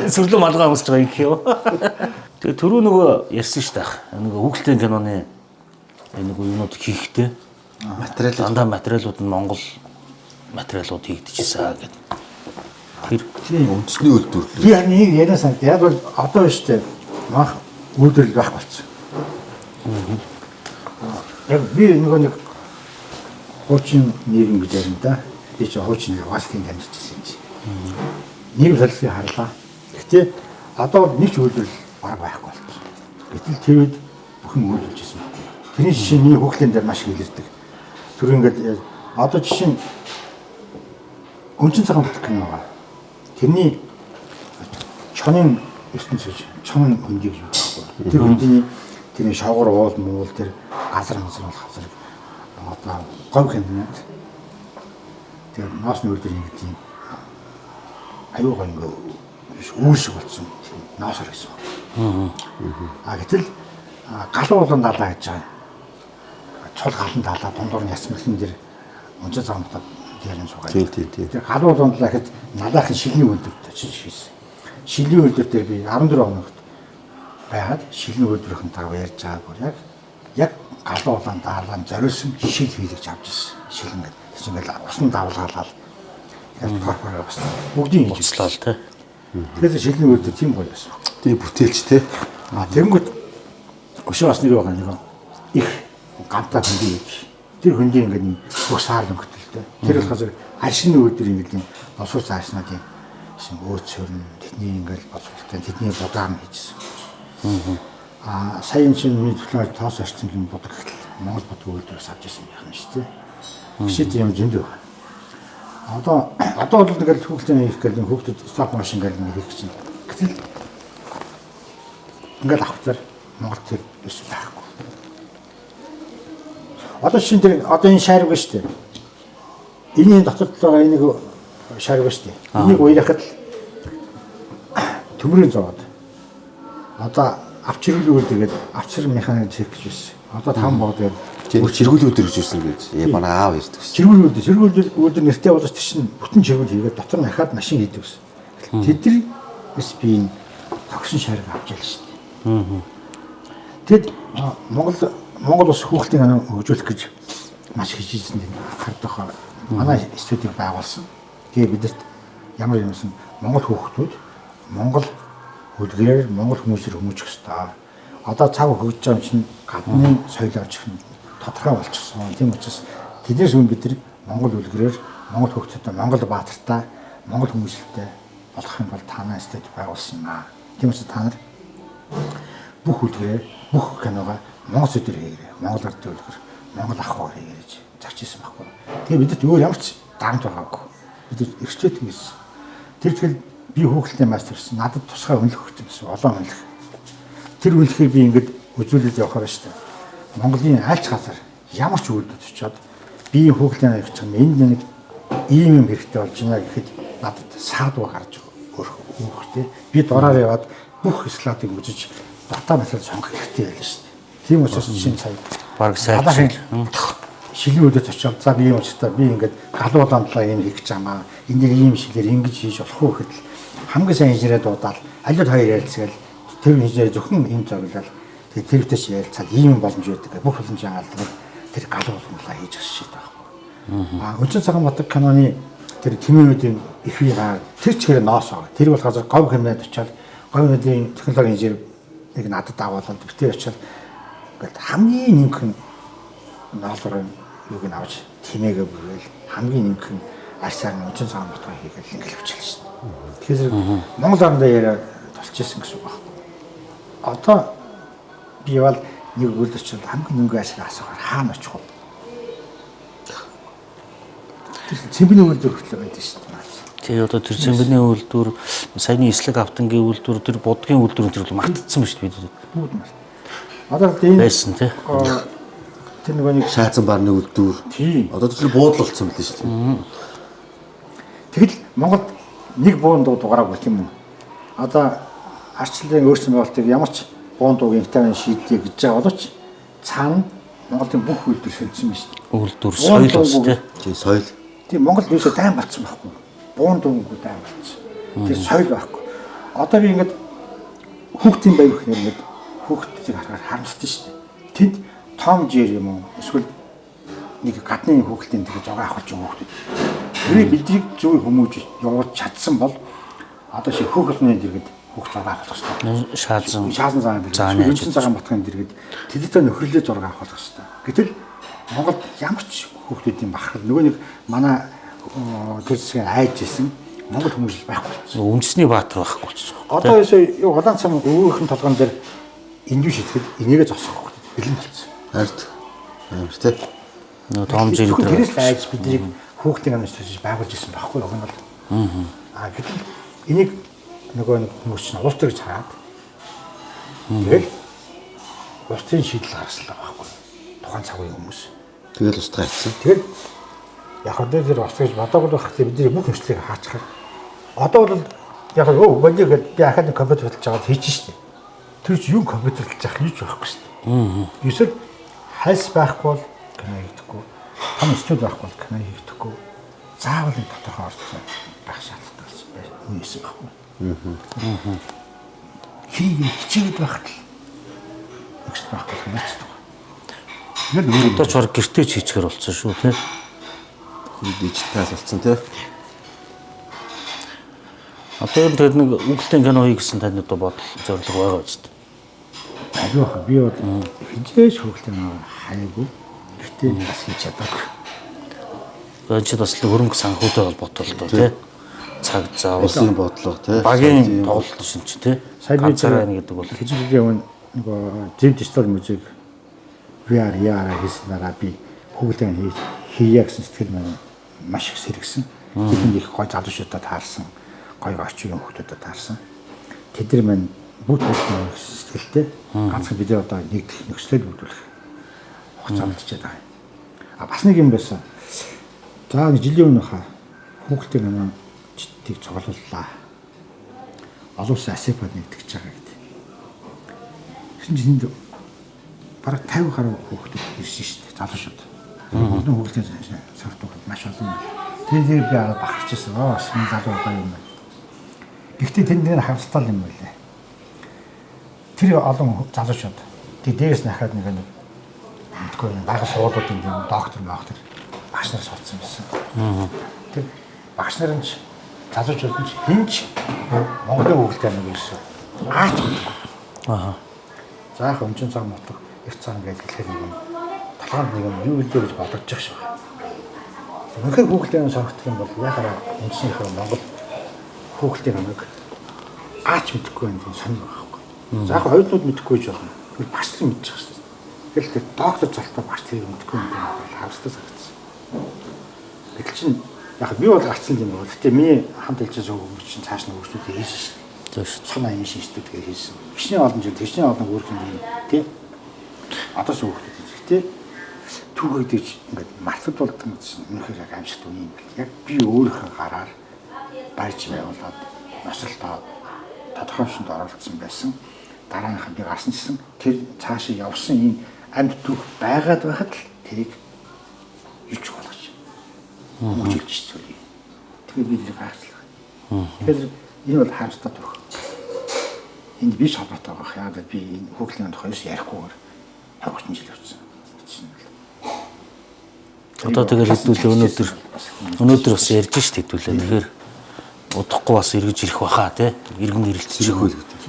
сөрлөө малгай өмсөж байгаа юм юм. Тэгээ түрүү нөгөө ярьсан шүү дээ ах. Нөгөө хүүхэлдэйн киноны энэ нөгөө юмнууд хийхдээ Материал дандаа материалууд нь Монгол материалууд хийгдэжсэн гэдэг. Тэр үндэсний үйлдвэрлэл. Би харин нэг яриа санагд. Яг бол одоо шүү дээ. Манх үйлдвэрлэл байх болсон. Яг би нөгөө нэг хуучин нийгэм гэж ярина да. Би чи хуучин нэр угаас тийм дамжиж ирсэн юм чи. Нийгэм солилцыг харлаа. Гэхдээ одоо бол нэг ч үйлдвэрлэл баг байхгүй болсон. Гэтэл тэр үед бүхэн үйлдвэрлэж ирсэн байна. Тэрний жишээ миний хүүхдийн дээр маш их илэрдэг. Тэр ингээд одоо жишээ нь Өнчин цагаан бүтэх кино байгаа. Тэрний чонын ертөнц гэж чон хөндөй гэж байдаг. Тэр хөндөний тэрний шоогор уул муул тэр газар мазар бол газар одоо говь хэмнээд тэр ноосны үйлдвэр ингэ тийм аюу гоо ингэ үүр шиг болсон тийм ноосор гэсэн. А гэтэл галуу улаан далаа гэж байгаа. Цул галан далаа дундуур нь ясмэлэн дээр өнчин цагаан бүтэх дээр нь суугаад. Тийм. Тэр галуу улаан далаа гэхэд налаахын шилний үйлдвэрт очиж хийсэн. Шилний үйлдвэр дээр би 14 хоногт байгаад шилний үйлдвэрийн дагуу ярьж байгаа бүр яг галуу улаан далаан зориулсан шил хийлгэж авч ирсэн. Шил ингээд тэр чинь ингээд усан давлгаалал тэгээд торпороо бас бүгдийг хийж буцлаа л тий. Тэгэхээр шилний үйлдвэр тийм гоё байсан. Тийм бүтээлч те. А тэгэнгүүт өшөө бас нэг байгаа нэг их гантаа хөндөй гэдэг. Тэр хөндөй ингээд юм бүх саар өнгөтөлтэй. Тэр болохоор аршины үүдэр ингээд юм босууц аршнуудын шин өөцөр нь тэдний ингээд боловсролтой тэдний будаар нь хийжсэн. Аа сая энэ чинь миний төлөө тоос арчсан юм будаг гэхэл Монгол будаг үйлдвэрээс авч ирсэн байх нь шүү дээ. Жишээ юм зөндөө байна. Одоо бол ингээд хүүхдийн хийх гэл хүүхдүүд stop motion гэл ингээд хийх чинь. Гэтэл ингээд авахтаар Монгол тэр биш байхгүй. Одоо шинэ тэр одоо энэ шаарг ба шүү дээ. Энэ дотор байгаа энийг шаарг ба шүү дээ. Энийг уярахад төмрийн зовоод одоо авч чиргүүл тэгээд авчир механик хийх гэж байсан. Одоо 5 бод тэгээд чиргүүл өдөр гэж ирсэн гэж. Манай аав ирдэг шээ. Чиргүүл өдөр нэртэй болж тэр чинь бүтэн чиргүүл хийгээд дотор нь ахаад машин хийдэг гэсэн. Тэд нар би энэ тогшин шаарг авч ялна шүү дээ. Тэгэд Монгол улс хүүхдийн хөгжүүлэх гэж маш хичээжсэн тийм хардах манай студийг байгуулсан. Тэгээ бидэрт ямар юмсан Монгол хүүхдүүд Монгол үлгэрээр Монгол хүмүүсээр хүмүүжих ёстой. Одоо цаг хөгжиж байгаа юм чинь гадны соёл орж ирэх нь тодорхой болчихсон. Тийм учраас тэднээс өмнө бид нар Монгол үлгэрээр Монгол хүүхдүүдэд Монгол баатартай Монгол хүмүүжлэлтэй болох юм бол танай студи байгуулсан юм аа. Тийм учраас та нар бүх үлгэрээр бүх киногоо Монгол сүдэр хийгээрэй. Монгол ардын үлгэр, Монгол ах хоор хийгээрэй гэж зарч ирсэн байхгүй. Тэгээ бидэд өөр ямар ч дарамт байгаагүй. Бид эрчтэй тиймээс. Тэр тэгэл би хүүхэлдэйн мастерсэн. Надад тусгай үнэлэх өгсөн гэсэн олон үнэлэх. Тэр үнэлэхийг би ингээд үзүүлээд явахаар шүү дээ. Монголын альч газар ямар ч үйлдэл очиод би хүүхэлдэйн аяг чинь энд нэг ийм юм хэрэгтэй болж байна гэхэд надад саадгүй гарч өгөх тий. Би дураар яваад бүх слайдыг үзэж дата материал сонгох хэрэгтэй байлаа шүү дээ. Тийм учраас шинэ сая баг сайн шилийн үдээс очиод за би юм уучтай би ингээд галуу ламдлаа юм хийх гэж байгаа. Энэ дэр ийм шилээр ингэж хийж болох уу гэхэд хамгийн сайн инженерээ дуудаал аль хоёр ярилцгаал тэр инженер зөвхөн энэ зориглал тэгээ тэрвтэйч ярилцаал ийм боломж байдаг бүх боломжийн алдаг тэр галуу ламдлаа хийж шийдэх байхгүй. Аа Өнчин цагаан батг киноны тэр тэмээнүүдийн их бие гаар тэр чигээр ноос байгаа. Тэр бол газар говь хэмнээд очиад говь хэмнэдийн технологи инженер нэг надад дагуулаад битээ очиад ингээд хамгийн нэмхэн ноолоор юуг нь авч тэмээгээ бүргээл хамгийн нэмхэн арсаар нь Өнчин цагаан батгаа хийгээл ингээл явчихлаа шүү дээ. Тэгэхээр Монгол орондоо яриа тулч исэн гэсэн үг байхгүй. Одоо би бол нэг үйл очиод хамгийн нэмхэн арсаар асуухаар хаана очих вэ? Тэр цэмбэний үйлдвэр хүртэл байдаг шүү дээ. Тэгээ одоо тэр цэмбэний үйлдвэр, саяны эслэг автангийн үйлдвэр, тэр будгийн үйлдвэр тэр бол мартагдсан ба шүү дээ. Бүгд март. Одоо энэ байсан тий. Тэр нөгөө нэг шаацсан барны үйлдвэр. Тийм. Одоо тэр буудал болсон байл шүү дээ. Тэгэл Монголд нэг буун дуу дугаараагүй тийм үү? Одоо арчлалын өөрчлөн байгуулалтыг ямар ч буун дуугийн интавын шийдлээ гэж байгаа боловч цаана Монголын бүх үйлдвэр солилцсон байна шүү дээ. Үйлдвэр соёл бас тий. Тийм соёл. Тийм Монгол юусоо дайн болцсон байхгүй. Буун дуугүй дайн болцсон. Тэр соёл байхгүй. Одоо би ингээд хүүхдийн баяр гэхнэр ингээд хүүхдүүдийг харахаар харамсдаг шүү дээ. Тэнд Том Жер юм уу эсвэл нэг гадны хүүхдийн тэгээ зураг авах юм хүүхдүүд. Тэрийг бидний зөв хүмүүж явуулж чадсан бол одоо шиг хөөх холны дэргэд хүүхд зураг авах хэрэгтэй. Шаазан цагаан дэргэд, Өнчин цагаан батгын дэргэд тэдтэй нөхөрлөө зураг авах хэрэгтэй. Гэтэл Монголд ямар ч хүүхдүүдийн бахархал нөгөө нэг манай тэр зэсгээр айж исэн Монгол хүмүүжил байхгүй болсон. Үндэсний баатар байхгүй болчихсон. Одоо ерөөсөө улаан цам өвөөхөн толгон дээр эндүү шитгэд энийгээ зогсох хүүхдүүд бэлэн болсон. Харт. Амар тий. Нөгөө Том Жер өдр. Тэрээс айж биднийг хүүхдийн амнаас төсөж байгуулж ирсэн байхгүй юу? Уг нь бол. Аа гэтэл энийг нөгөө нэг хүмүүс чинь улс төр гэж хараад тэгэл улс төрийн шийдэл гаргасан байхгүй юу? Тухайн цаг үеийн хүмүүс. Тэгэл устгаа хийсэн. Тэгэл яг хөө тэр ус гэж бодоагүй байх тийм бидний бүх нөхцөлийг хаачхаар. Одоо бол яг өө боли гэж би ахаад компьютер хөдөлж байгаад хийж штэ. Тэр чи юм компьютер хөдөлж явах юу ч байхгүй штэ. Эсвэл хальс байхгүй бол кино хийдэггүй. Том студи байхгүй бол кино хийдэггүй. Заавал нэг тодорхой орцсон байх шаардлагатай болсон байх. Үе юм байхгүй. Хийгээ хичээгээд байхад л нөхцөл байхгүй бол хийчихдэг. Тэгэл одоо ч баг гэртээ ч хийчихэр болсон шүү тий. Дижитал болсон тий. Одоо ер нь тэр нэг үгэлтийн кино хий гэсэн танд одоо бодол зорилго байгаа үст. Аюу хаа би бол хизээж хүүхдийн хайгуу. Гэхдээ бас хийж чадаагүй. Энэ чинь бас л хөрөнгө санхүүтэй холбоотой л доо тий. Цаг зав Улсын бодлого тий. Багийн тоглолт шин чинь тий. Ганцаараа байна гэдэг бол хэдэн жилийн өмнө нөгөө Зэв дижитал музейг VR AR хийсэн дараа би хүүхдийн хийе гэсэн сэтгэл маань маш их сэргсэн. Тэдэнд их гой залуучуудад таарсан, гой орчин хүүхдүүдэд таарсан. Тэд нар маань бүгд хүүхдийн сэтгэлтэй ганцхан бид одоо нэгдэх нөхцөлөд бүрдүүлэх хугацаа үлдчихэд байгаа юм. А бас нэг юм байсан. За нэг жилийн өмнө хаа хүүхдийн намаа читгийг цуглууллаа. Олон улсын АСЕП-ад нэгтгэж байгаа гэдэг. Тэгсэн чинь энд бараг 50 гаруй хүүхдүүд ирсэн шүү дээ, залуучууд. Олон хүүхдийн сордог маш олон юм. Тэр би араа бахарч ирсэн. Аа бас миний залуу гоё юм байна. Гэхдээ тэнд нэг харамсалтай юм байлээ. Тэр олон залуучууд тэг дээрээс нь хахад нэг мэдгүй бага сургуулиудын юм доктор моктор багш нар суудсан байсан. Тэр багш нар нь залуучууд нь хинч Монголын хүүхдтэй нэг ирсэн. Аач. Аа. За яг өмчин цаг мотог их цаг гэж хэлэхээр нэг юм толгойд нэг юм юу илээ гэж бодогдчих шиг байна. Үнэхээр хүүхдийн сонгогдох юм бол яхаараа үндснийхээ Монгол хүүхдийн намайг аач мэдэхгүй байх юм сонир байхгүй. За яг оюутнууд мэдэхгүй ч байх юм. Тэр багш нар мэдчих шээ. Тэгэл тэр доктор золтой багш тэрийг мэдэхгүй юм бол харамсалтай санагдсан. Гэтэл чинь яг би бол гарцсан юм байна. Гэтэ миний хамт хэлж байгаа хүмүүс чинь цааш нь хөгжлүүдээ хийсэн шээ. Зөв шүү. Цон аян шинжлүүд гэж хийсэн. Хичнээн олон жил хичнээн олон өөр юм тий. Одоо ч хүүхдүүд. Гэтэ түүхийдэж ингээд мартад болдог юм чинь үнэхээр яг амжилт үн юм бэл. Яг би өөрийнхөө гараар барьж байгуулад носолтоо тодорхой хэмжээнд оролцсон байсан. Дарааных нь би гарсан гэсэн тэр цаашаа явсан энэ амьд түүх байгаад байхад л тэрийг юуч болгож хөгжүүлж зүйлээ. Тэгэхээр би тэрийг гайхацлаа. Тэгэхээр энэ бол харамсалтай түүх. Энд би ч холбоотой байгаа. Яг би энэ хүүхдийн тухай юус ярихгүйгээр 20 30 жил явсан. Одоо тэгэл хэдүүлээ өнөөдөр бас ярьж шít хэдүүлээ. Тэгэхээр удахгүй бас эргэж ирэх байхаа тий. Иргэн ирэлцэж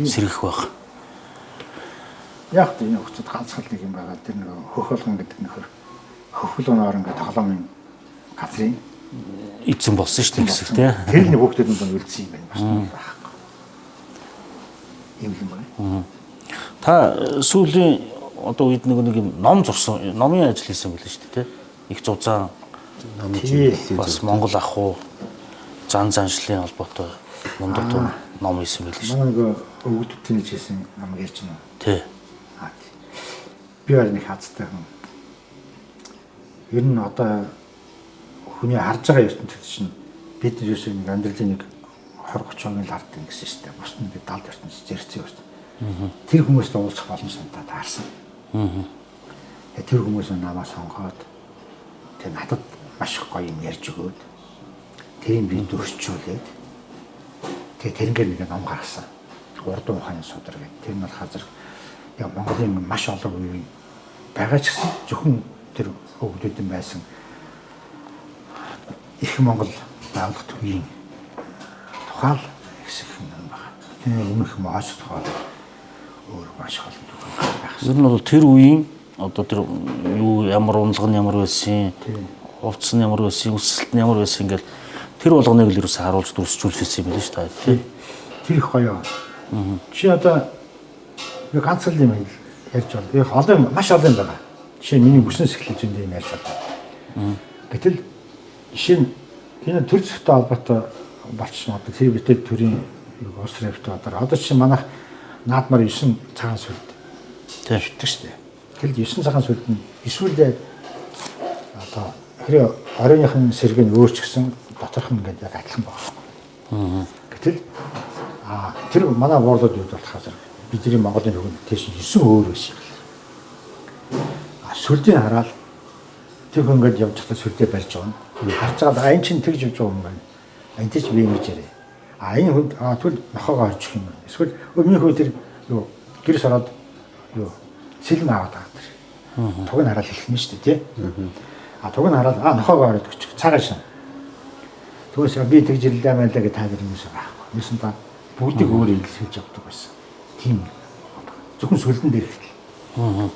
сэргэх байх. Яг тийм энэ хугацаанд ганцхан нэг юм байгаа. Тэр нэг хөх болгон гэдэг нөхөр хөхлөн орон гэдэг тоглоомын газрын эзэн болсон шүү дээ хэсэг тий. Тэр нэг хүүхдүүд нь үлдсэн юм байна. Бас байхгүй. Ийм юм байна. Та сүүлийн одоо үед нэг юм ном зурсан, номын ажил хийсэн байлээ шүү дээ тий. Их зузаан бас Монгол ах уу зан заншлын холбоотой мундаг ном хийсэн байлээ шүү. Манай нөгөө өвгөдүүдийн гэж хийсэн ном ярьж байна уу? Тий. Би бар нэг хазтай хүн. Ер нь одоо хүний харж байгаа ертөнцид чинь бид нар ерөөсөө нэг амьдралын нэг 20 30% л хардаг гэсэн шүү дээ. Бус нь би 70 ертөнц зэрэгцээ ертөнц. Тэр хүмүүстэй уулзах боломж надад таарсан. Тэр хүмүүс намаа сонгоод тэр надад маш их гоё юм ярьж өгөөд тэрийг би дөрвчүүлээд тэгээ тэрнгээр нэг ном гаргасан. Урдуу ухааны судар гэдэг. Тэр нь бол хазар яг Монголын маш олон үе байгаа ч гэсэн зөвхөн тэр өвгдүүдэн байсан их Монгол байгууллагт үеийн тухай л хэсэг юм байна. Тэр өмнөх моос тухай өөр маш их олон түүх байх. Ер нь бол тэр үеийн одоо тэр юу ямар унлага нь ямар байсан, хувцас нь ямар байсан, үсэлт нь ямар байсан ингээл тэр болгоныг л ерөөсө харуулж дүрсжүүлсэн юм байна шүү дээ. Тэр их гоё. Чи одоо би ганц л юм ярьж байна. Яг олон маш олон юм байгаа. Жишээ нь миний бүснээс эхлэж зөндөө юм ярьж байна. Гэтэл жишээ нь энэ төр зүйтэй холбоотой болчихсон одоо тэр битэд төрийн улс ревтэй одоо чинь манайх наадмаар 9 цагаан сүлд шүтдэг шүү дээ. Тэгэл 9 цагаан сүлд нь эсвэл одоо хэрэг оройныхын сэрэг нь өөр ч гэсэн доторх нь ингээд яг адилхан байгаа. Гэтэл тэр манай буурлууд юу болох зэрэг бидний Монголын хөгжил тийш 9 өөр байсан юм. Сүлдийг хараад тэр хүн ингээд явж байхдаа сүлдээ барьж байгаа юм. Харж байгаа энэ чинь тэгж явж байгаа юм байна. Энэ тийч би ингэж яриа. Энэ хүнд тэгвэл нохоогоо орчих юм. Эсвэл миний хүү тэр юу гэрс ороод юу сэлэм аваад байгаа тэр. Туг нь хараад хэлэх нь шүү дээ тий. Туг нь хараад нохоогоо ороод өччих. Цагаан шин. Түүнээс би тэгж ирлээ мэлээ гэж та нар юмсаа байхгүй. Юусэн та бүгдийг өөр илэрхийлж явдаг байсан. Тийм. Зөвхөн сөлдөн дээр ихтэл.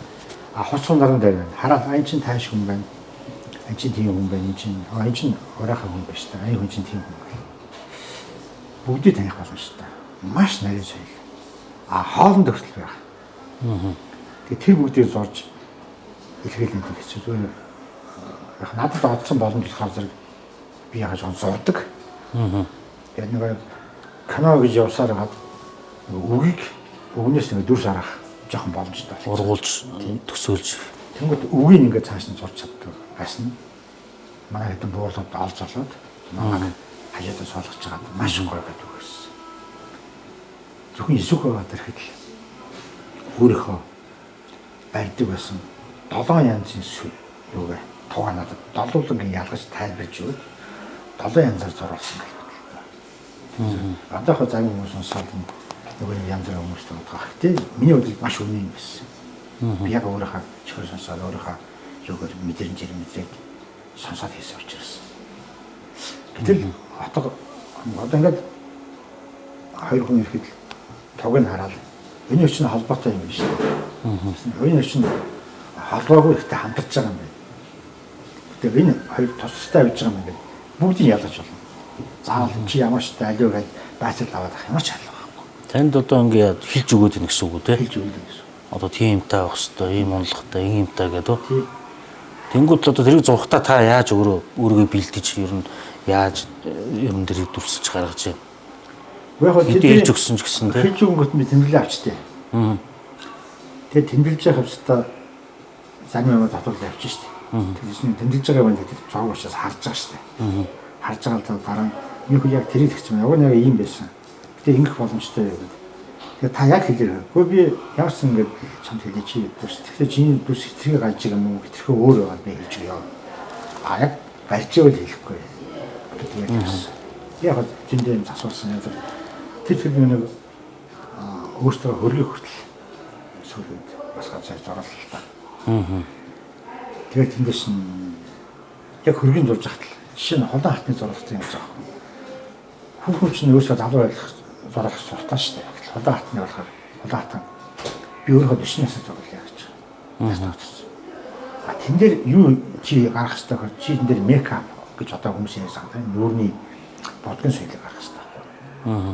А хуц сундаран дээр байна. Хараад айн чин тааш хүн байна. Айн чин тийм хүн байна. Энэ чин айн чин ураахан хүн байна шүү дээ. Айн хүн чин тийм хүн байна. Бүгдийг таних боломжтой. Маш нарийн соёл. А хоолнд хүртэл байх. Тэгээ тэр бүгдийг зурж илэрхийлэх нь хэцүү. Зүгээр яг надад олдсон боломж болохоор зэрэг би яг жоон зурдаг. Тэгээд нэг кино гэж явсаар гад үгийг өгнөөс нэг дүрс харах жоохон боломжтой. Ургуулж төсөөлж. Тэнгүүд үгийг ингээд цааш нь зурж чаддаг байсан. Манай хэдэн буурлууд олзолоод намайг хажуудаа суулгаж байгаад маш гоё гэдэг үгээс. Зөвхөн Исүхэ баатар ихэд л өөрийнхөө барьдаг байсан 7 янзын юугээ тугаа надад долуулангийн ялгаж тайлбарж өгөөд 7 янзаар зурулсан гэх мэт. Одоо зарим хүмүүс сонсоод нөгөө янз бүрийн хүмүүстэй бодох. Гэтэ миний бодлол маш үнэн юм байсан. Би яг өөрийнхөө чихэр сонсоод өөрийнхөө юугаар мэдрэмжээр мэдрээд сонсоод хийсэн учраас. Гэтэл отго одоо ингээд хоёр хүн ирэхэд туг нь хараад энэ хоёр чинь холбоотой юм биш үү? Энэ хоёр чинь холбоогүй ихтэй хамтарч байгаа юм байна. Гэтэ энэ хоёр тустай явж байгаа юм ингээд бүгдийг ялгаж болно. Заавал чи ямар ч алиу гэж байцал аваад ах ямар ч алга байхгүй. Танд одоо ингээд хэлж өгөөд байна гэсэн үг үү те? Хэлж өгөөд байна гэсэн. Одоо тийм юмтай байх хэвээр, ийм онцлогтой, ийм юмтай гэдэг. Тэнгүүд л одоо тэрийг зурхтаа та яаж өөрийгөө бэлдэж ер нь яаж ер нь тэрийг дүрсэлж гаргаж байна? Яг хэдий хэлж өгсөн ч гэсэн те. Хэлж өгөнгөт би тэмдэглээ авчтээ. Тэгээд тэмдэглэж явах хэвээр зарим юм дотор л явчих штэ. Тэгсэн тэмдэглэж байгаа юм дээр зураг учраас харж байгаа штэ. Харж байгаа л дараа нь минь яг тэрийг тэгсэн юм. Яг нь яг ийм байсан. Гэтэ ингэх боломжтой гэдэг. Тэгээ та яг хэлээрэй. Гэхдээ би ямар ч юм ингээд чамд хэлээ чи дүрс. Тэгэхээр чиний дүрс хитрхи гаж юм уу? Хитрхи өөр байгаа би хэлж өгье. А яг барьж ивэл хэлэхгүй. Тэгээд хэлсэн. Яг зөндөө юм асуусан юм. Тэр нэг өөртөө хөргөх хүртэл сүүлд бас газар зурлаа та. Тэгээд тэндээс нь яг хөргийн зурж хатал. Жишээ нь Хулан хатны зурлах юм заах. Хүүхэн чинь өөрсдөө залуу байх зурлах суртаа шүү дээ. Хулан хатны болохоор Хулан хатан би өөрийнхөө 40 насаа зурлаа гэж. А тэн дээр юу чи гаргах хэрэгтэй гэхээр чи тэн дээр мейкап гэж одоо хүмүүс ярьсан тийм нүүрний бодгийн соёлыг гаргах хэрэгтэй.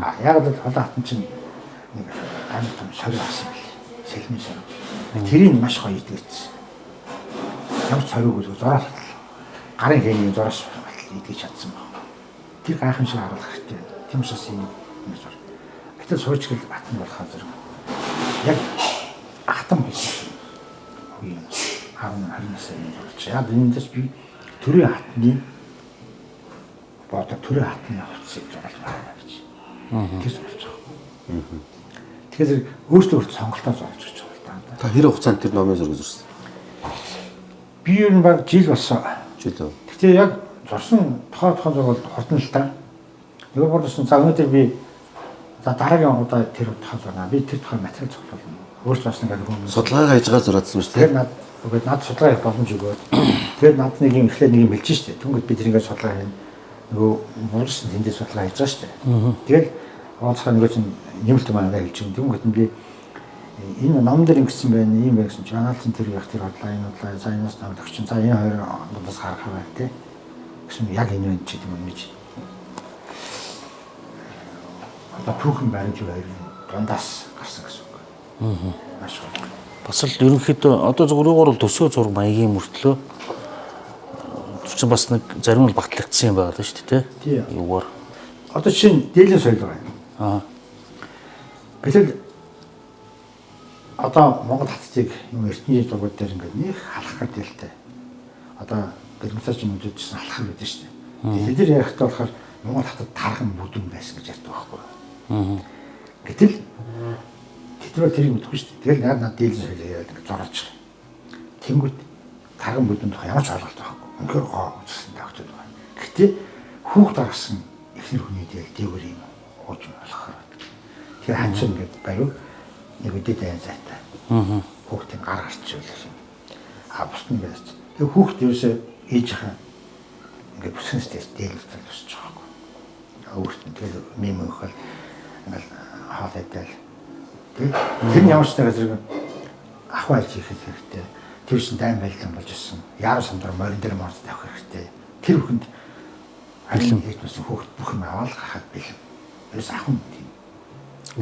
А яг л Хулан хатан чинь нэг амар том сорь авсан юм бэл. Сэлмийн сорь. Тэрийг маш гоё идэгдсэн. Ямар ч сорьгүй зураас гарын хэний зураас идэж чадсан баг. Тэр гайхамшиг харуулах хэрэгтэй. Тийм учраас энэ нэг зур. Гэтэл сууч гэл батн болохоор зэрэг яг хатан болсон. Үгүй юм. 10 20 настай юм зурж. Яг эндээс би төрийн хатны бодо төрийн хатны хувцсыг зурлаа гэж. Тэр зурж байгаа. Тэгэхээр өөртөө өөртөө сонголтоо зурж гэж байгаа л да. Та хэр хугацаанд тэр номын зураг зурсан? Би ер нь баг жил болсон. Жил үү? Гэтэ яг зурсан тухайн зураг бол хурдан л та. Нөгөө бордсон за өнөөдөр би за дараагийн удаа тэр тухайн зурна. Би тэр тухайн материал цуглуулна. Өөртөө бас ингээд хүмүүс судалгаагаа хийж байгаа зураадсан шүү дээ. Тэр над судалгаа хийх боломж өгөөд. Тэр над нэг юм эхлээд нэг юм хэлж штэ. Тэнгүүд би тэр ингээд судалгаа хийн. Нөгөө буудсан тэндээ судалгаа хийж байгаа штэ. Тэгэл уулзахаа нөгөө чинь нэмэлт юм аа хэлж юм. Тэнгүүд нь би энэ ном дээр ингэсэн байна, ийм байх гэсэн чинь анаалцсан тэр байх тэр бодлоо, энэ бодлоо, за энэс ном төгчин, за энэ хоёр дундаас гаргах байх тий. Гэсэн яг энэ байна ч гэдэг юм ингэж. Одоо түүхэн баримт юу хоёр дундаас гарсан гэсэн үг. Маш гоё. Бас л ерөнхийдөө одоо зөвхөн юугаар бол төсөө зураг маягийн мөртлөө тэр чинь бас нэг зарим нь батлагдсан юм байна шүү дээ тий. Юугаар. Одоо жишээ нь дээлийн соёл байгаа юм. Аа. Гэтэл одоо Монгол хаттыг юм эртний зургууд дээр ингээд нэг халах гэдэлтэй. Одоо гэрмцаач юм үзчихсэн халах гэдэг шүү дээ. Тэд нар ярихдаа болохоор Монгол хаттад тархан бүдүүн байсан гэж ярьдаг байхгүй юу. Гэтэл тэд нар тэрийг мэдэхгүй шүү дээ. Тэгэл яг над дээлэн соёл яриад ингээд зурж байгаа. Тэнгүүт тархан бүдүүн тухай ямар ч ойлголт байхгүй. Үнэхээр гоо үзсэн тагтад байна. Гэтэ хүүхд гаргасан эхнэр хүний дээл дээгүүр юм ууж болохоор. Тэгэхээр ханчин ингээд бариу нэг өдөө дайн зайтай. Хүүхдийн гар гарч ивэл юм. А бусд нь байж. Тэгээ хүүхд ерөөсөө ээжийнхээ ингээд бүсгэнстэй дээл өсөж байгаа байхгүй. Өөрт нь тэгэл мем өгөхөл ингээл хоол идэл Тэр нь ямар ч нэг зэрэг ах айлж хийх хэрэгтэй. Тэр чин дайн байлдан болж ирсэн. Яар самдар морин дээр морд тавих хэрэгтэй. Тэр бүхэнд харин хийдсэн хүүхд бүх юм аваад гарахад бэлэн. Ерөөс ах хүн тийм.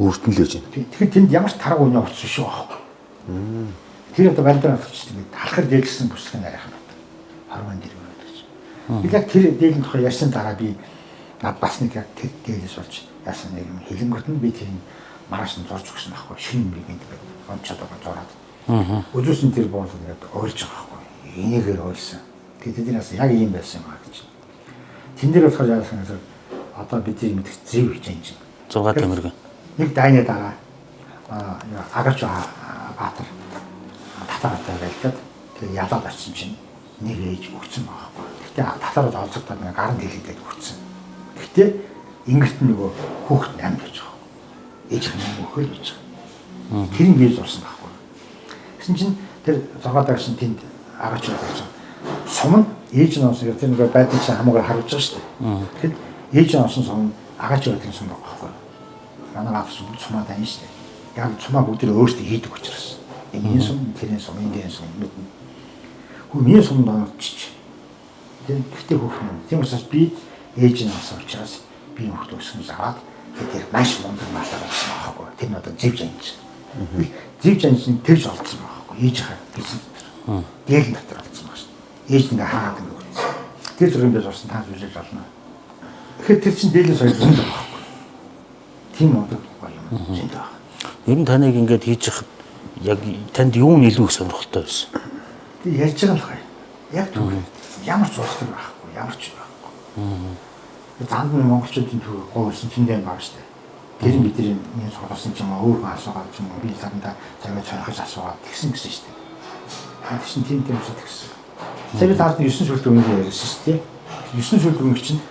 Өөрт нь л байж байна. Тэгэхээр тэнд ямар ч тараг үний утас биш байхгүй. Тэр одоо байлдан авчихсан гэдэг талхар дээлсэн бүсгэн арайхан байна. Харман дэрэг байдаг чинь. Би яг тэр дээлийн тухай ярьсан дараа би над бас нэг яг тэр дээлээс болж яасан нэг юм хэлэнгүүт нь би тэр маргааш нь зурж өгсөн байхгүй. Шинэ юм би гэдэг онцод байгаа зураад. Үзүүлсэн тэр боол ингээд ойлж байгаа байхгүй. Энийгээр ойлсон. Тэгээд тэднээс яг ийм байсан юм аа гэж. Тэн дээр болохоор яасан гэхээр одоо бидний мэдих зэв гэж юм чинь. 6 тэмэргэн. Нэг дайны дараа агач Баатар татаатай байлдаад тэгээ ялаад очсон чинь нэг ээж өгцөн байгаа байхгүй. Гэтэ татаарууд олзогдоод нэг гарын дэлгэдээд өгцөн. Гэтэ ингэрт нөгөө хүүхэд амьд байж байгаа. Ээж нь мөхөл байж байгаа. Тэр нь би зурсан байхгүй. Тэгсэн чинь тэр 6 дагш нь тэнд агач байсан. Сум нь ээж нь онсон. Тэр нөгөө байдал чинь хамаагаар харуулж байгаа шүү дээ. Тэгэхээр ээж нь онсон сум нь агач байдгийн сум байгаа байхгүй. Манай аав сум сумаа дайна шүү дээ. Яг сумаа бүгд тэр өөрсдөө хийдэг учраас. Энэ сум, тэрийн сум, энэ сум мэднэ. Хүү миний сумд онцчих. Тэр гэхдээ хүүхэн нь. Тийм учраас би ээж нь онсон учраас би хүүхд өсгөн аваад тэр маш мундаг малаар болсон байхгүй. Тэр нь одоо зэв жанж. Зэв жанж нь тэгж олдсон байхгүй. Ээж хаа гэсэн дотор. Дээл дотор олдсон байна шүү дээ. Ээж ингээ хаагаад ингээ өгсөн. Тэр зургийг би зурсан та үзэж олно. Тэгэхээр тэр чинь дээлээс хоёр зөндөө байхгүй. Тийм мундаг гоё юм зөндөө байна. Ер нь таныг ингээд хийж яхад яг танд юу нь илүү их сонирхолтой байсан? Тэг ярьж байгаа л гоё. Яг түр. Ямар ч улс төр байхгүй, ямар ч байхгүй. Занд нь монголчуудын төв гоосон зөндөө юм байна шүү дээ. Тэр нь бидний миний сургуулсан ч юм уу өөр хүн асуугаад ч юм уу би заримдаа заримдаа сонирхож асуугаад тэгсэн гэсэн шүү дээ. Тэр чинь тийм тийм зүйл тэгсэн. Тэр би таад 9 сүлд өмнө ярьсан шүү дээ. 9 сүлд өмнө чинь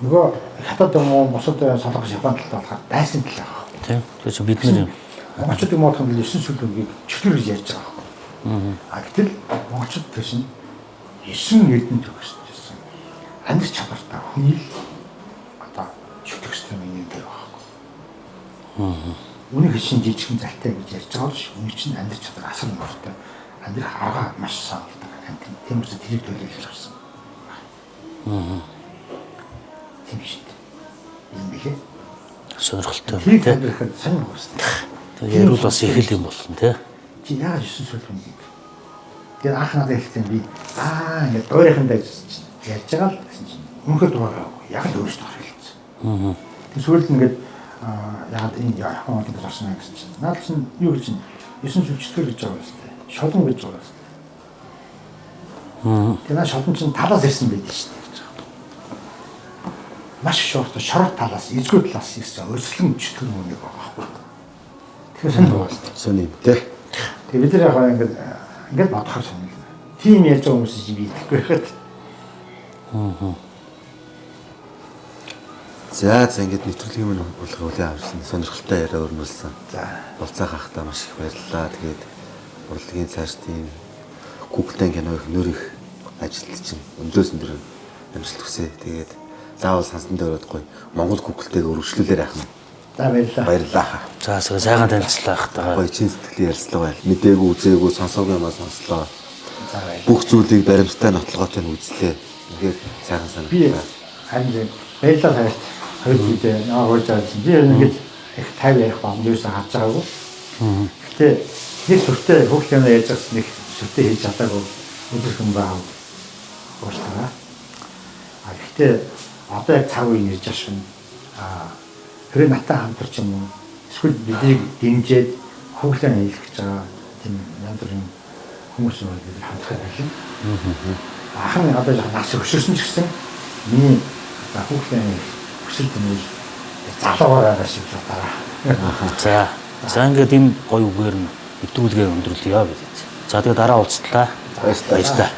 нөгөө хятад юм уу бусад солонгос Япон талд болохоор дайсан тал байгаа. Тийм. Тэр чинь бид нар монголчууд юм уу гэвэл 9 сүлд өмнөгийг чөтгөр гэж ярьж байгаа байхгүй. А гэтэл монголчууд тэр чинь 9 эрдэнэ төгссөн. Амьдрах чадвартай хүний л одоо шүтгстэй юм дээр байхгүй. Үүнийг чинь жижигхэн залтай гэж ярьж байгаа бол үний чинь амьдрах чадвар асар мөртэй амьдрах арга маш сонирхолтой амт. Тийм учраас тэрийг төлөөлж авсан. Тийм шүү дээ. Юм бэлээ. Сонирхолтой. Тэрийг амьдрахад сонирхол үүснэ. Тэгээ ярил бас их л юм болно тий. Чи яаж 9 сүлд юм? Тэгээд анх надад хэлсэн би ингээд дуурайхан дайж ярьж байгаа л гэсэн чинь үнэхээр дуурайгүй. Яг л өөрөөсөө хэлсэн. Тэр сүүлд ингээд яагаад энэ Япон бол ингэж орсон юм гэсэн чинь наад чинь юу гэж 9 сүлжтгэр гэж байгаа юм шүү дээ. Шолон гэж байгаа юм шүү дээ. Тэр наа шолон чинь талаас ирсэн байдаг шүү дээ гэж байгаа. Маш их шорт шорот талаас, эзгүй талаас ирсэн өслөн чөтгөр мөнэг байгаа байхгүй. Тэгэхээр сонь байгаа шүү дээ. Сони юм тий. Тэгээ бид нар яг ингээд бодохоор сонирхол. Тийм ярьж байгаа хүмүүс чинь би итгэхгүй байхад. За за ингээд нэвтрүүлгийн минь урлагийг хүлээн авсан сонирхолтой яриа өрнүүлсэн. За. Болцоо хахтаа маш их баярлалаа. Тэгээд урлагийн цааш тийм Google-тэй кино их нөр их ажилт чинь өндрөөс өндөр амжилт хүсье. Тэгээд заавал сансан дээр өрөөд гоё Монгол Google-тэйг өргөжлүүлээр яах юм. За баярлалаа. Баярлалаа. За сайхан танилцлаа хахтаа. Гоё чин сэтгэлийн ярилцлага байл. Мдээгүй үзээгүй сонсоогүй юмаа сонслоо. За баярлалаа. Бүх зүйлийг баримттай нотлогоотой нь үзлээ. Үнэхээр сайхан Би санагдлаа. харин баярлалаа саярт. Хоёр үедээ намайг урьж авсан. Би ингээд их тайв ярих боломж юусэн харж байгаагүй. Гэтэ нэг сүртэй хүүхд юм ярьж байсан нэг сүртэй хийж чадаагүй үзэх юм байгаа. Уучлаарай. А гэхдээ одоо яг цаг үе ирж ашигна. А хэрэг надтай хамтарч юм уу? Эсвэл биднийг дэмжиж хүүхлээ нийлэх гэж байгаа тийм янз бүрийн хүмүүс нь бид хамтрах байлаа. Ах нь одоо яг нас өшөрсөн ч гэсэн миний одоо хүүхлээ хүсэл тэмээл залуугаар байгаа шиг л байна. За. За ингээд энэ гоё үгээр нь нэвтрүүлгээ өндөрлөё бид. За тэгээ дараа уулзтлаа. Баярлалаа. Баярлалаа.